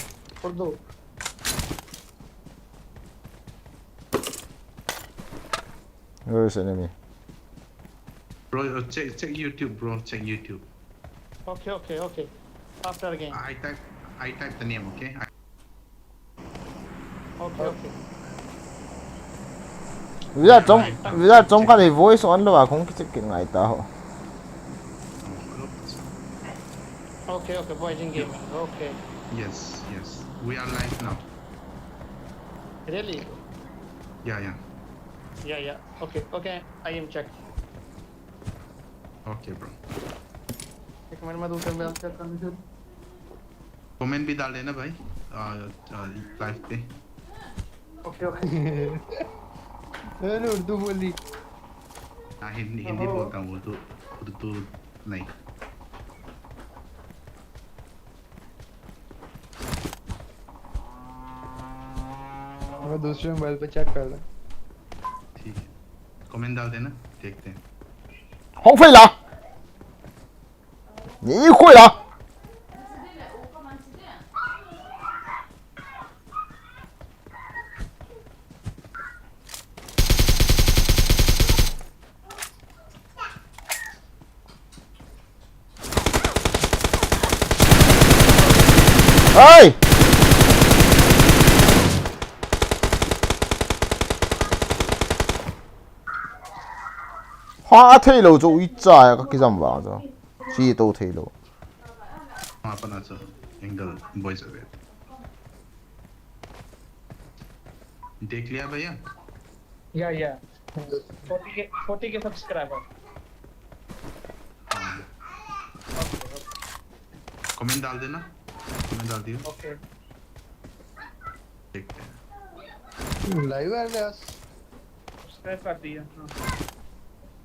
Urdu. Where is enemy? Bro, uh, check, check YouTube, bro. Check YouTube. Okay, okay, okay. After again. I type, I type the name, okay? I Okay, okay. Without chom, without chom khat hi voice on lou a kong kicheck kit ngai ta ho. Okay, okay, Boy Gen Gaming. Okay. Yes, yes. We are live now. Really? Yeah, yeah. Yeah, yeah. Okay, okay. I am check. Okay, bro. एक मिनट, मैं दूसरे में check करने से Comment भी डाल देना भाई, आ, आ, live पे। Okay, okay। मैंने उर्दू बोली। हाँ, हिंदी, हिंदी ओहो। बोलता हूँ, उर्दू, उर्दू नहीं। मैं दूसरे mobile पे check कर रहा हूँ। ठीक है, comment डाल देना, देखते हैं। Hong fei la. Ni khoi la. Hey! Ha, thei lou chu i cha ka kijam vang chu. Chi to thei lou. वहाँ पर ना सर, एंगल बॉयज अवे। देख लिया भैया? या, या। फ़ोर्टी के, फ़ोर्टी के subscriber। हाँ। Okay, okay. Comment डाल देना, comment डाल दियो। ओके। देखते हैं। Live आ गया। Subscribe कर दिया, हाँ।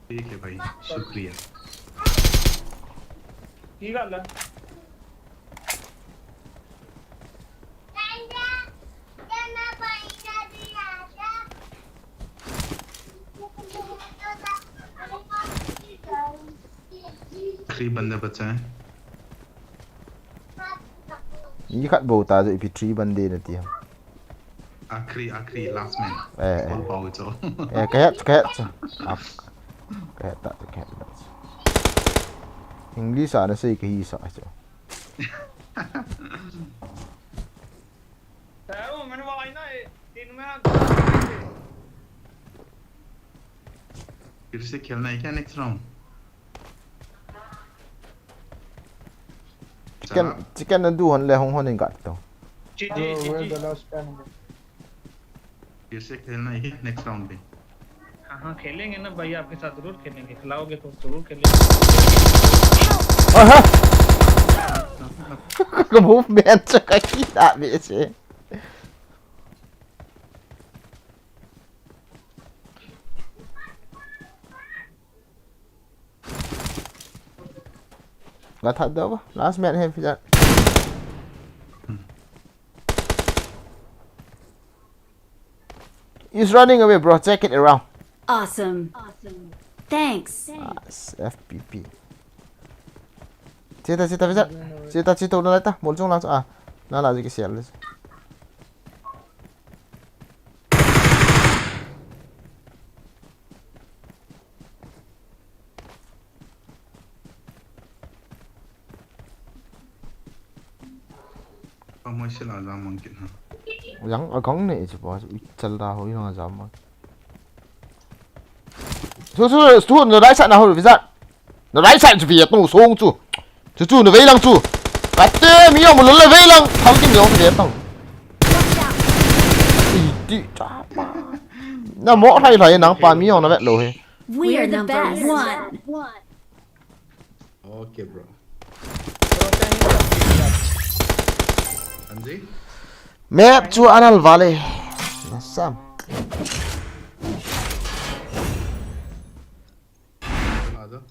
ठीक है भाई, शुक्रिया। की गल है? Three बंदे बचे हैं। Ni khat bou ta chu ipi three bande na ti ham. Akhri, akhri, last man. Eh, eh. Bol pao chu. Eh, ka het, ka het chu. Ah, ka het ta, ka het ta. English a na sei ka hi sa chu. फिर से खेलना है क्या next round? Chicken, chicken na du hon le hung hon in gat to. Ji, ji, Bro, ji, where ji. The Last Stand? फिर से खेलना ही next round भी। हाँ, हाँ, खेलेंगे ना भाई, आपके साथ जरूर खेलेंगे, खिलाओगे तो जरूर खेलेंगे। Aha! Ka movement chu ka kila ve se. Gathat da ba? Last man he fija. He's running away, bro. Check it around. Awesome. Thanks. Ah, F P P. Chita, chita, fija. Chita, chita, udah ta. Muncung langsung. Ah, nala aja kisial. Kamu sila jam mangkit ha. Yang agang ne chu pa chal da ho yang jam ma. Su su su na right side na ho visa. Na right side chu bi tu song chu. Chu chu na vei lang chu. Ka te mi yong lo le vei lang. Thau kin yong ve tang. Ti ti cha pa. Na mo thai lai nang pa mi yong na vet lo he. We're the best. Okay, bro. हाँ जी। Map chu anal vale. Nasam. आ जाओ।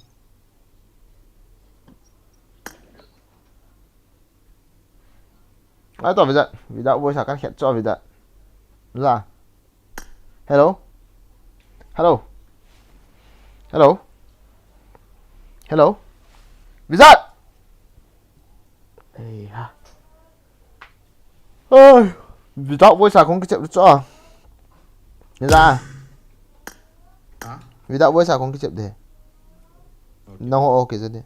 Ai to visa. Visa voice kan khet cho visa. Visa. Hello? Hello? Hello? Hello? Visa! Ei ha. Oi. Visa voice a kong kichep cho. Visa. हाँ? Visa voice a kong kichep de. Nang ho okay jade.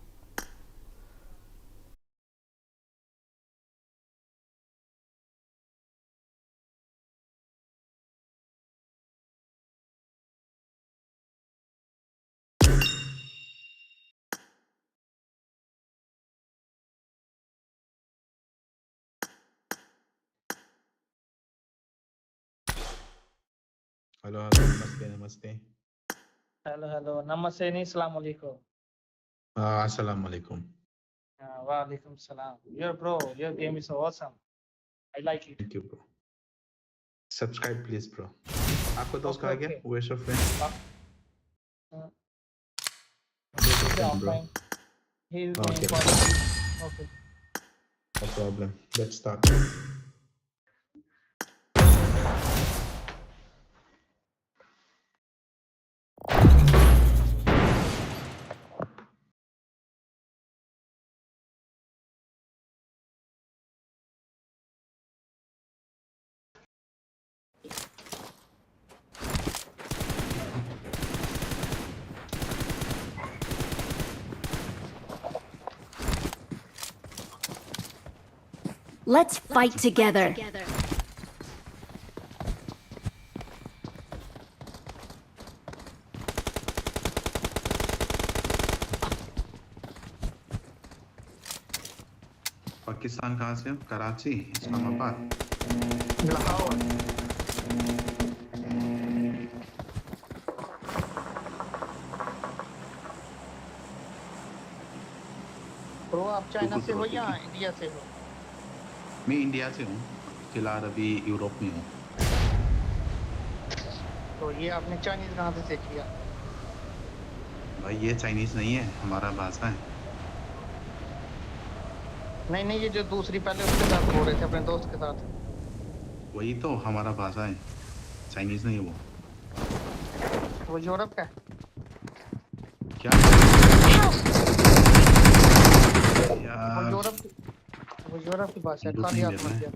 Hello hello, नमस्ते नमस्ते। Hello hello, नमस्ते नहीं, सलाम अलैकुम। हाँ, अस्सलाम वालेकुम। हाँ, वालेकुम सलाम। Your bro, your game is awesome. I like it. Thank you, bro. Subscribe, please, bro. आपको दोस्त Okay, कहाँ गया? okay. Where's your friend? Uh, Where's your okay, friend, bro? offline. He is Okay. going for. Okay. No problem. Let's start. Let's fight together. Pakistan कहाँ से हो? कराची, इस्लामाबाद। लाहौर। Bro, आप चाइना से हो या इंडिया से हो? मैं इंडिया से हूँ, फिलहाल अभी यूरोप में हूँ। तो ये आपने चाइनीज कहाँ से सीख लिया? भाई, ये चाइनीज नहीं है, हमारा भाषा है। नहीं नहीं, ये जो दूसरी पहले उसके साथ बोल रहे थे, अपने दोस्त के साथ। वही तो हमारा भाषा है, चाइनीज नहीं है वो। वो यूरोप का है। क्या? वो यार, यूरोप की, वो यूरोप की भाषा है। हिंदू खाली नहीं हाथ लेना मत है। गया।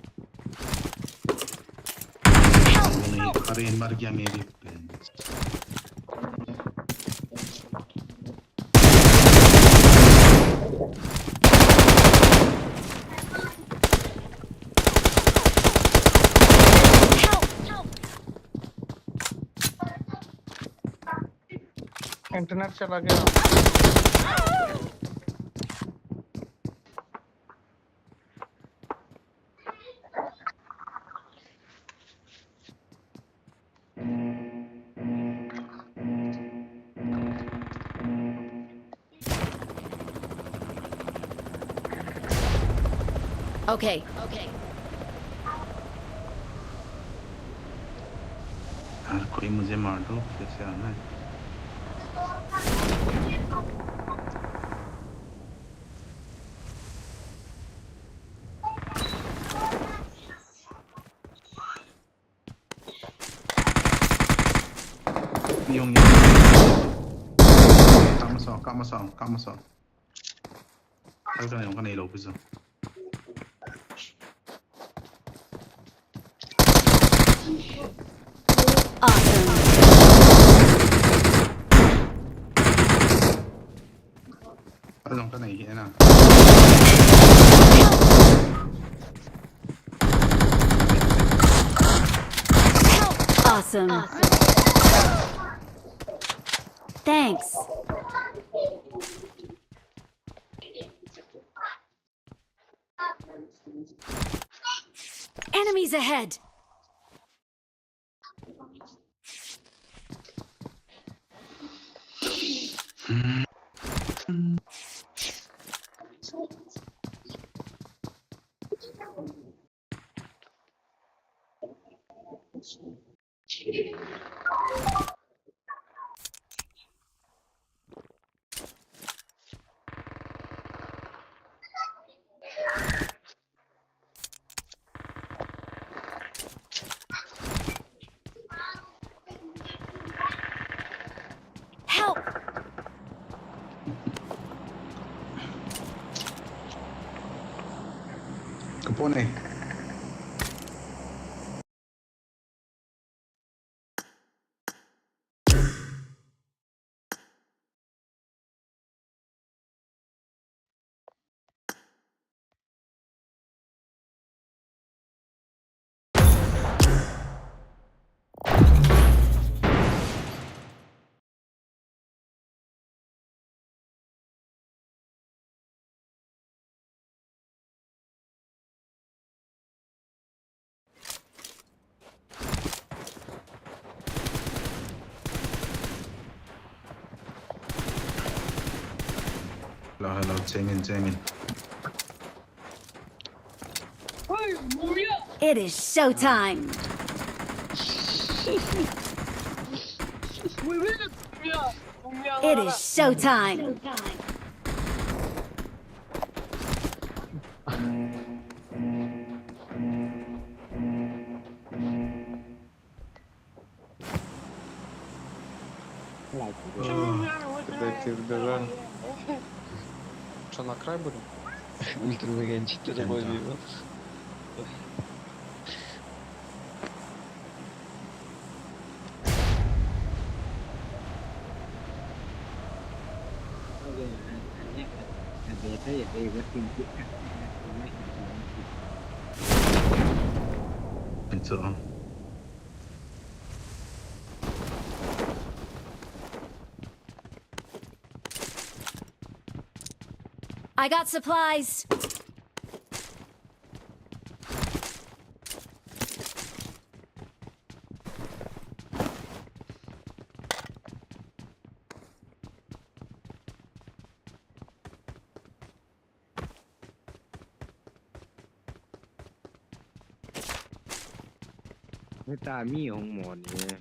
वो नहीं, अरे, मर गया मेरी बहन। इंटरनेट चला गया। Okay, okay. यार, कोई मुझे मार दो, कैसे आना है? Yung, yung. Kama sa, kama sa, kama sa. Kal ka na yung kanay low pisa. Awesome. Kal yung kanay, yan na. Awesome. Thanks. Enemies ahead. Help! Kapone. Hello, hello, cheng in, cheng in. It is showtime. It is showtime. Что, на край будем? Ультра выгончик. I got supplies. Hita mi hung mon e.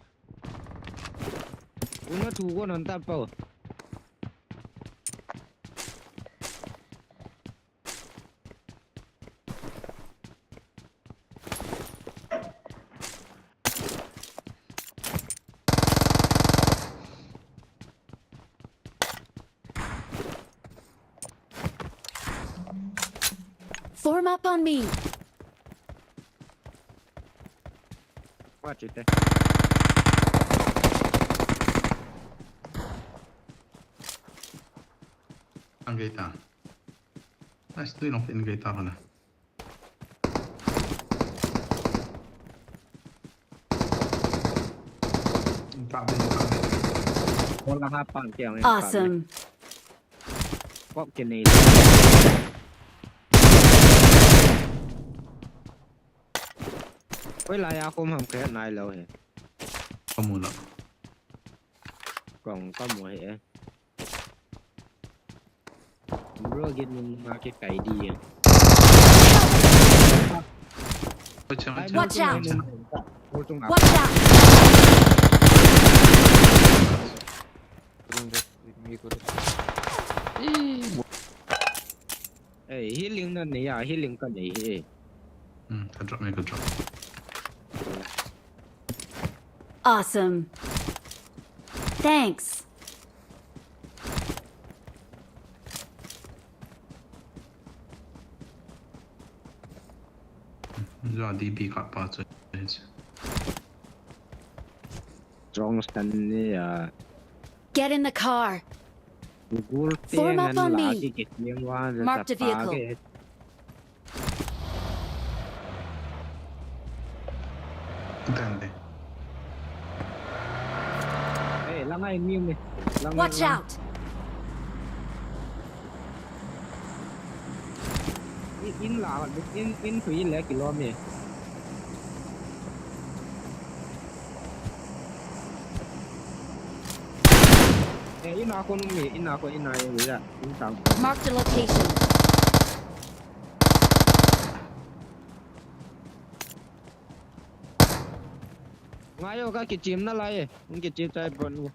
Una tu ko non ta pau. Form up on me. Watch it. Ang kita. Nice, tu yung pin kita ko na. Wala ha pang kya. Awesome. Kok kini. Oi, la ya kom ham kaya nai lo he. Kamu la. Kong kamu he. Bro, get me ma ke kai di. Watch out! Watch out! Watch out! Hey, healing na nei a, healing ka nei hi. Hmm, ka drop, ka drop. Awesome. Thanks. Jua D B ka pa chu. Strong stand ni a. Get in the car. Form up on me. Marked a vehicle. Dande. Hey, lang ai ni me. Watch out. In, in la, in, in tu in le kilom e. Eh, in a kon um e, in a kon, in a ye ya, in tang. Marked a location. Ngai o ka kichim na lai e, in kichim chai bon.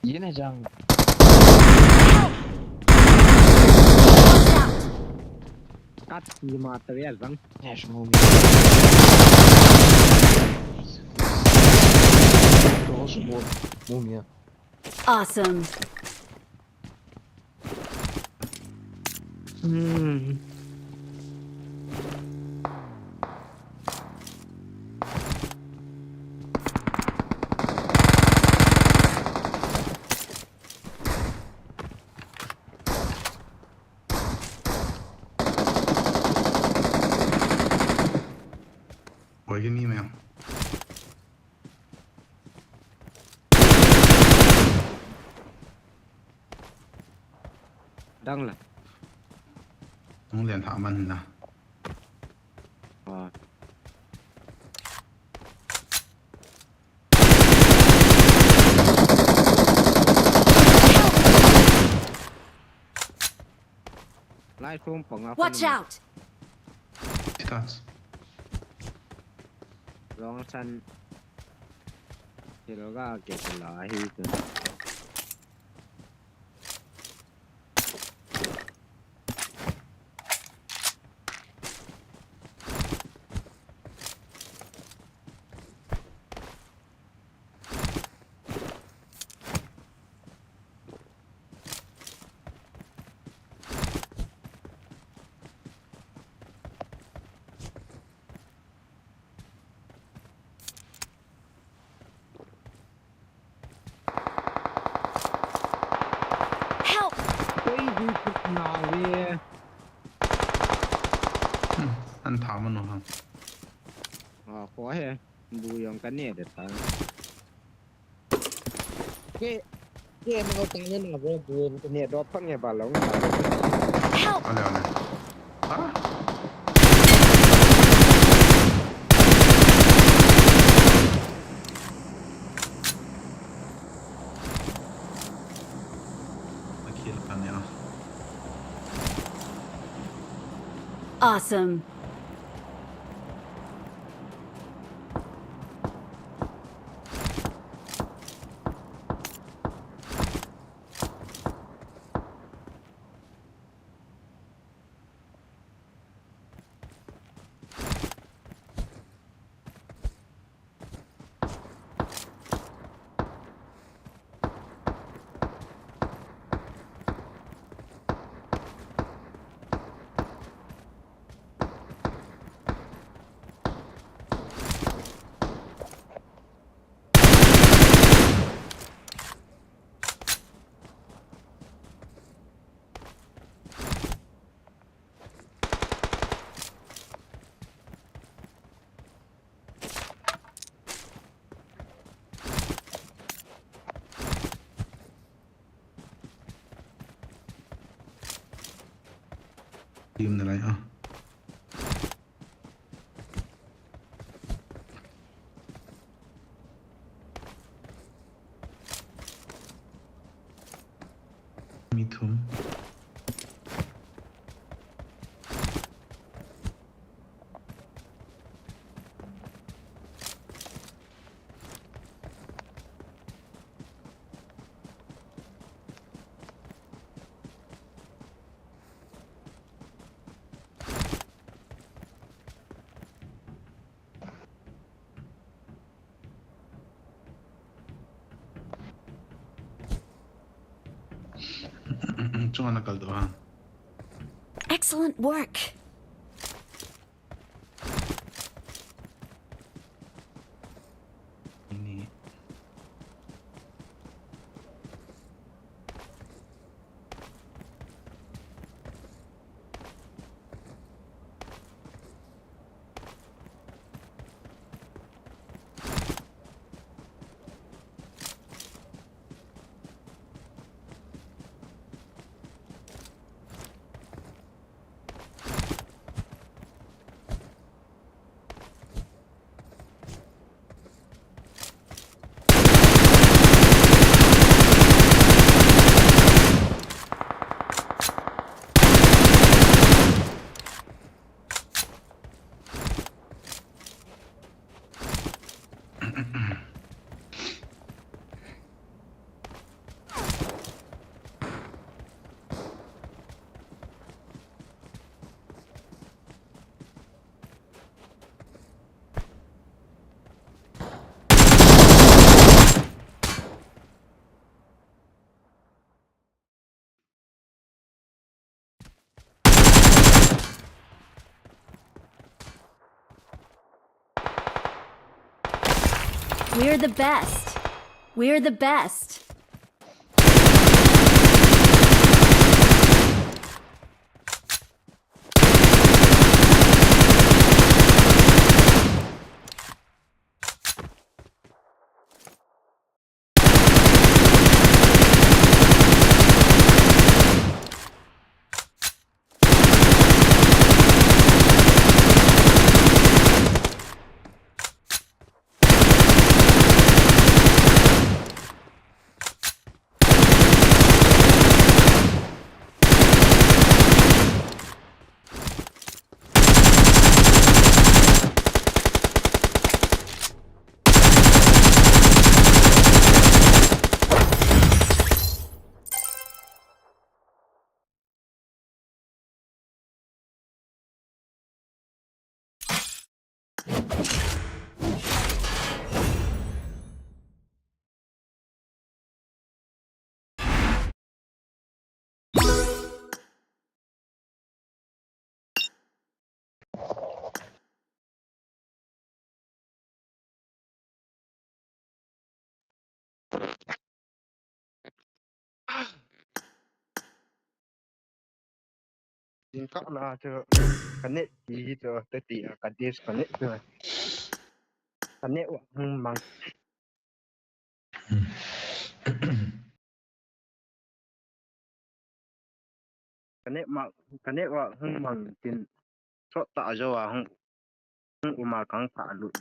Ye na jang. Kat si ma ta ve jang. Yes, move. Move, move, yeah. Awesome. Hmm. Koi ke ni me. Dang la. Nung len tha man na. Ah. Lai sung pang a. Watch out! Touch. Long san. Thil ga ke la hi tu. Help! Koi hi put na ve. Hmm, an tha mano ha. Ah, ko he. Bu jong ka ne de ta. Ke, ke ma ta ne na bu, bu ne do phang e ba long. Help! Ale, ale. Ha? Akhil kan ya. Awesome. Team na lai ah. Mi thum. Chunga na kal doh ham. Excellent work. Ini. We're the best. We're the best. Jingkah na chu ka net ti hi chu, teti a ka disconnect chu. Ka net wa hung mang. Ka net ma, ka net wa hung mang tin, sot ta jo a hung, hung uma kang ta lu.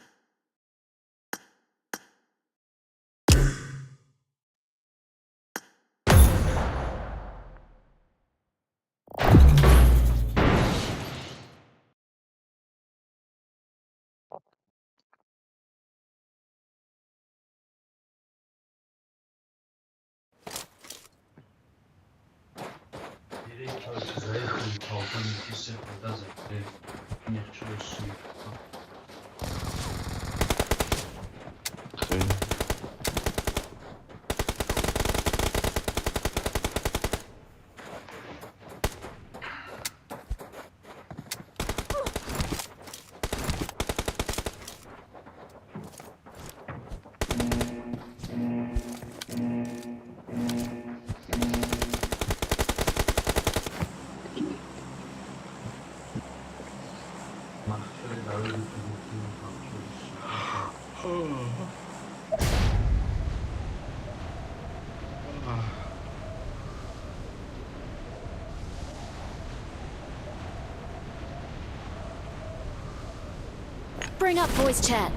Bring up voice chat.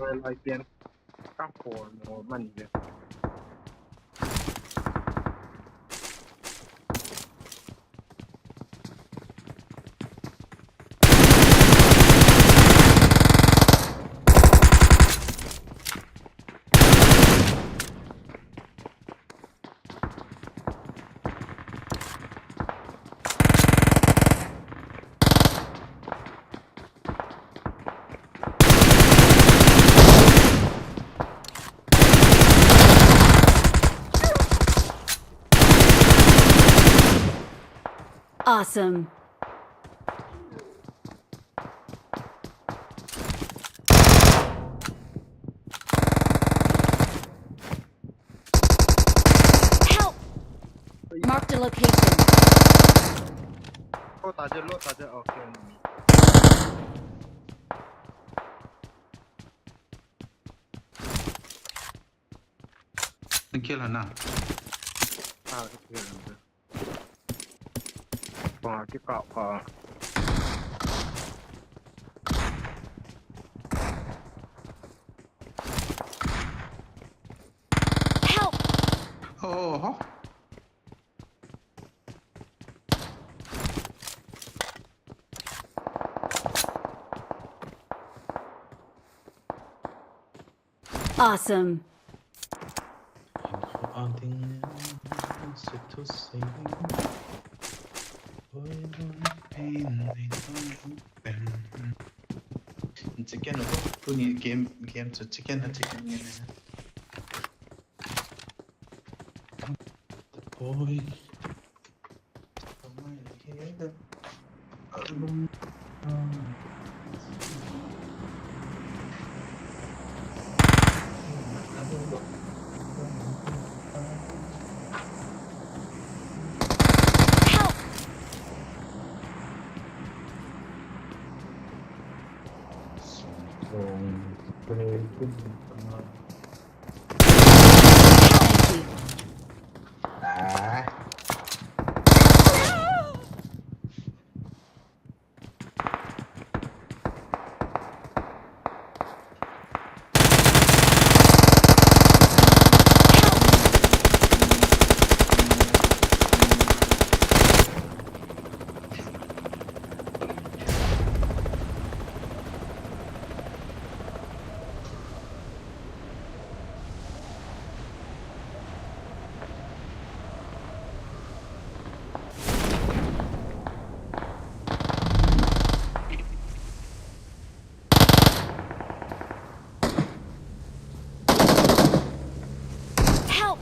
Lai lai pian. Ka por mo man de. Awesome. Help! Marked a location. Lo ta je, lo ta je, okay. Kill hana. Ah, kill hana. Wah, kick out ka. Help! Oh, oh. Awesome. Chicken, tuni game, game chu chicken na chicken nge. Boy. Help!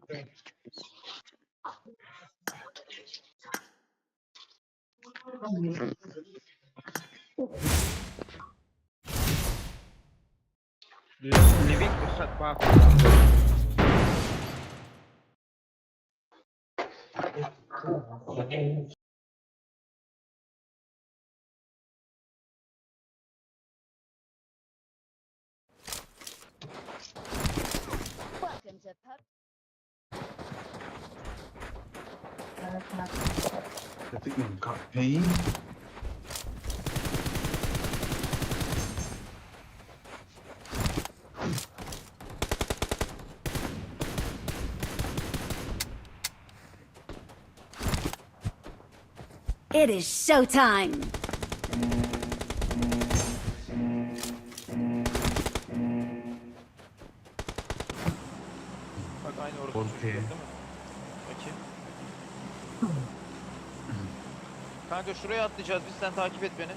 Thank you. Ah. Help! Living, living, shut back. Welcome to Pub. Katik nang kah hei. It is showtime. Bak aynı orada. Korkuyor. Çocuklar değil mi? Bakayım. Kanka şuraya atlayacağız biz, sen takip et beni.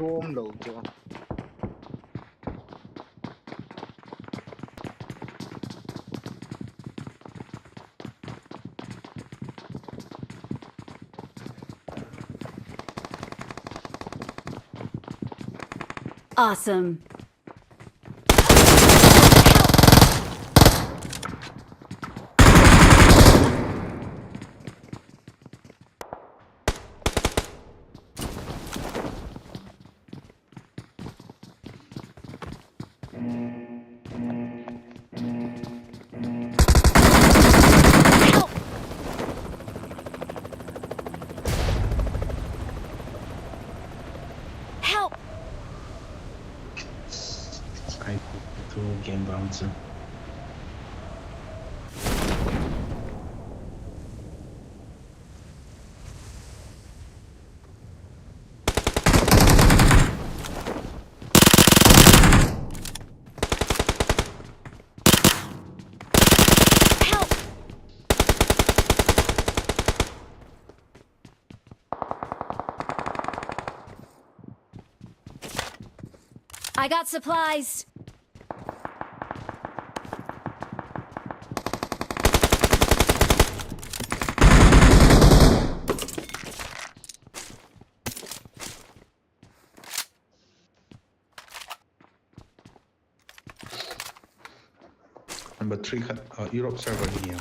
Bomb lo chu. Awesome. Help! Ai, tu game bouncer. Help! I got supplies. Number three khat, uh, Europe server ni ya.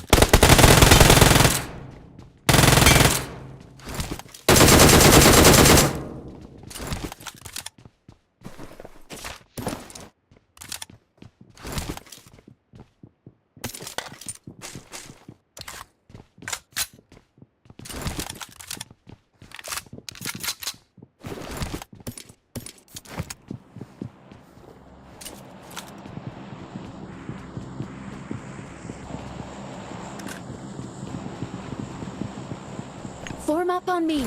Form up on me.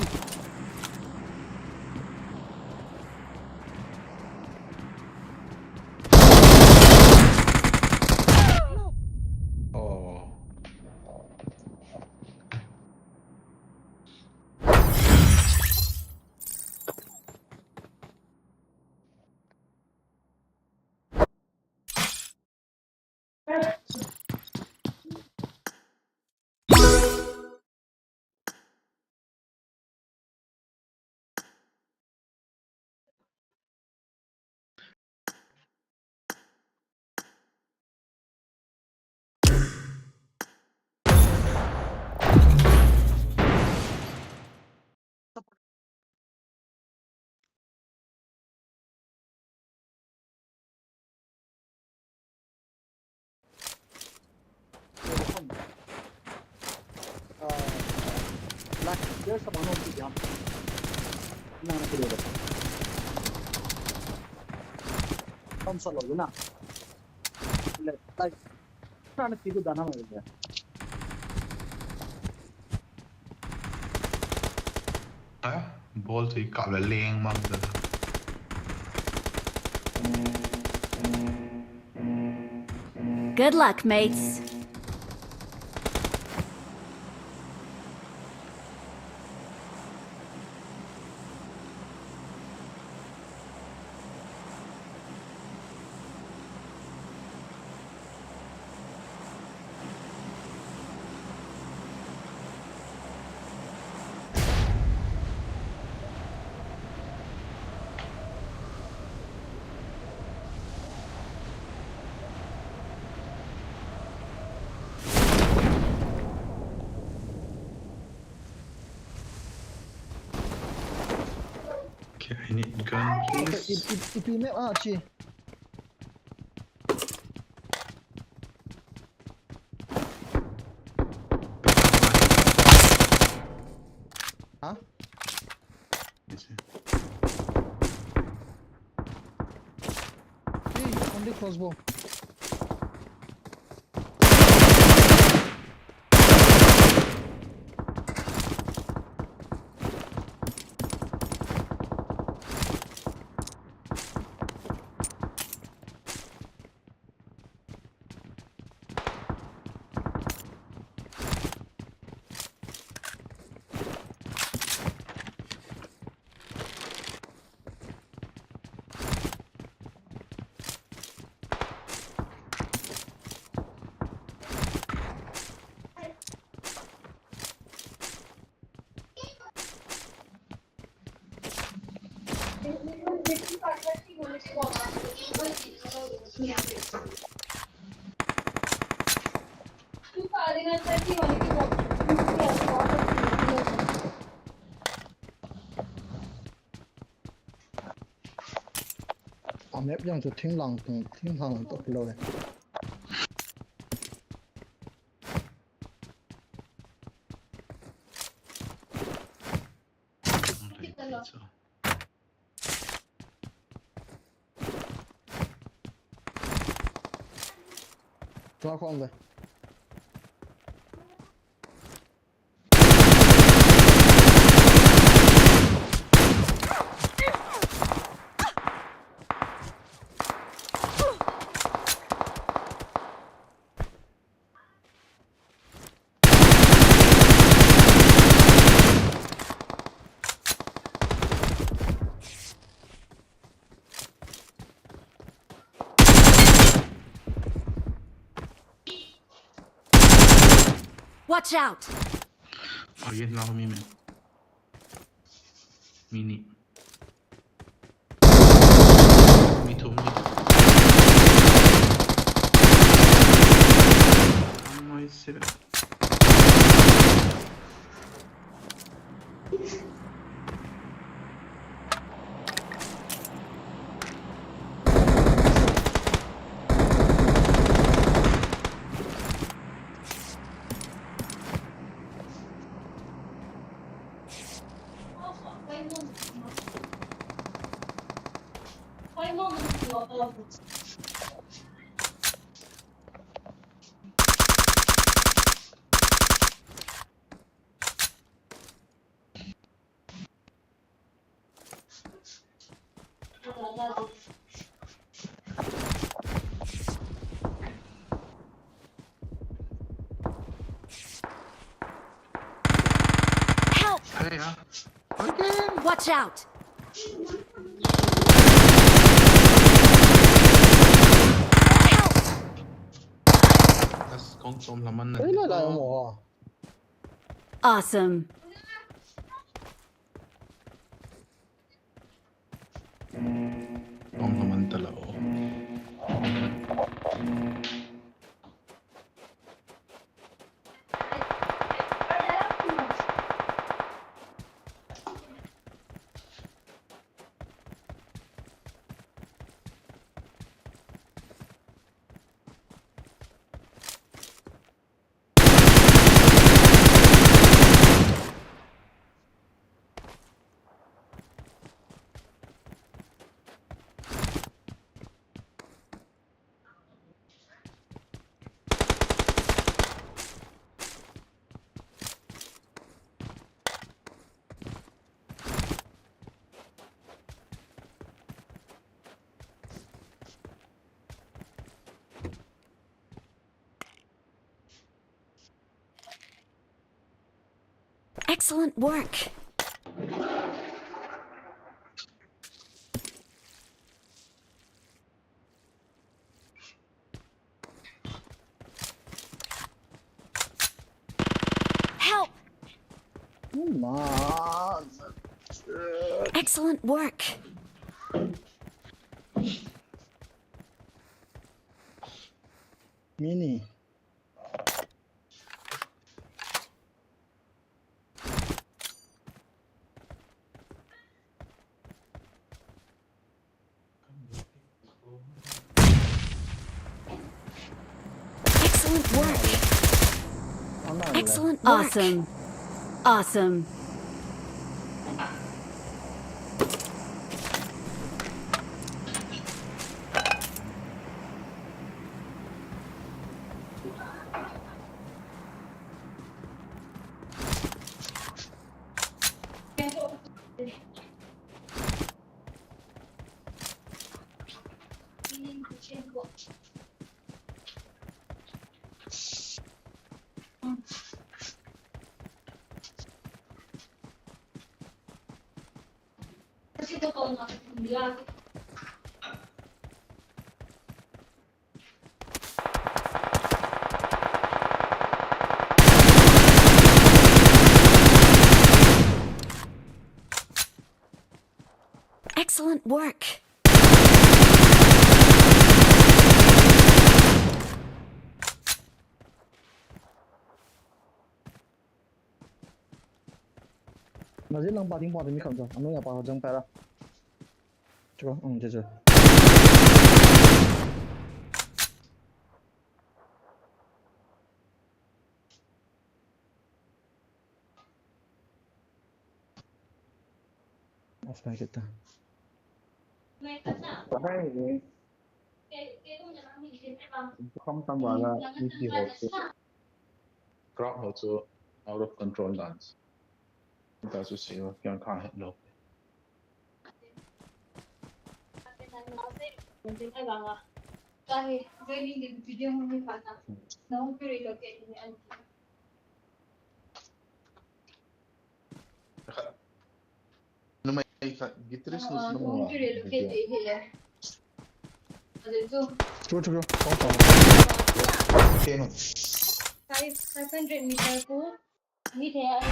Oh. Ball chu i kap le leng mang ta. Good luck, mates. Okay, I need gun, please. Ipi, ipi, ipi map ah chi. Huh? Hey, only crossbow. A map jong chu thinglang, thinglang to lo e. Tua khong le. Watch out! Again, now me, man. Mini. Mi thum, mi thum. Amai se. Help! Hey, ja. Again. Watch out! Help! Das kommt so ein Mann. Hey, la, la, oh. Awesome. Om naman tala, oh. Excellent work. Help! Come on. Excellent work. Mini. Excellent work. Excellent work. Awesome. Awesome. Excellent work. Najin lang pa ding pa ding mi kham jo. Anu ya pa jang pa la. Chu, um, je je. Off na kita. Bahai ni. Kam tam wala ni ki ho se. Crowd ho chu out of control dance. Ta chu se ho kyang kha het lo. Numei khat guitarist nu sina mo. Chu chu chu. Kong kong. Keno. Five, five hundred meter ko. Ni the ai.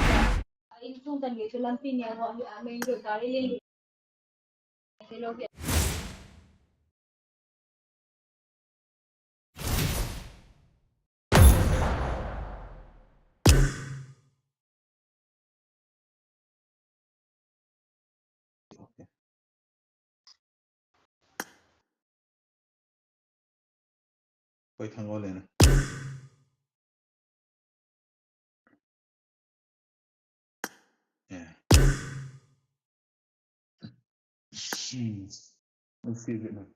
Ai tung tan ni chu lampi ni a ho a main road gari le. Koi thang go le na. Yeah. Hmm. Let's see if it now.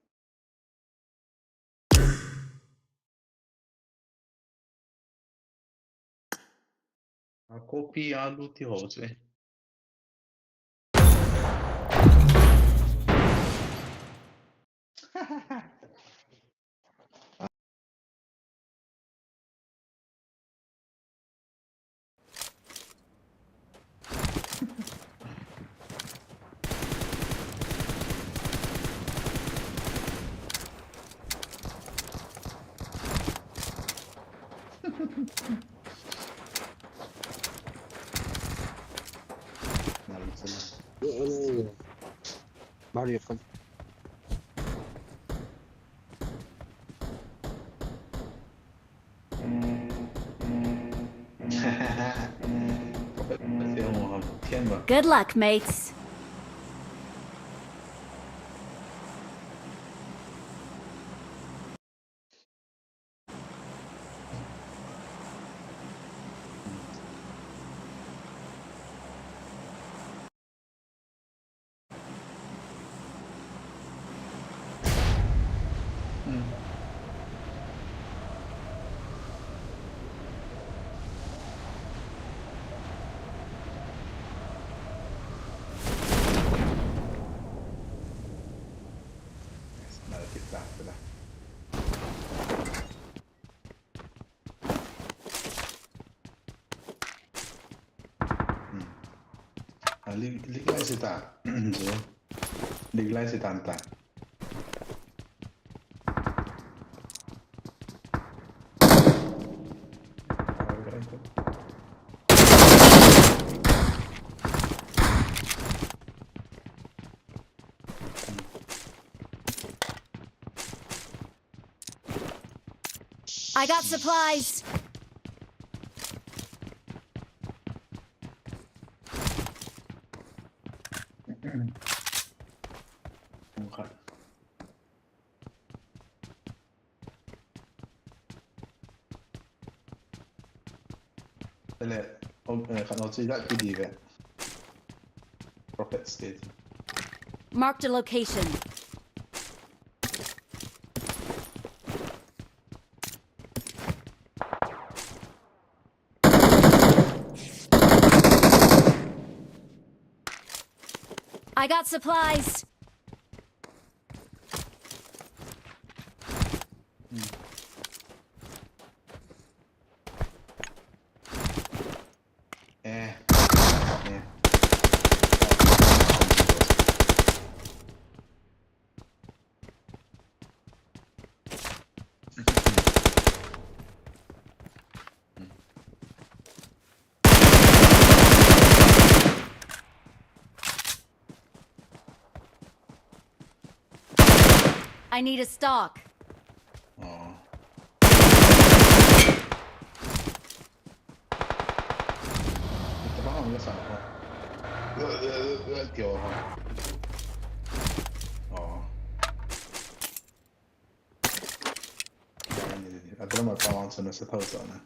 A copy a lu ti ho se. Mario kan. Good luck, mates. Hmm. Ah, lig, lig lai sita. So, lig lai sita anta. I got supplies. Ele, oh, eh, khat no chi ga ki di ve. Prophet State. Marked a location. I got supplies. Eh. Eh. I need a stock. Oh. Ito ba ang lasa ko? Kyo ha. Oh. Adama pa ang sana sa tao sana.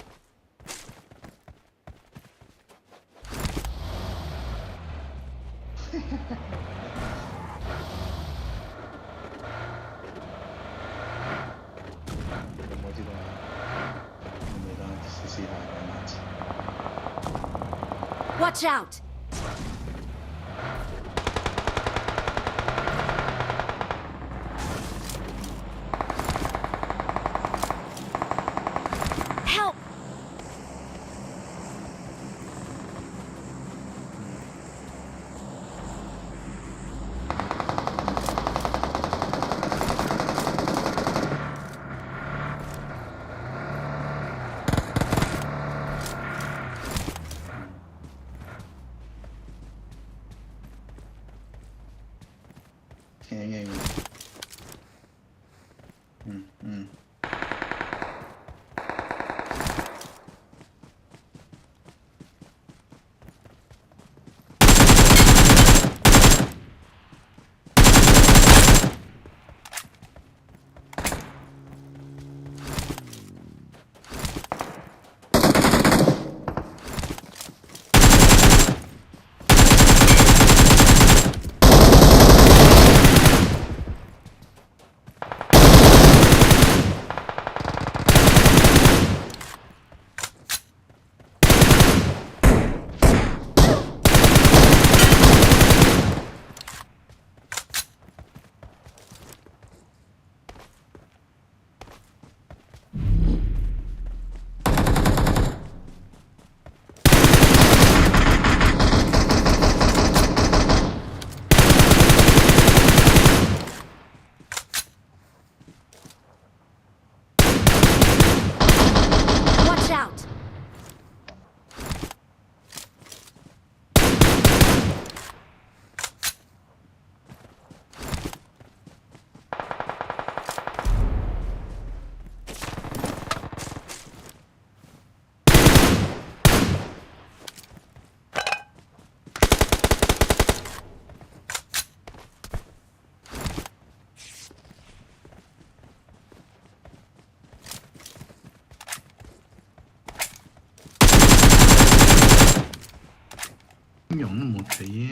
Watch out! Help! Hang, hang. Hmm, hmm. Watch out! Nhõng nó một tí.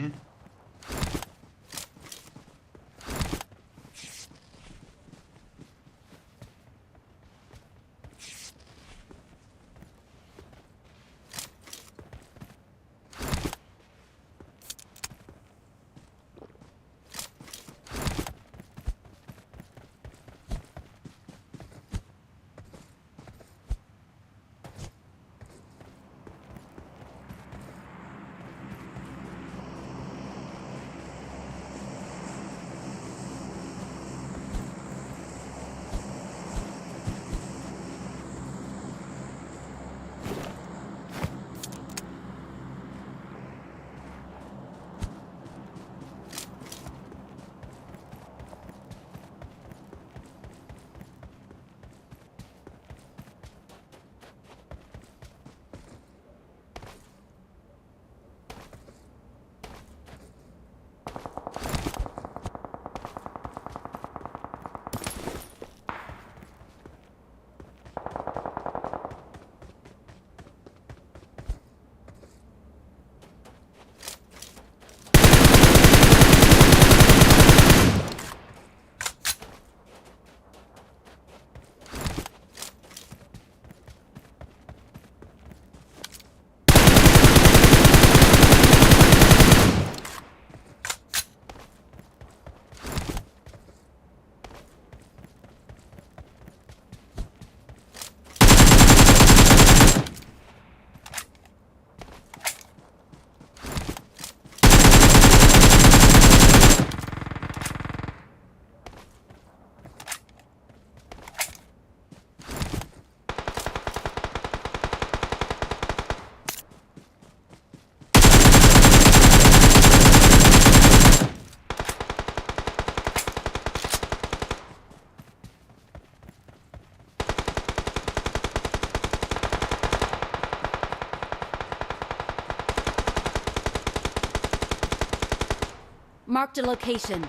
Marked a location.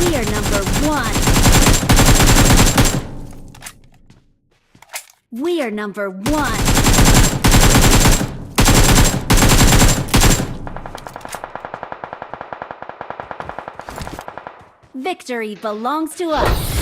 We are number one. We are number one. Victory belongs to us.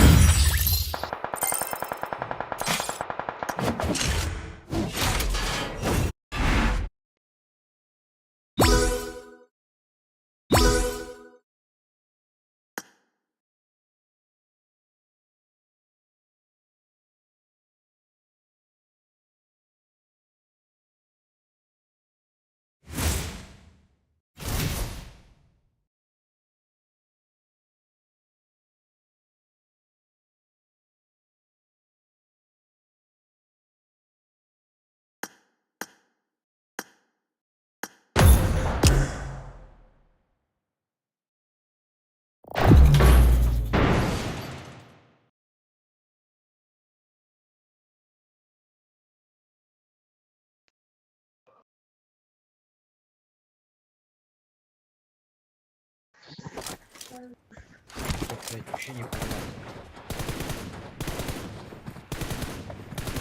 Блядь, вообще не понимаю.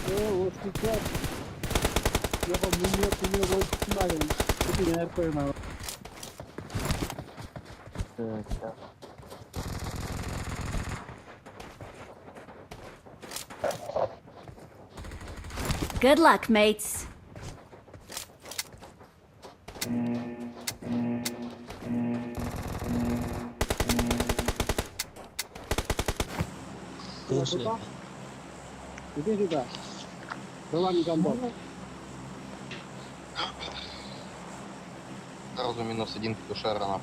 Э, вот сейчас. Я вам не, не, не, вот, смотри. Это не РП, наверное. Так, так. Good luck, mates. Слушай. Иди сюда. Давай, не гандон. Сразу минус один петушара, нахуй.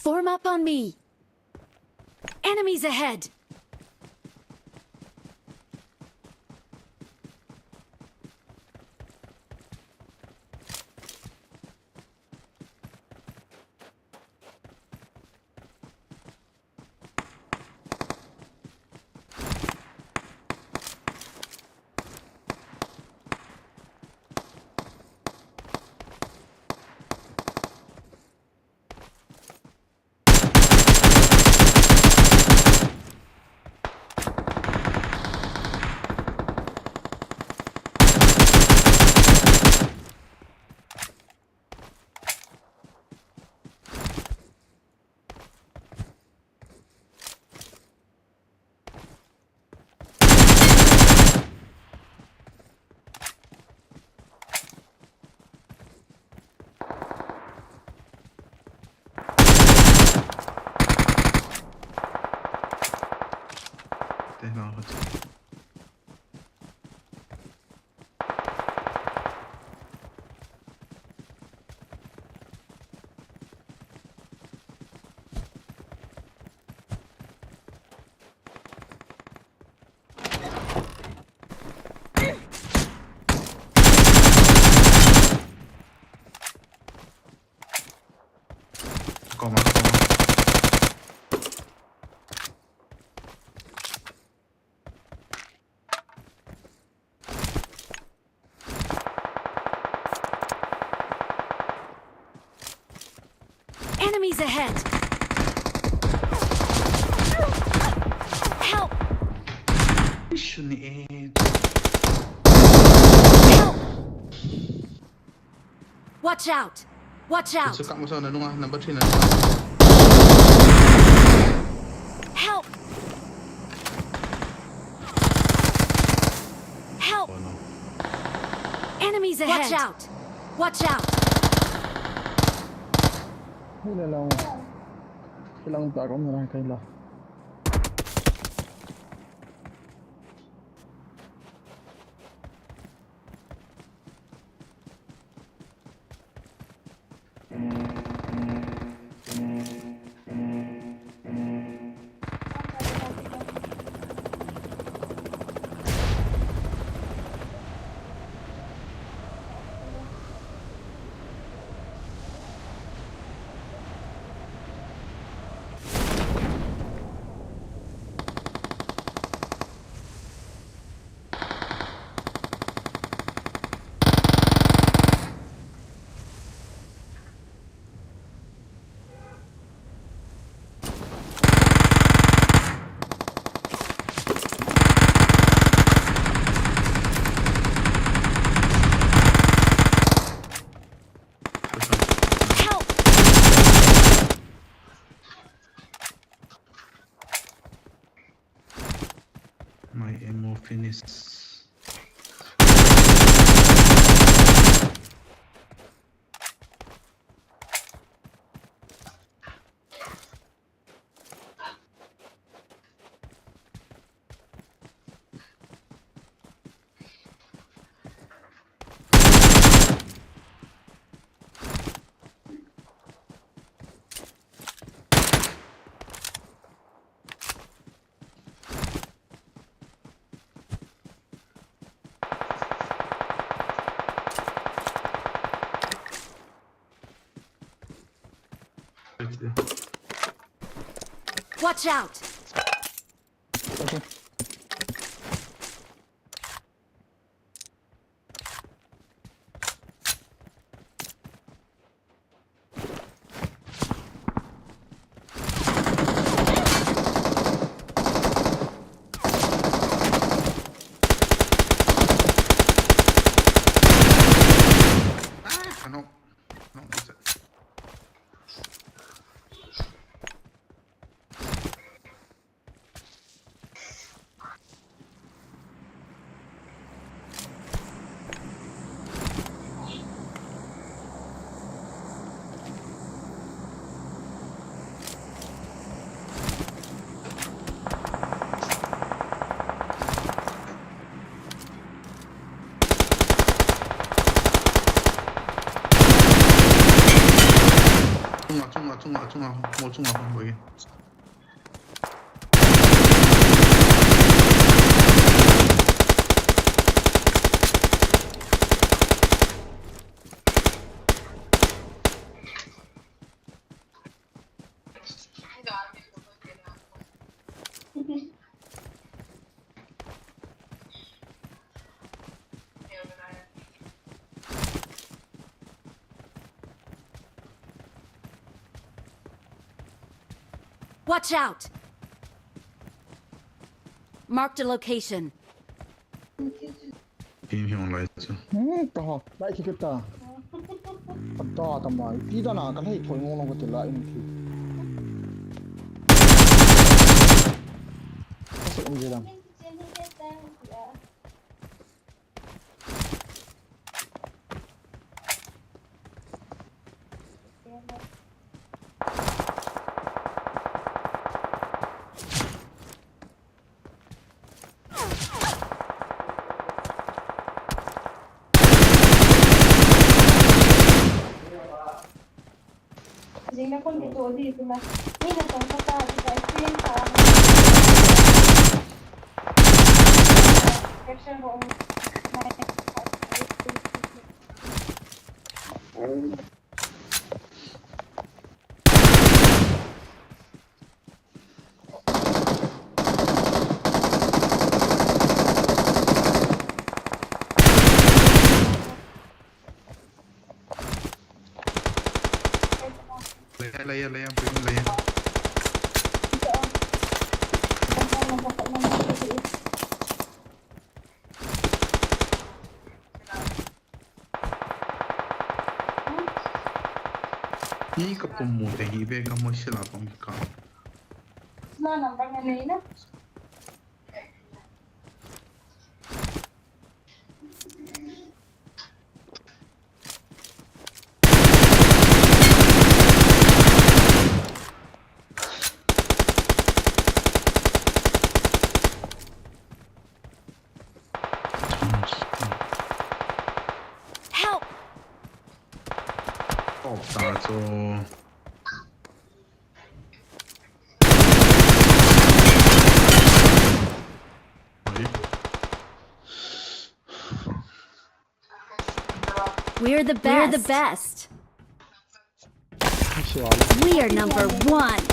Form up on me. Enemies ahead. Koma, koma. Enemies ahead! Help! Shuni e. Help! Watch out! Watch out! Suka mo sa na nunga, number three na nunga. Help! Help! Oh, no. Enemies ahead! Watch out! Watch out! Hei la lang. Kilang ta kom na kai la. Help! My ammo finish. Watch out! Okay. Ah, no. No, that's it. Chunga, chunga, chunga, chunga, mo chunga, mo ye. Watch out! Marked a location. Team hi online chu. Hmm, ta ho, lai ki ta. Ta ta mai. Ti da na ka lei thoi ngong ngong ka ti la in ki. Ka se um je dam. Jing na kon kito di tu ma. Ni na tong ka ta di ka experience ka. Capture ho. Lei a, lei a, lei a, pui lei a. Ni ka pum mu te hi ve ka mo sila pum ka. Na number na nei na. Help! Oh, ta chu. We're the best. We're the best. We are number one.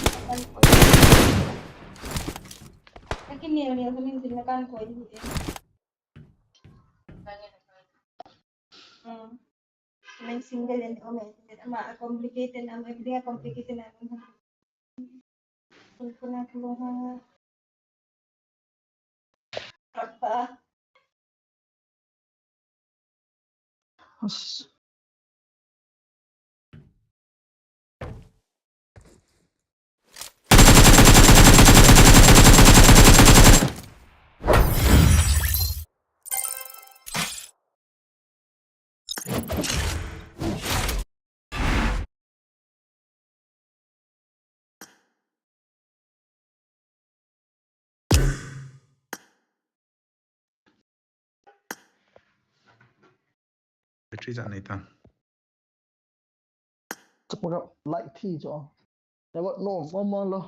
Main single and oh, main single. Ama complicated, ama everything complicated na. Pun pun aku ha. Apa? As. Battery jat nei tan. Chapang kap light thi cho. Never know, mama lo.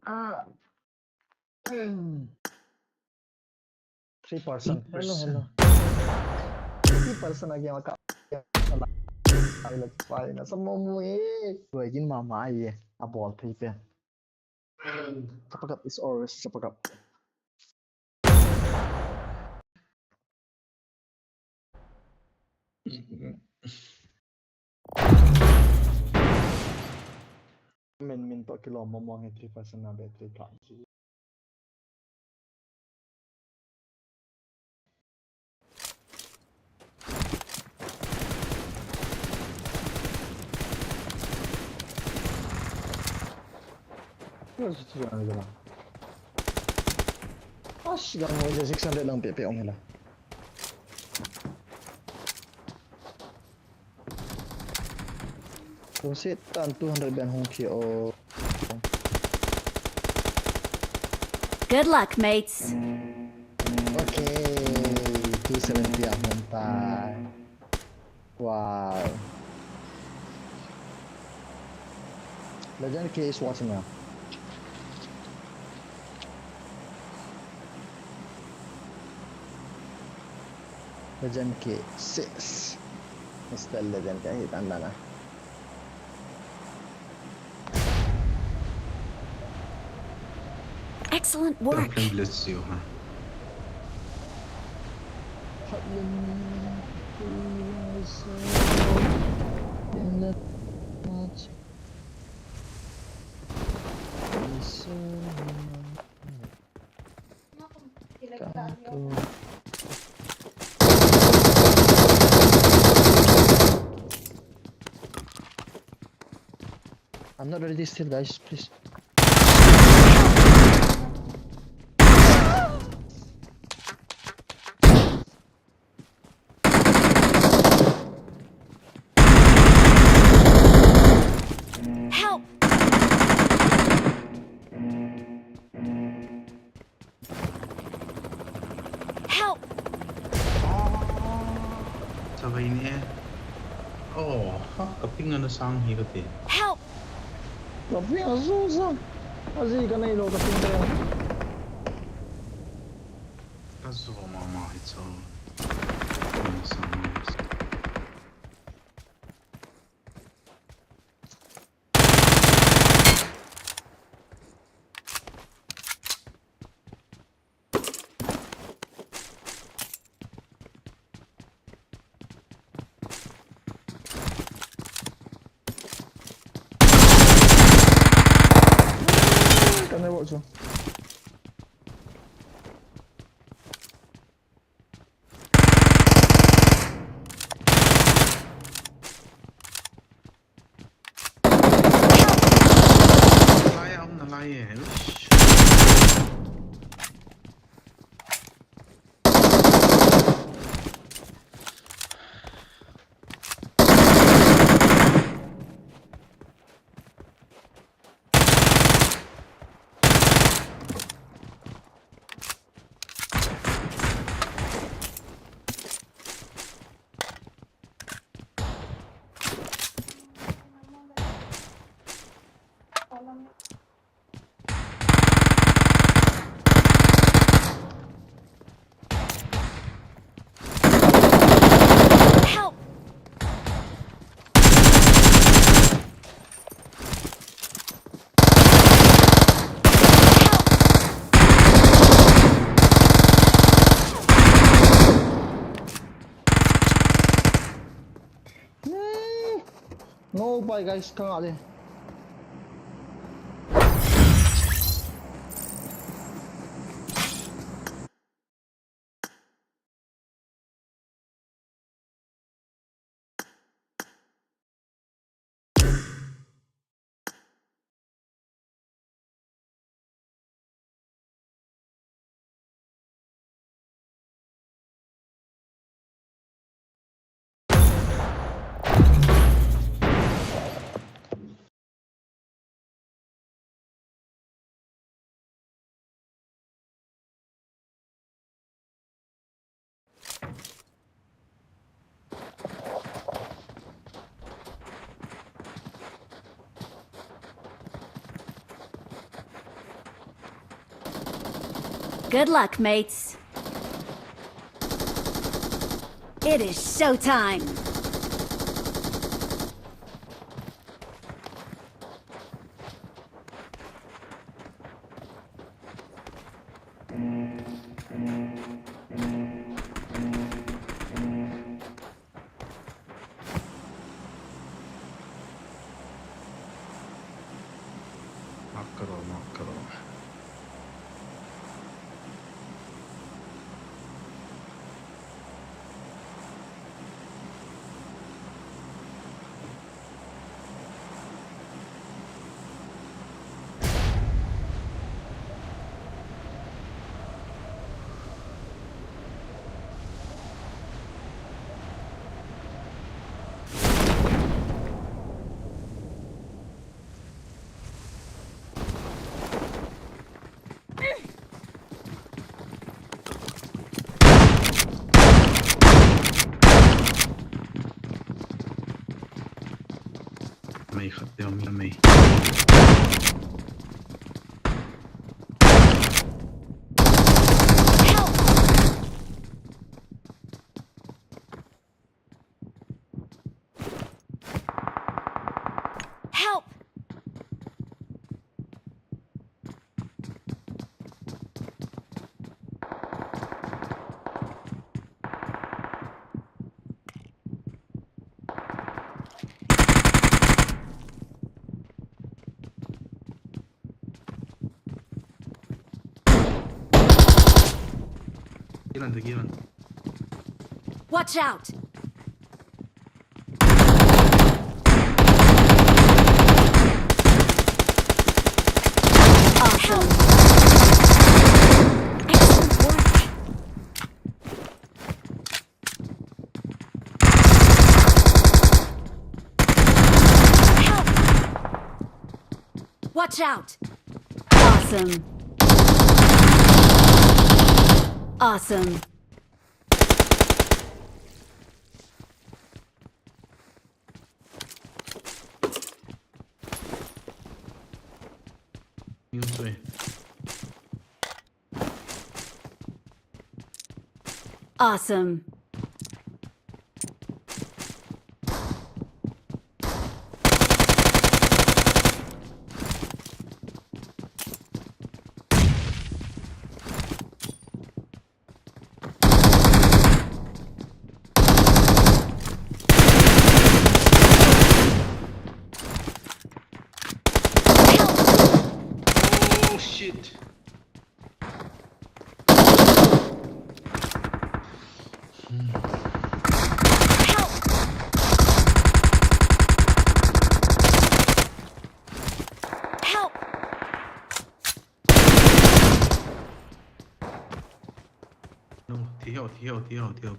Ah. Hmm. Three percent. Hello, hello. Three percent again, maka. Ai la pai na. Sa mo mo e. Wai jin mama ai e. A ball thei pe. Chapang kap is always chapang kap. Min, min to kilo mo mo nge three percent na battery pha. Ash, gang mo je six hundred lang pe pe ong hila. Kung si tan two hundred ben hung ki o. Good luck, mates. Okay, two seventy a hung tai. Wow. Legend K is watching now. Legend K six. Mister Legend ka hit an lana. Excellent work. Bless you, huh? I'm not ready still, guys, please. Help! Help! Sabai ni e. Oh, ha, kaping ana sang hi kati. Help! Kaping azu sang. Azi ka nei lo kaping te. Azu mama hi chu. Kaping sang. Ai, ai, ush. Help! Hmm. No, bye guys, kang ale. Good luck, mates. It is showtime. माफ करो, माफ करो। Mei khat teo mi mei. Help! Given, given. Watch out! Awesome. Excellent work. Help! Watch out! Awesome. Awesome. Awesome. Oh shit. Help! Help! Thiu, thiu, thiu.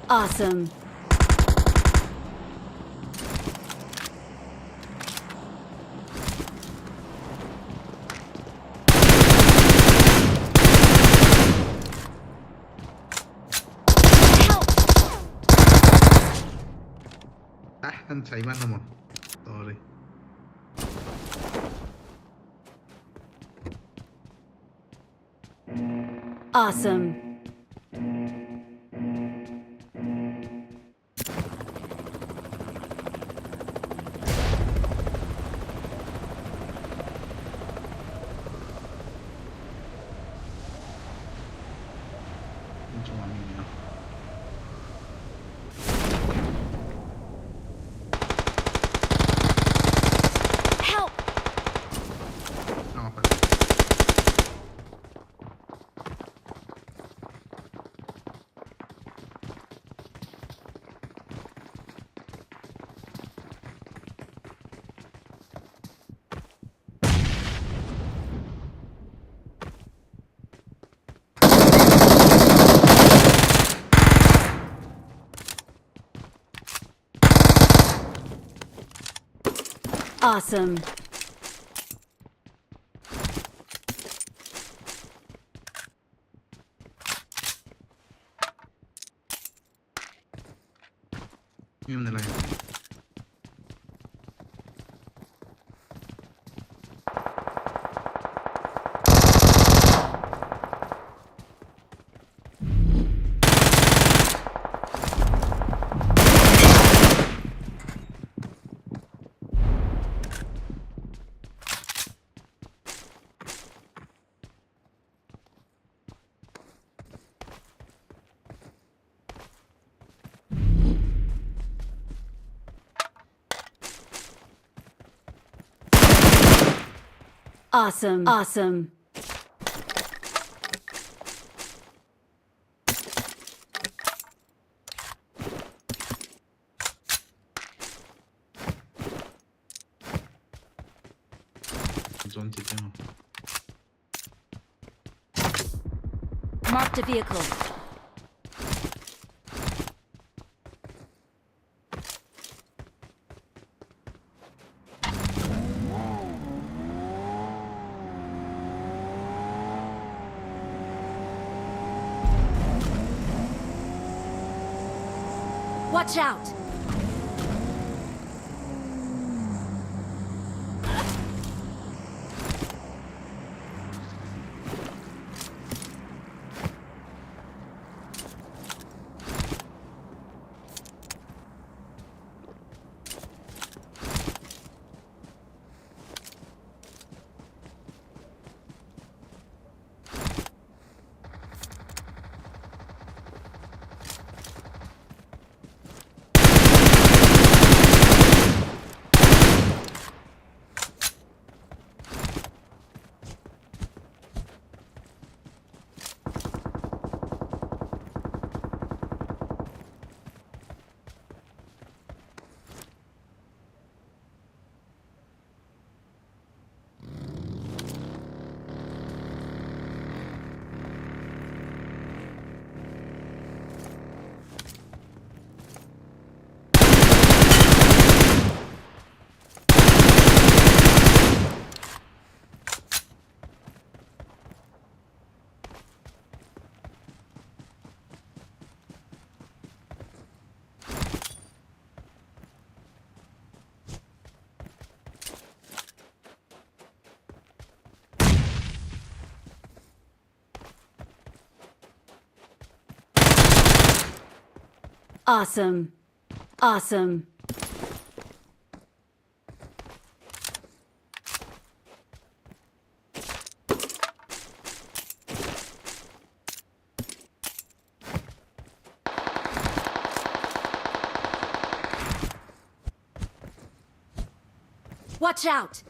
Awesome. Help! Ah, an chai man mo. Sorry. Awesome. Help! Awesome. Awesome. Awesome. Marked a vehicle. Watch out! Awesome. Awesome. Watch out!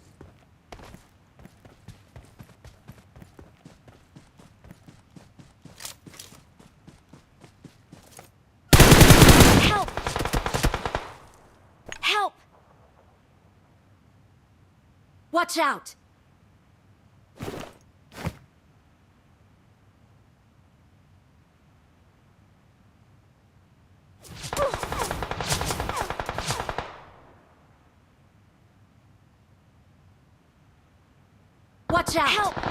Help! Help! Watch out! Watch out! Help!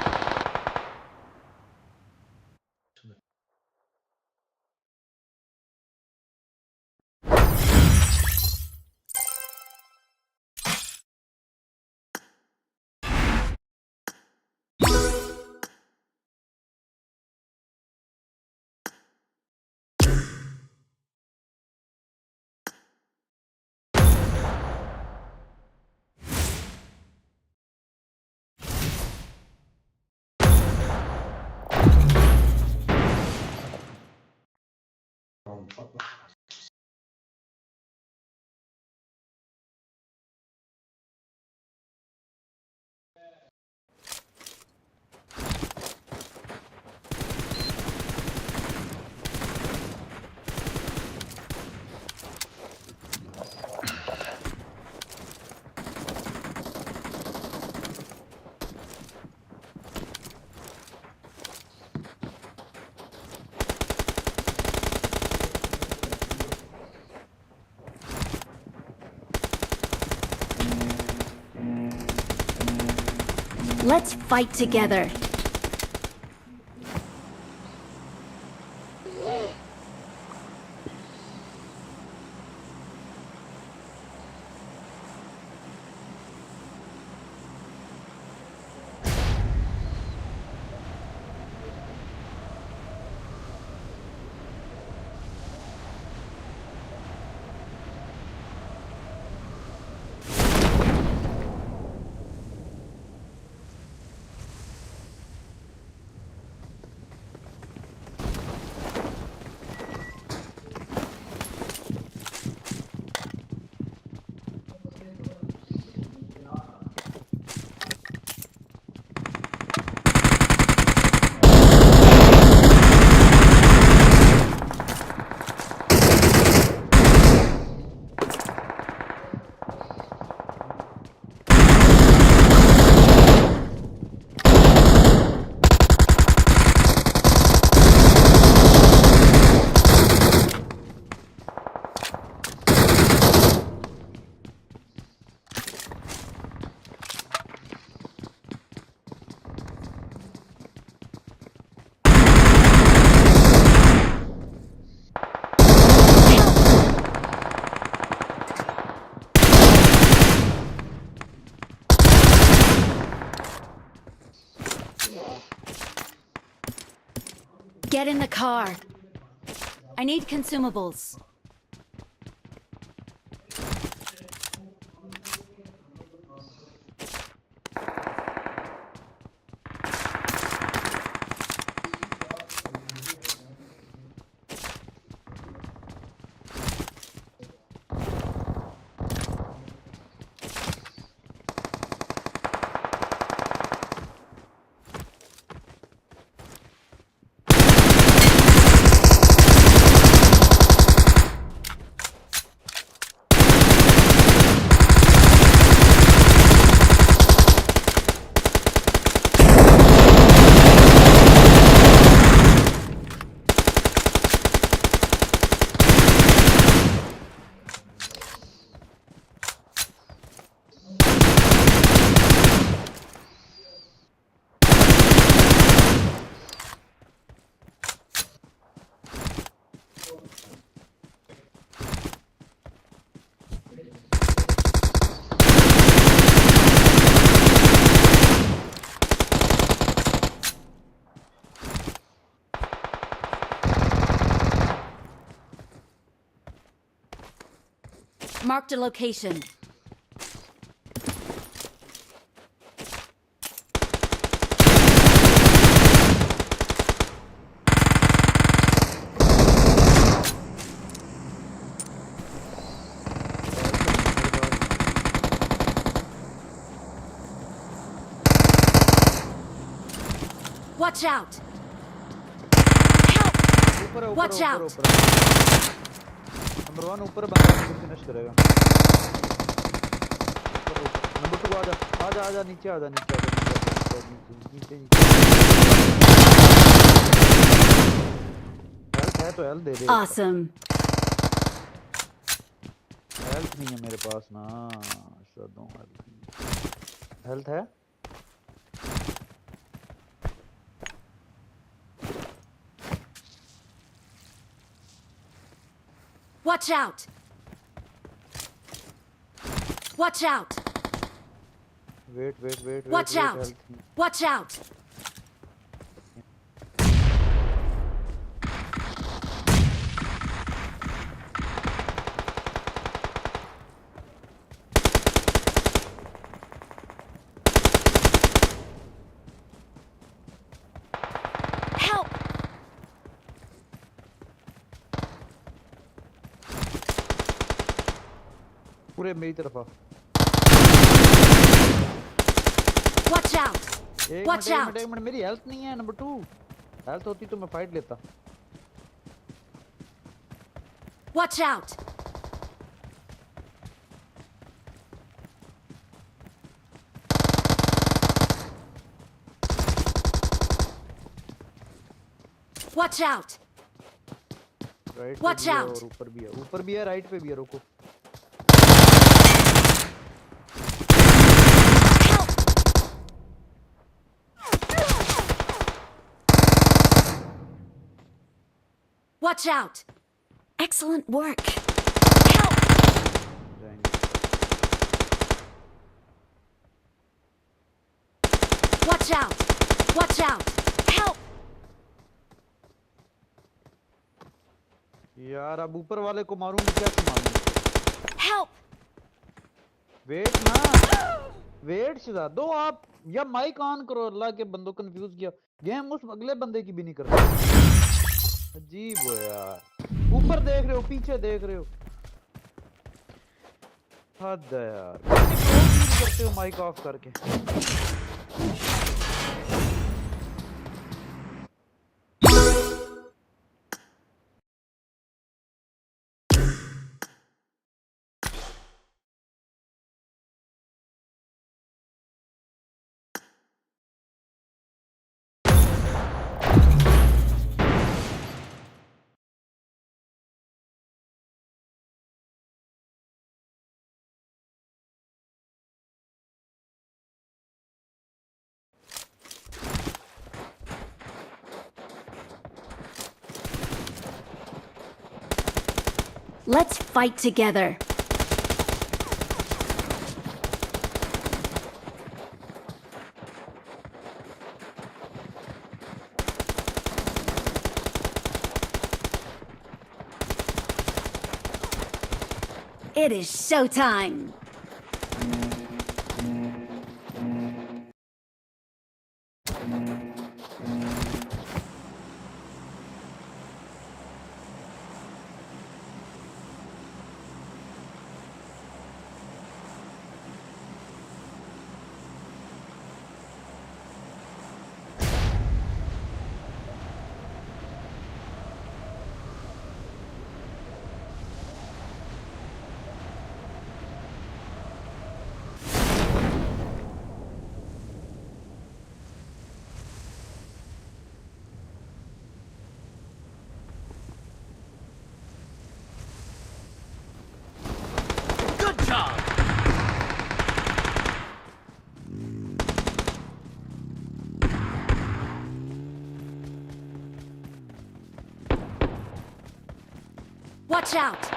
Let's fight together. Get in the car. I need consumables. Marked a location. Watch out! Help! ऊपर है, ऊपर, Watch ऊपर, out! ऊपर। Number one ऊपर बंदा finish करेगा। ऊपर, ऊपर। नंबर टू, आजा, आजा, आजा, नीचे आजा, नीचे आजा, नीचे आजा, नीचे, नीचे, नीचे। हेल्थ है तो हेल्थ दे दे। Awesome. हेल्थ नहीं है मेरे पास ना। हेल्थ है। Watch out! Watch out! Wait, wait, wait, wait, Watch wait, out! Help me. Watch out! Help! पूरे मेरी तरफ आ। Watch out! एक Watch मिनट, एक out! मिनट, एक मिनट, मेरी हेल्थ नहीं है, नंबर टू। हेल्थ होती तो मैं फाइट लेता। Watch out! Watch out! Right पे Watch भी है out! और ऊपर भी है, ऊपर भी है, राइट पे भी है, रुको। Help! Watch out! Excellent work! Help! जाएंगे। Watch out! Watch out! Help! यार, अब ऊपर वाले को मारूंगा, क्या से मारूंगा? Help! वेट ना, वेट से दो आप, या माइक ऑन करो, अल्लाह के बंदो, कंफ्यूज किया। गेम उस अगले बंदे की भी नहीं करता। अजीब हो यार, ऊपर देख रहे हो, पीछे देख रहे हो, हद है यार। करते हो माइक ऑफ करके। Let's fight together. It is showtime! Good job! Watch out!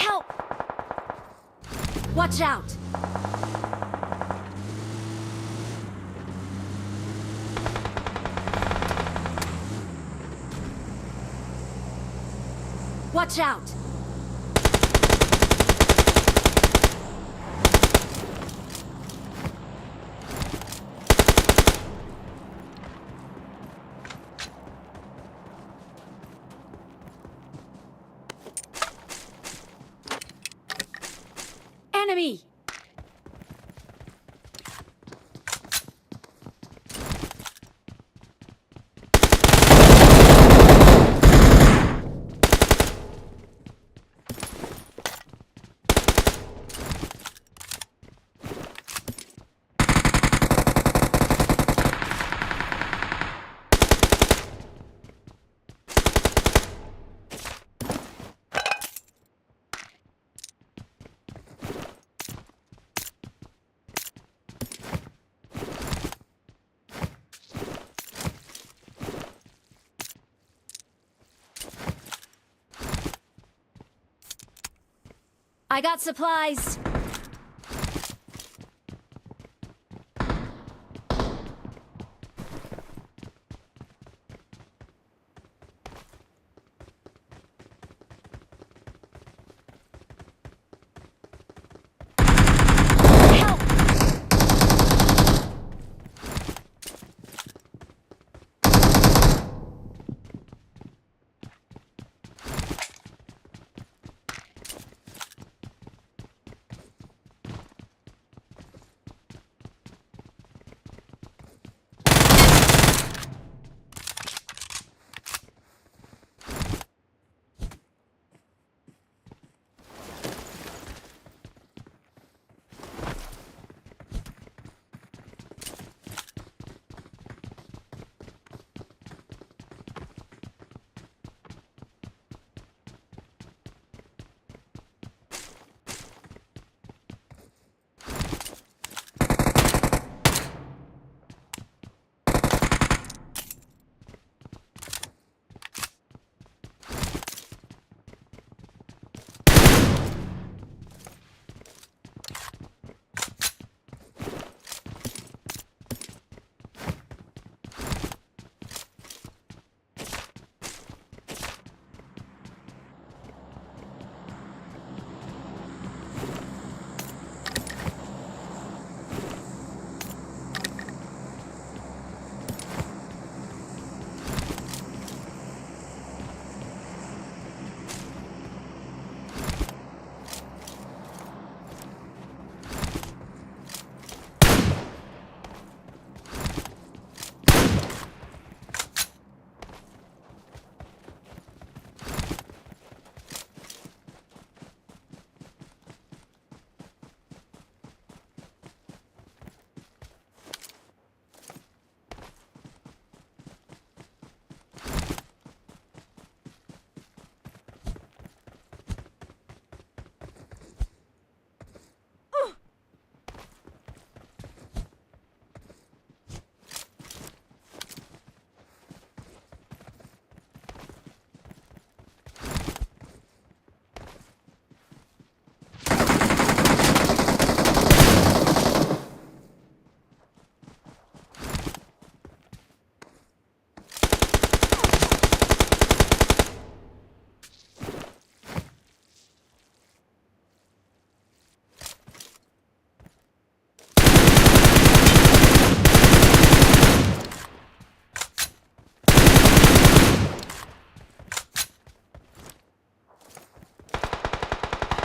Help! Watch out! Watch out! Enemy! I got supplies. Help!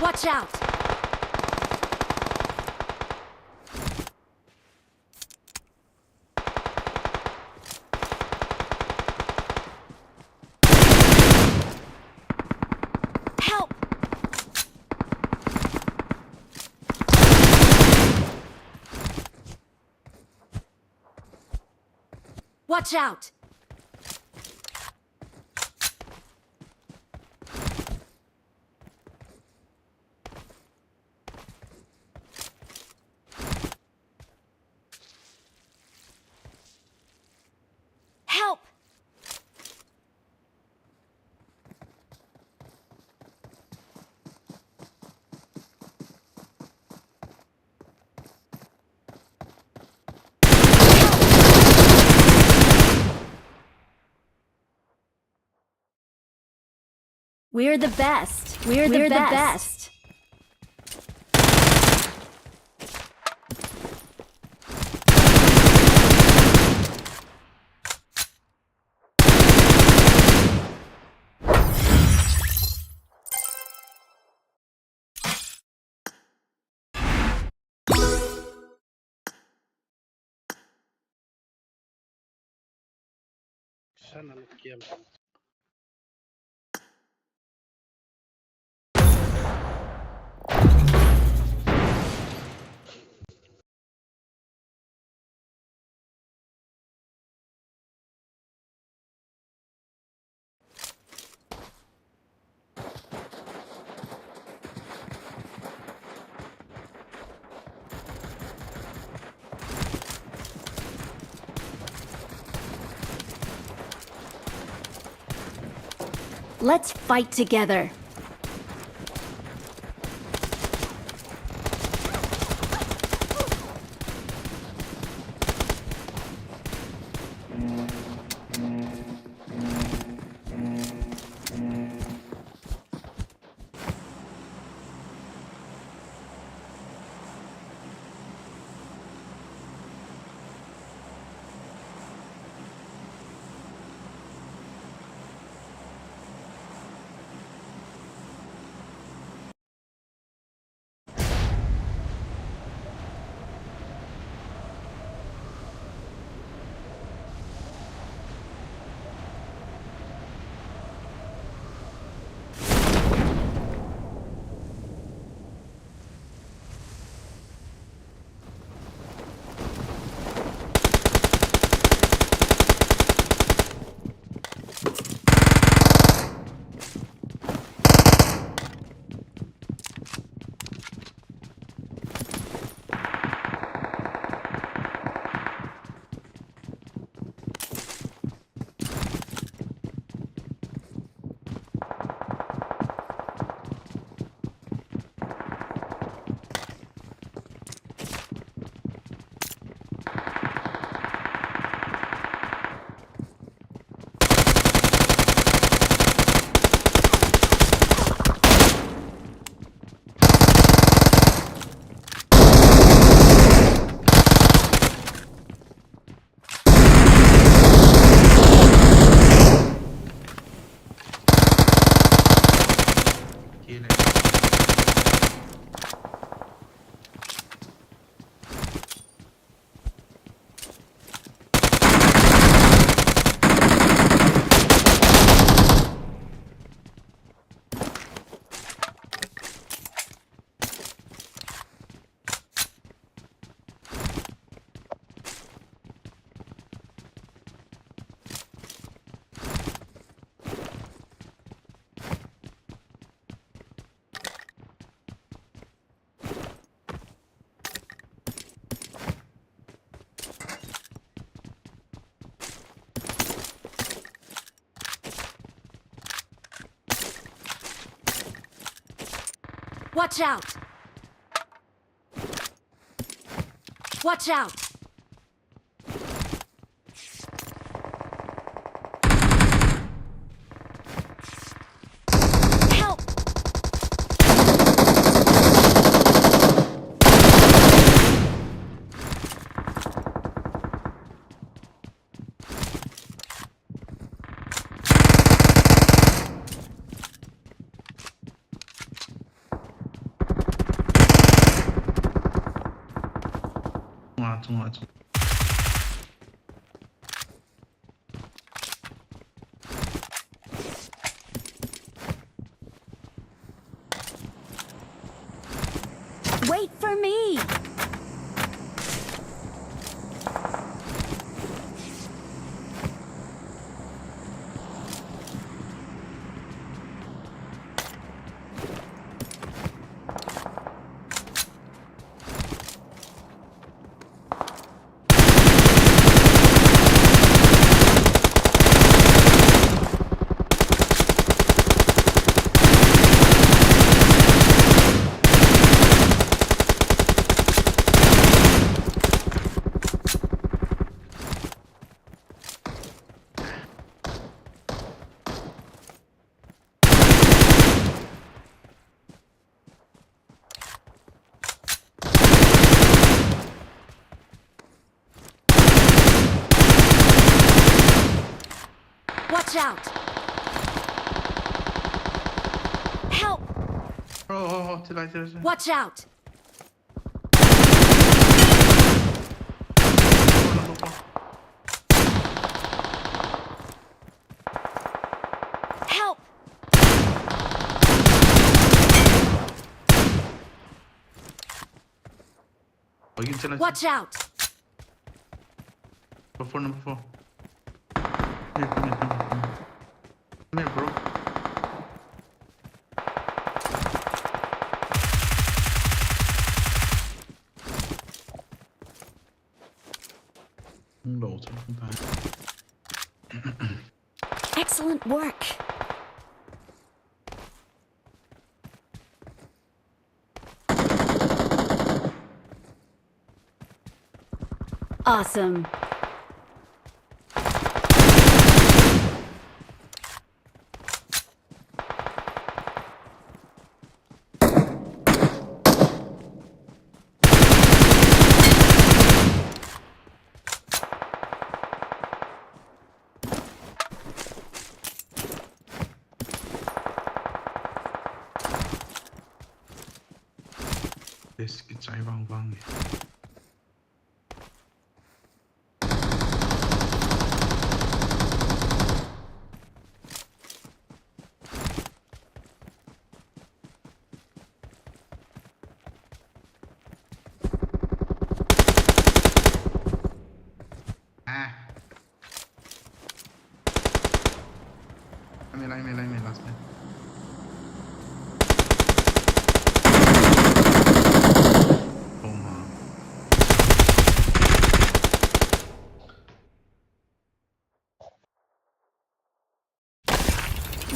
Watch out! Help! Watch out! Help! We're the best. We're, the, best. Sana nagkiam. Let's fight together. Watch out! Watch out! Help! Chunga, chunga, chunga. Wait for me! Out! Help! Oh, oh, oh, tilai, tilai, tilai. Watch out! Four, number four. Help! Oh, you can tell us. Watch out! Number four, number four. Here, come here, come here, come here. Come here, bro. Excellent work. Awesome. This kichai vang vang. Ah. Ame la, ame la, ame la, last man. Oh, man.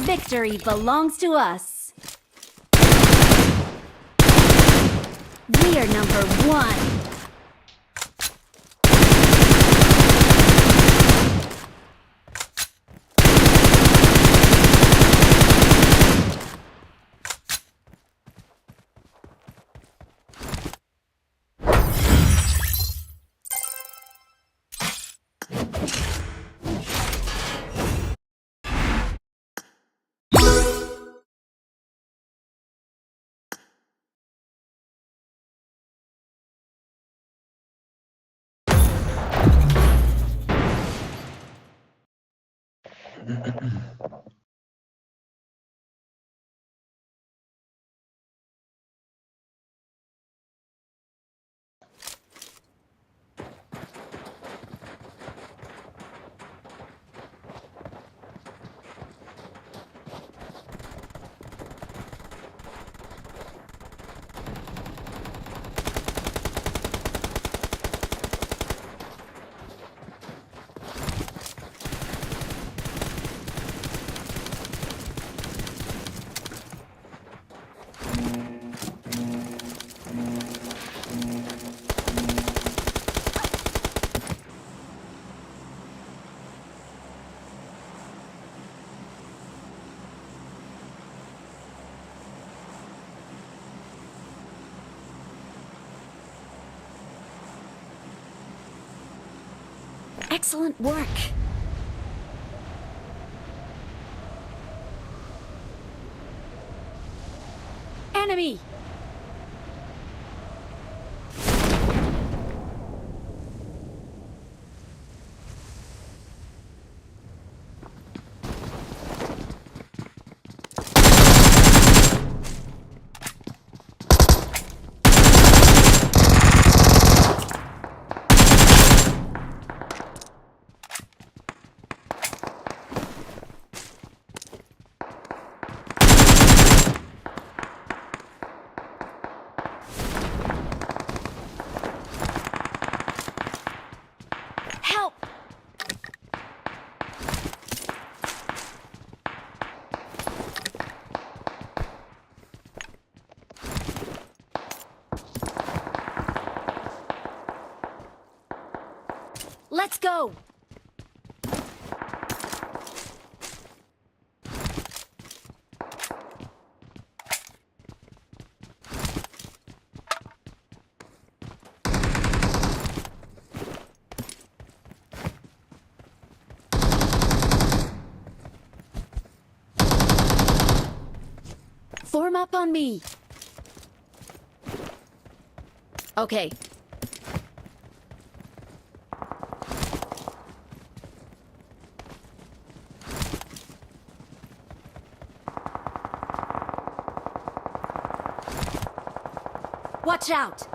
Victory belongs to us. We are number one. Excellent work. Enemy! Help! Let's go! Up on me. Okay. Watch out!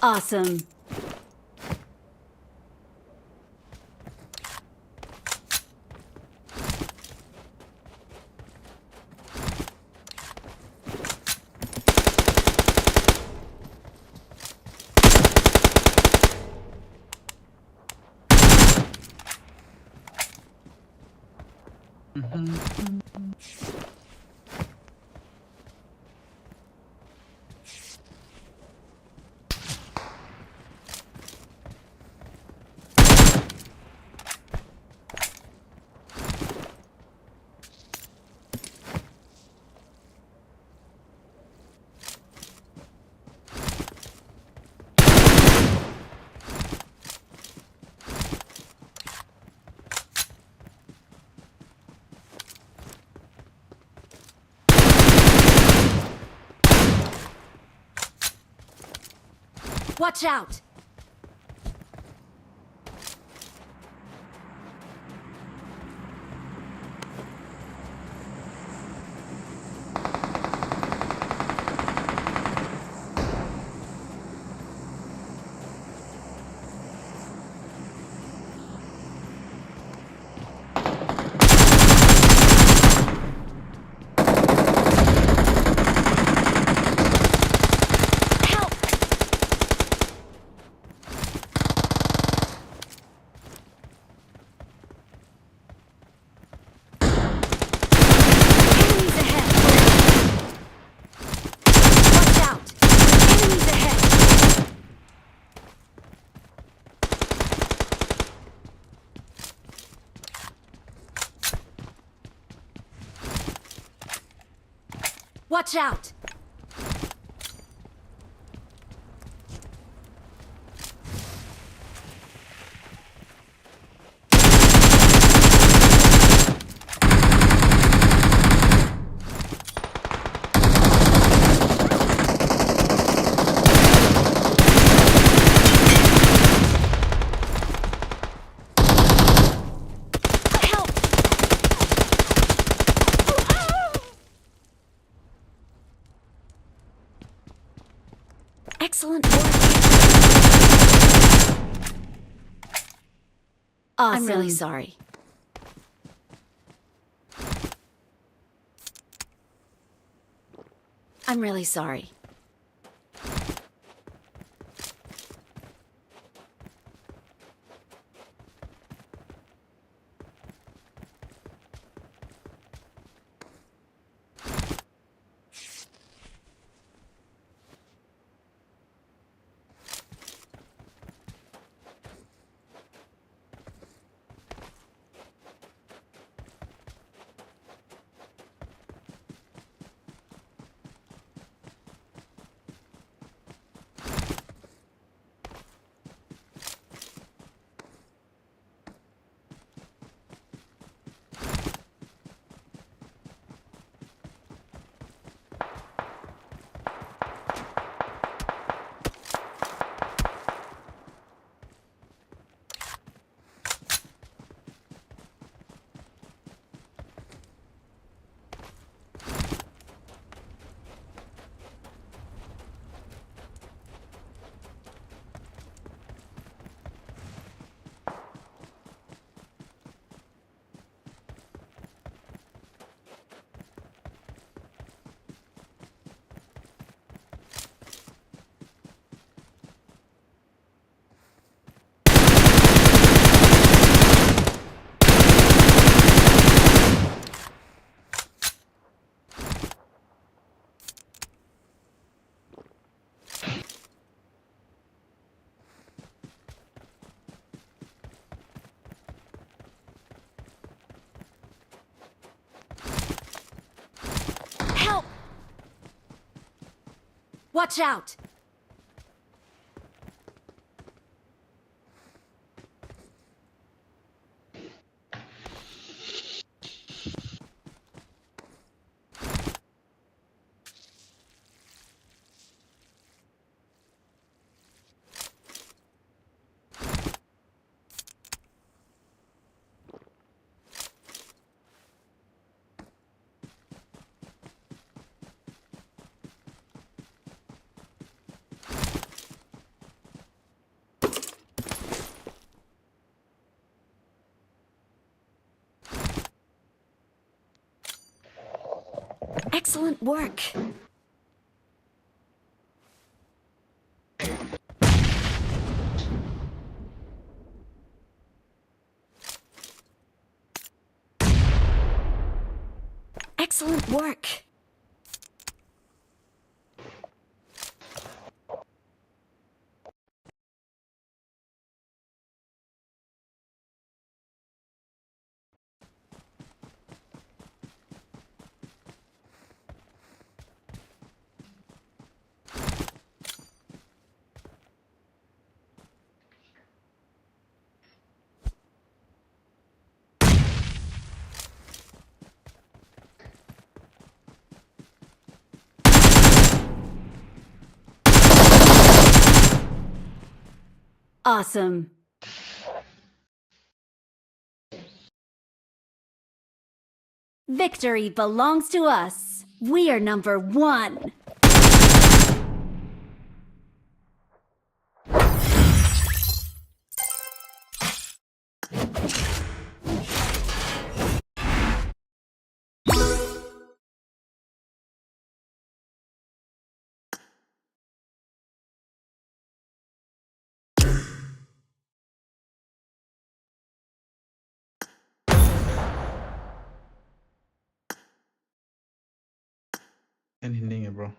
Awesome. Watch out! Help! Enemies ahead! Watch out! Enemies ahead! Watch out! Excellent work. I'm really Awesome. sorry. I'm really sorry. Help! Watch out! Excellent work. Excellent work. Awesome. Victory belongs to us. We are number one. Anything, bro.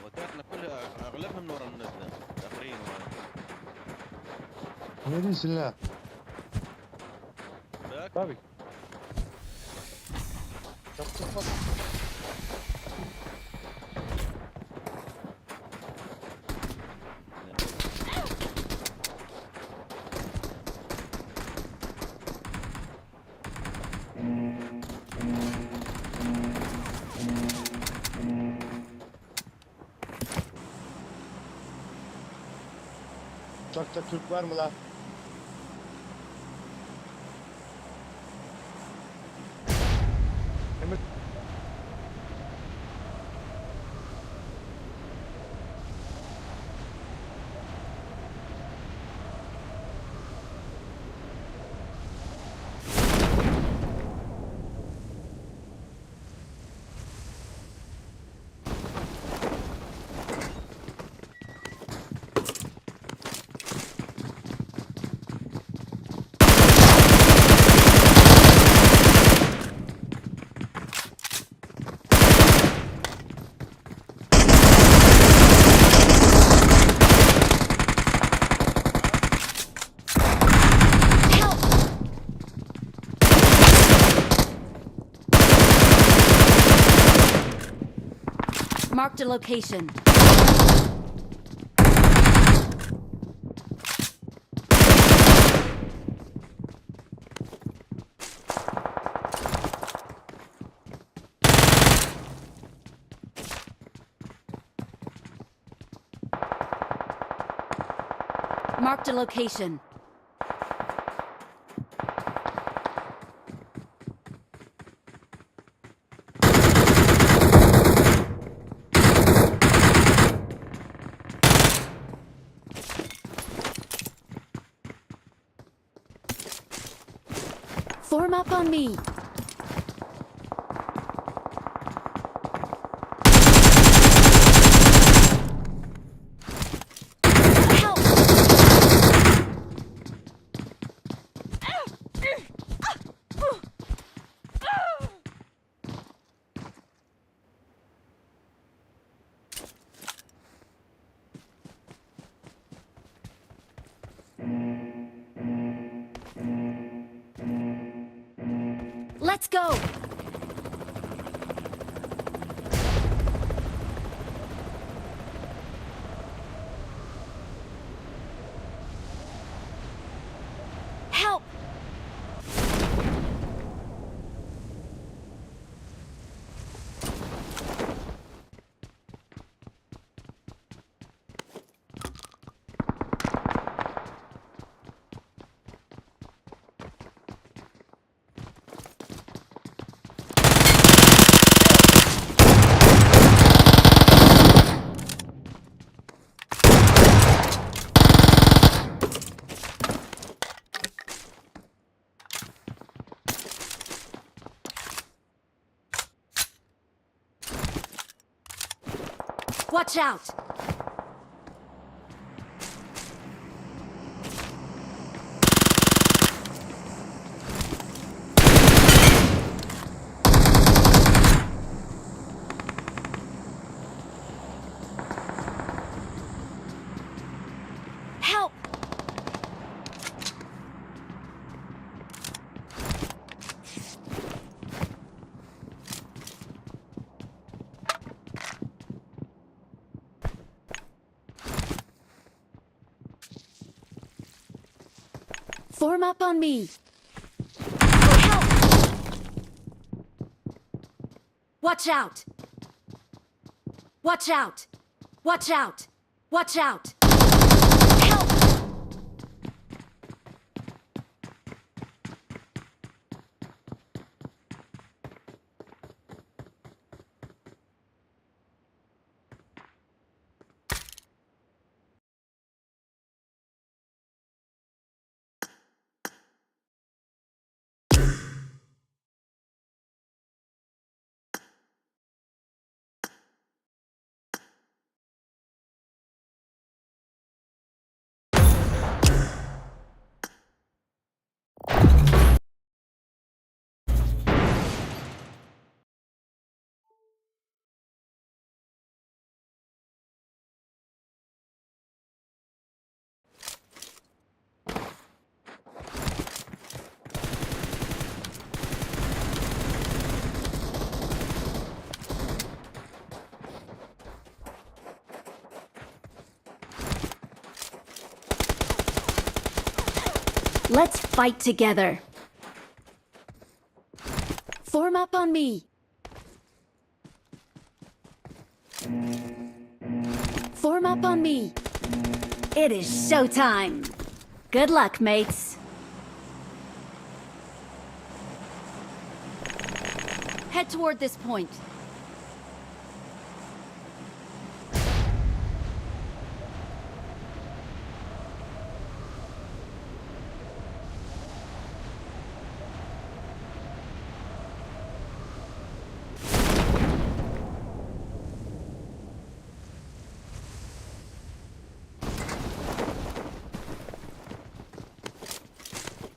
وتاعتنا كلها أغلبها من ورا النزلة، تقريبًا. وين السلاح؟ باك؟ بابي. شوف، شوف، شوف. Chak, chak, chak, var mı la? Help! Marked a location. Marked a location. Form up on me. Help! Let's go! Help! Watch out! Help! Form up on me. Help! Watch out! Watch out! Watch out! Watch out! Help! Let's fight together. Form up on me. Form up on me. It is showtime. Good luck, mates. Head toward this point.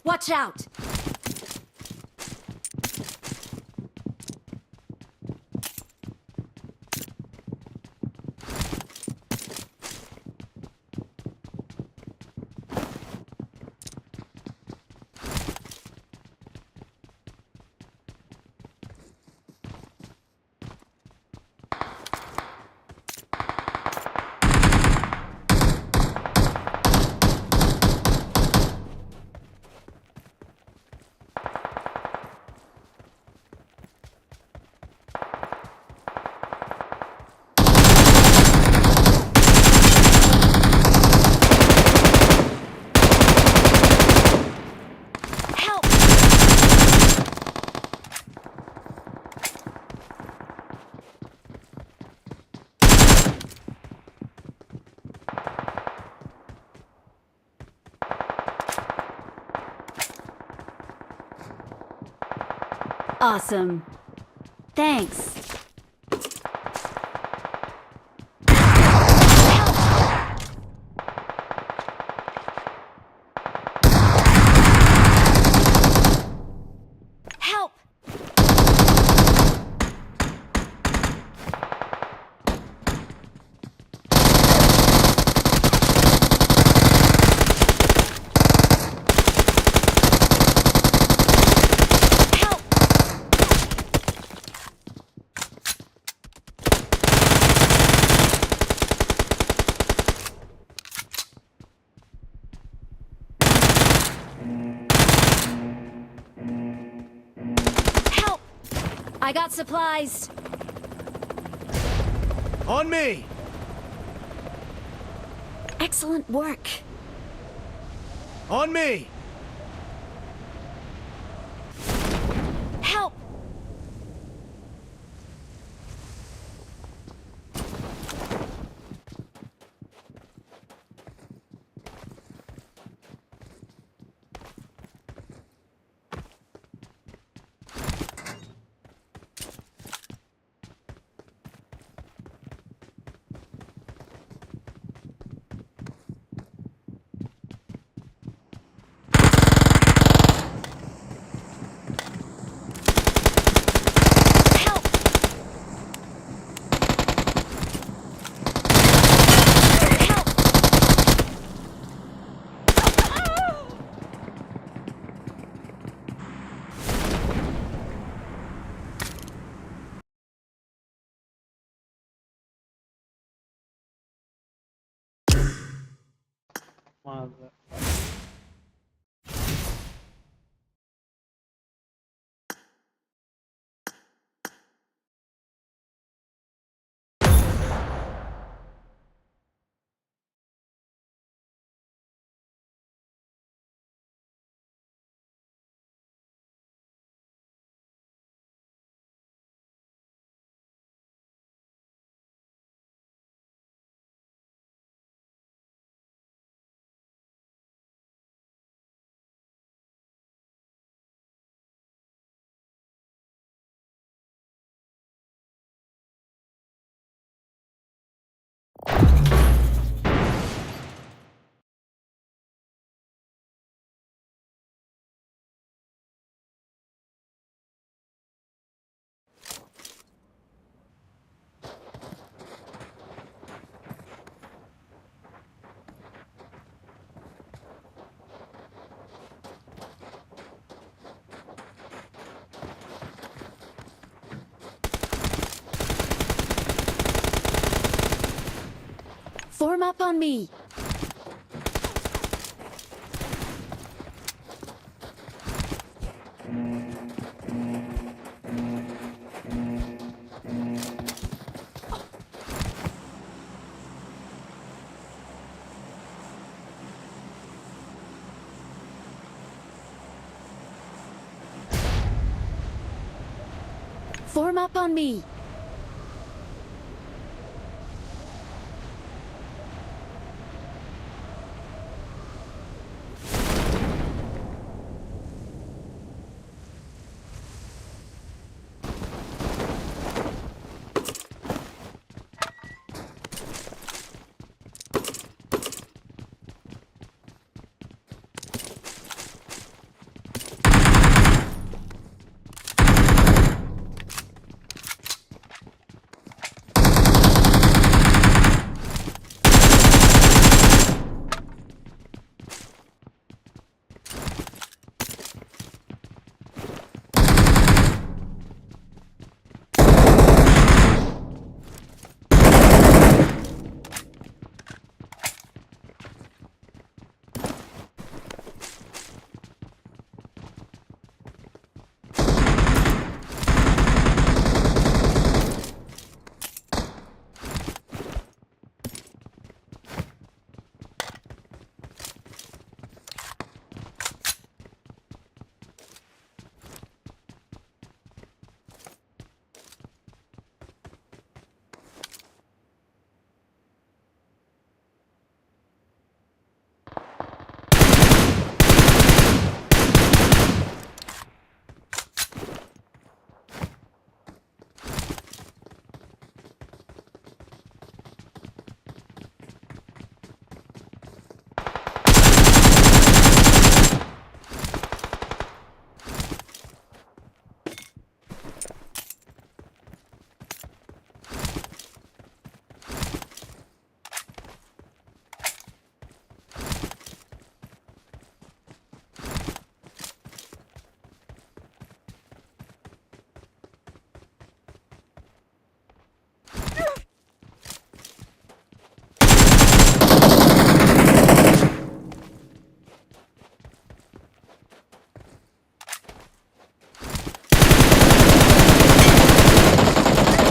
Watch out! Help! Awesome. Thanks. Help! Help! Help! I got supplies. On me! Excellent work. On me! Help! Help! Help! Form up on me. Form up on me.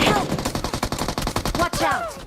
Help! Watch out!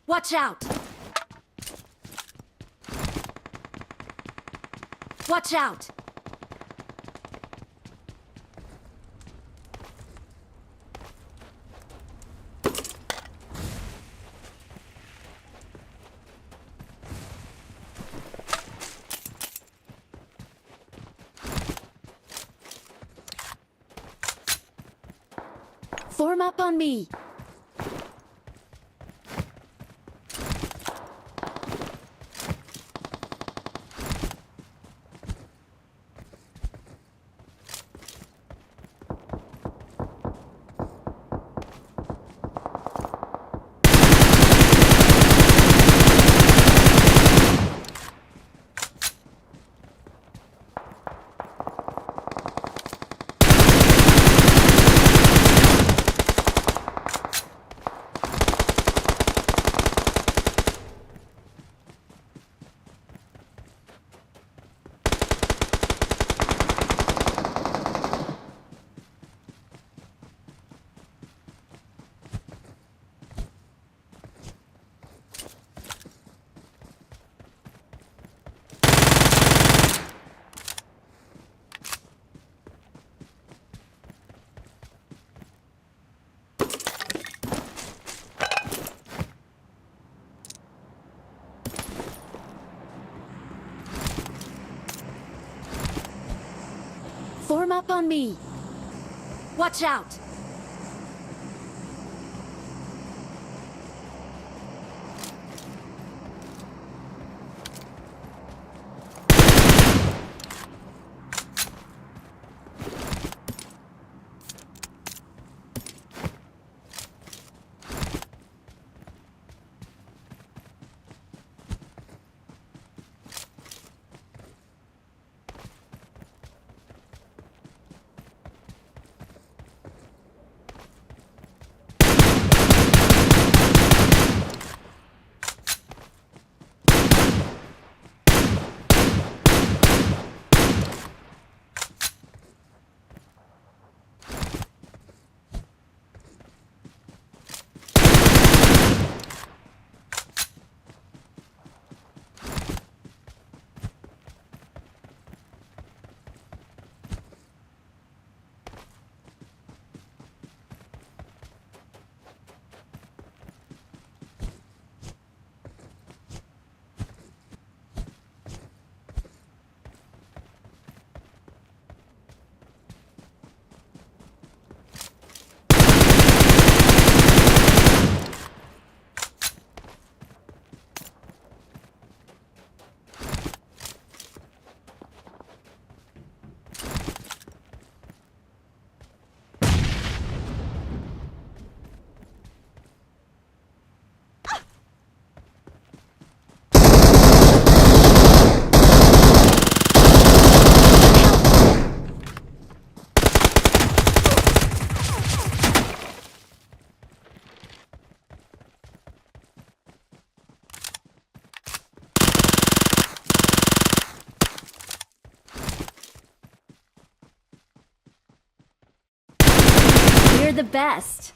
Watch out! Watch out! Form up on me. Form up on me. Watch out! We're the best.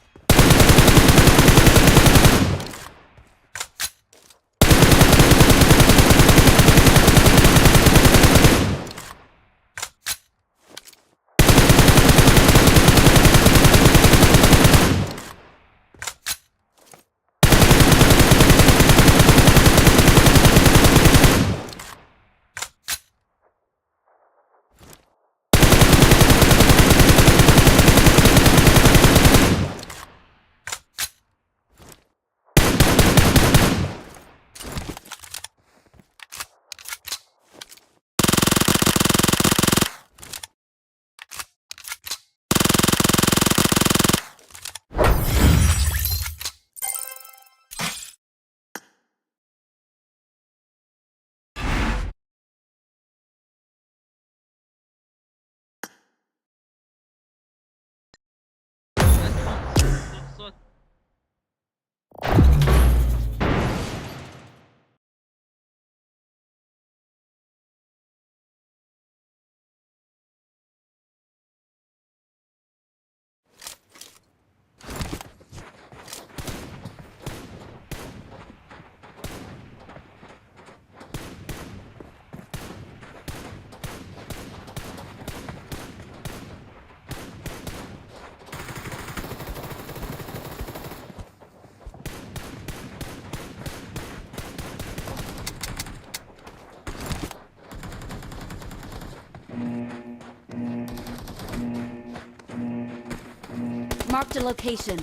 Marked a location.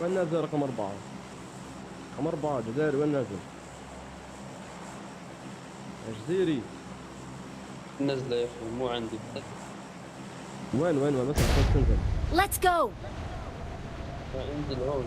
وين نازل رقم أربعة؟ رقم أربعة جزائر، وين نازل؟ يا جزيري. نزله يا أخي، مو عندي. وين، وين، وين؟ بس عشان تنزل. Let's go! انزل هون.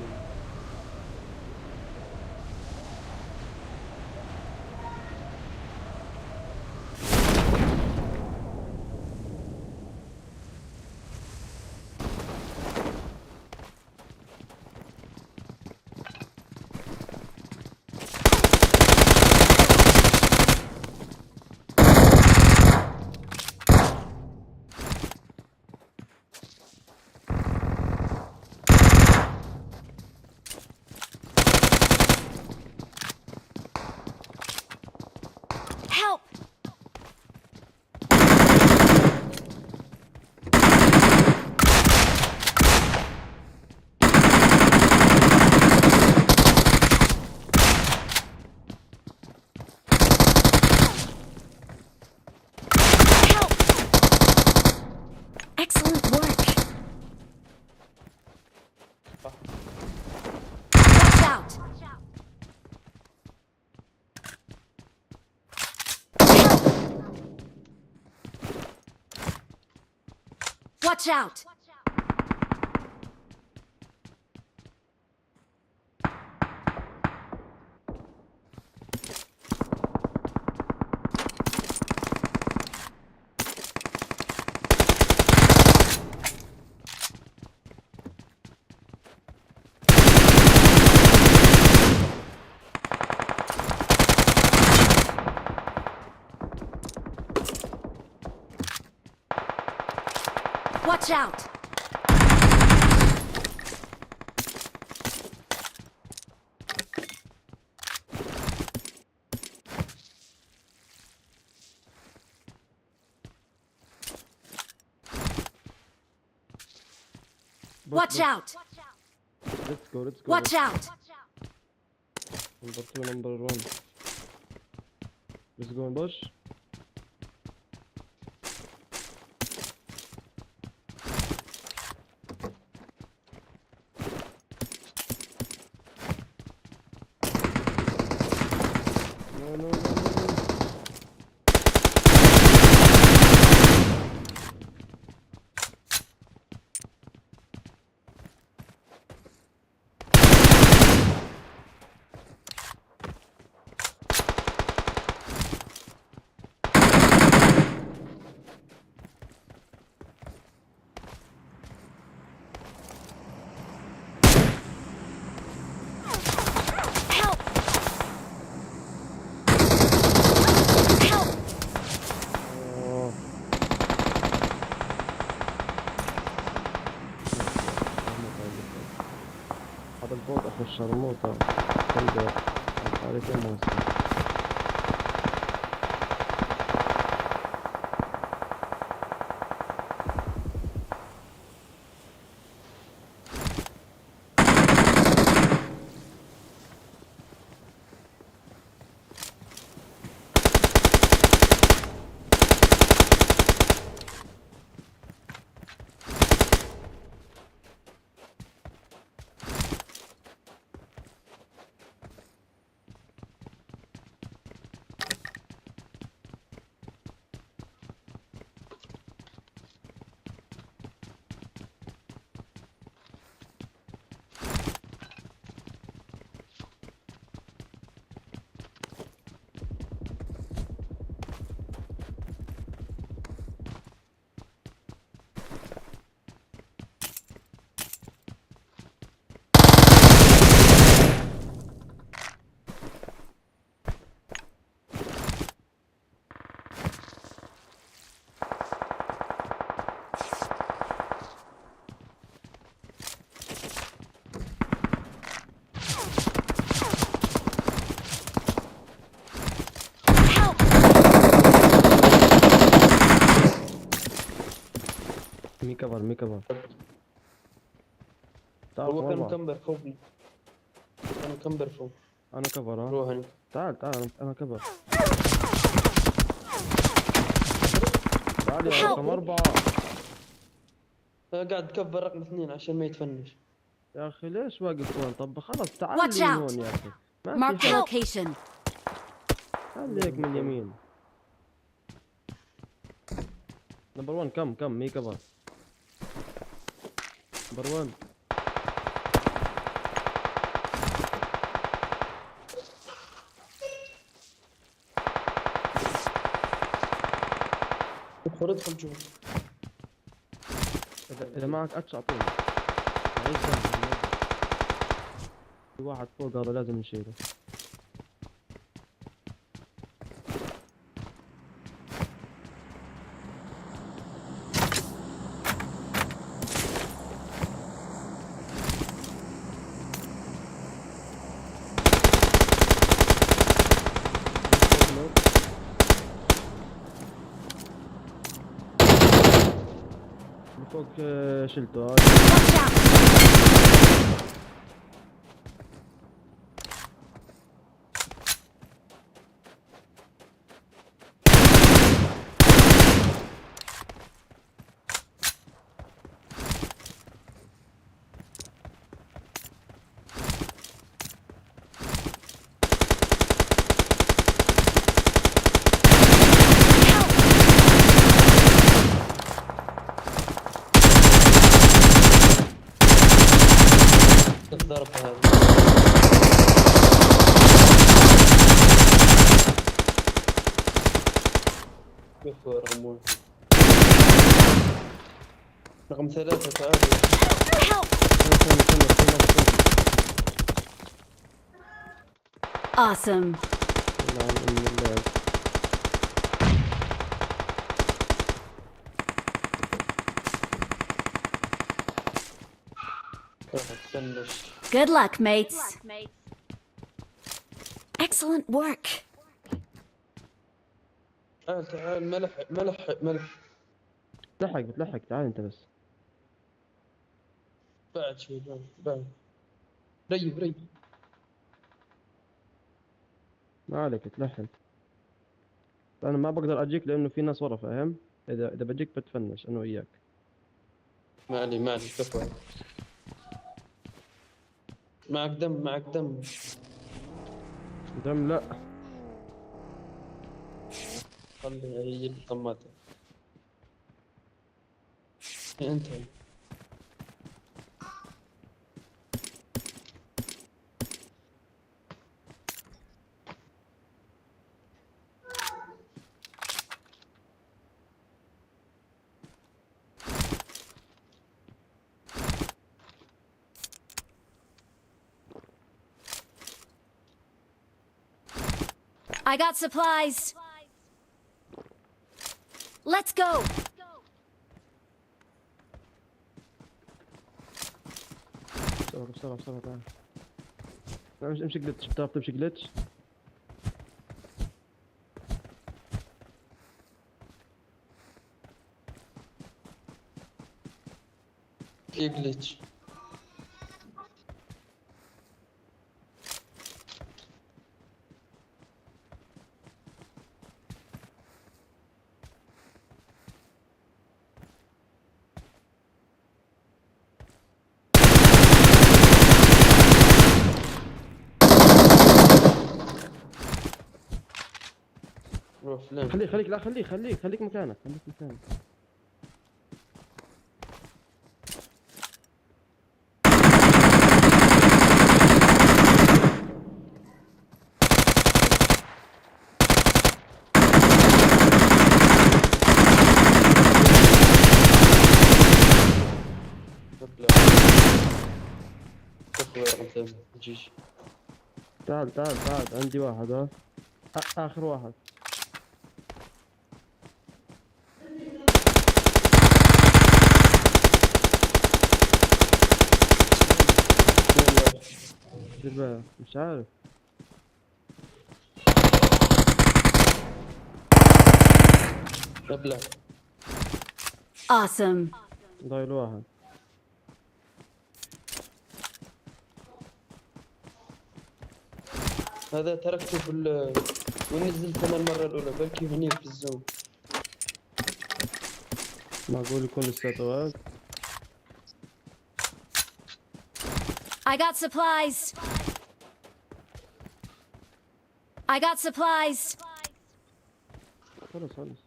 Watch out! Watch out! Watch out! Let's go, let's go. Watch out! Number two, number one. Let's go, boss. No, no, no, no, no. Help! Help! هذا البوت أخو الشرموطة. خلي عليك يا موسى. Help! Me cover, me cover. تعال هو كان فوق. مكمبر فوقي. كان مكمبر فوق. انا كفر، ها؟ روح انت. تعال، تعال، انا، انا كفر. تعال يا رقم أربعة. أنا قاعد كفر رقم اثنين عشان ما يتفنش. يا اخي، ليش واقف هون؟ طب خلاص، تعال لي هون يا اخي. ما في حد. Mark the location. تعال ليك من اليمين. Number one, come, come, me cover. Number one. ادخل، ادخل جوا. اذا، اذا معك اتش اعطيني. معيش دم. في واحد فوق هذا لازم نشيله. من فوق، آه، شلته. Watch out! كيف هو رقم واحد؟ رقم ثلاثة، تعال. Help! استنى، استنى، استنى، استنى، استنى. Awesome. لا، إلا الله. روح استنى. Good luck, mates. Excellent work. تعال، تعال، ما لحق، ما لحق، ما لحق. لحق، بتلحق، تعال انت بس. بعد شوي، بعد، بعد. ريب، ريب. ما عليك، بتلحق. انا ما بقدر اجيك لانه في ناس ورا، فاهم؟ اذا، اذا بجيك بتفنش انا وياك. ما علي، ما علي، كفو. معك دم، معك دم. دم لا. خلي هي الطماطم. انت. I got supplies. Let's go. بسرعة، بسرعة، بسرعة، تعال. لا، امشي، امشي جلتش، بتعرف تمشي جلتش؟ في جلتش. روح فلان. خليك، خليك، لا، خليك، خليك، خليك مكانك، خليك مكانك. تعال، تعال، تعال، عندي واحد، ها. آ-، آخر واحد. مش عارف. ابلع. Awesome. ضايل واحد. هذا تركته في ال-، وين نزلت انا المرة الأولى، بلكي هني في الزون. معقول يكون لساته واقف؟ I got supplies. I got supplies. خلص، خلص.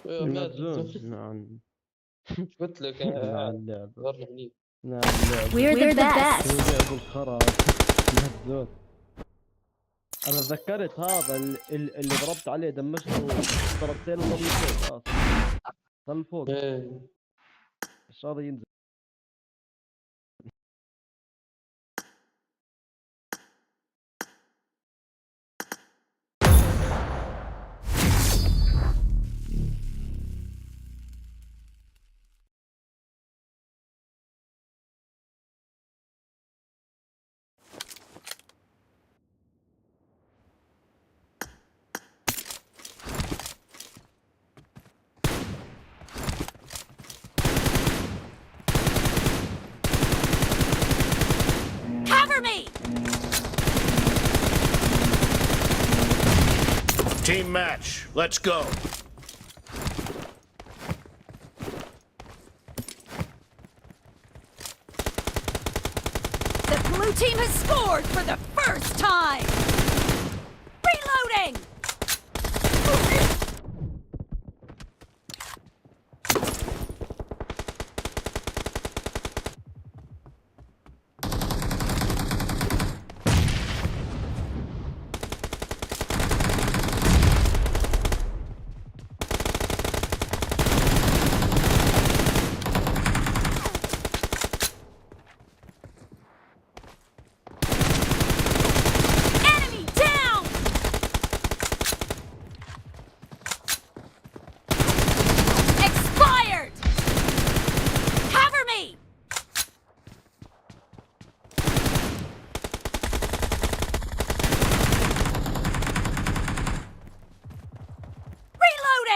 يا مات. نعم. قلت لك، آه، نعم، اللعب. برا هني. نعم، اللعب. We're the best. هو لعب الخرا. مهزوز. أنا تذكرت هذا ال-، ال-، اللي ضربت عليه، دمجته، ضربتين وظل فوق، خلاص. ظل فوق. إيه. مش راضي ينزل. Cover me! Team match, let's go. The blue team has scored for the first time! Reloading!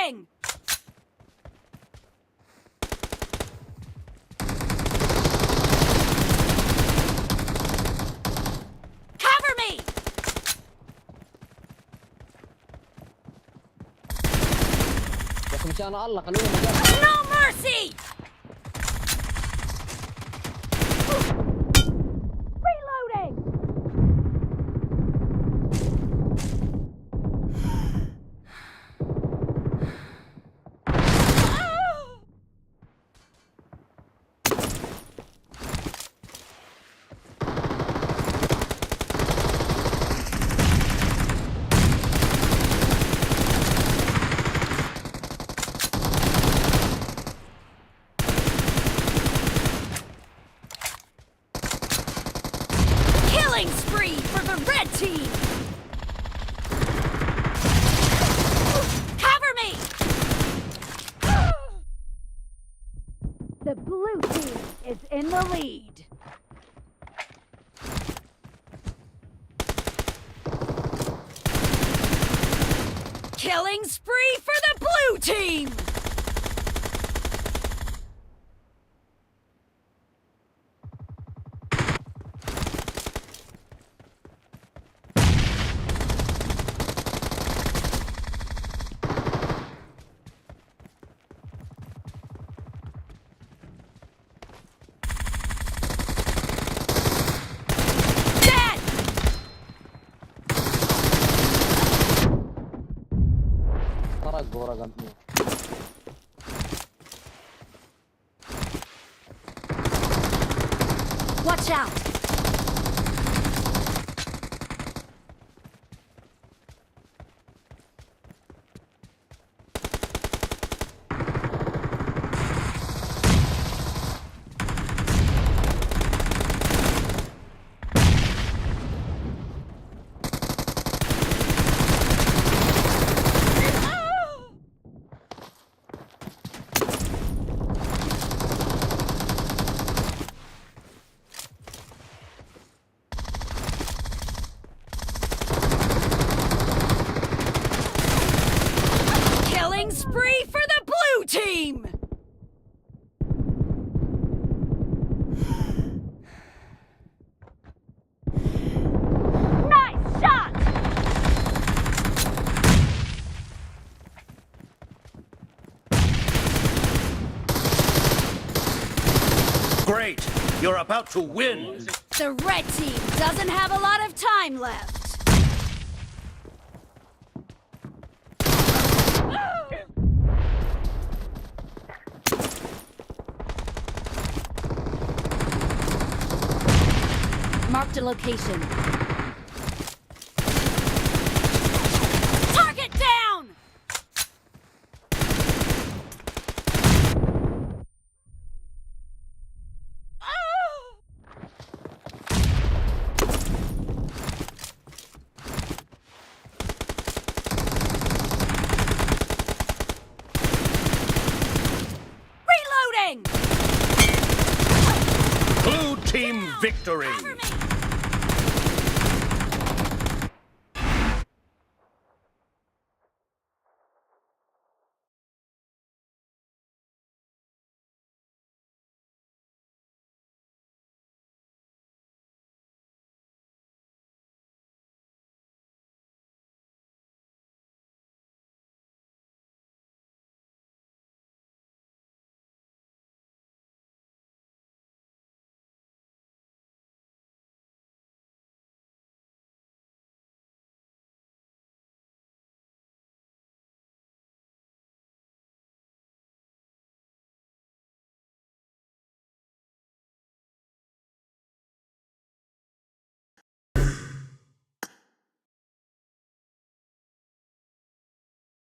Reloading! Cover me! No mercy! Reloading! Killing spree for the red team! Cover me! The blue team is in the lead. Killing spree for the blue team! Dead! Para gora gamni. Watch out! Killing spree for the blue team! Nice shot! Great! You're about to win! The red team doesn't have a lot of time left. Marked a location. Target down! Reloading! Blue team victory! Cover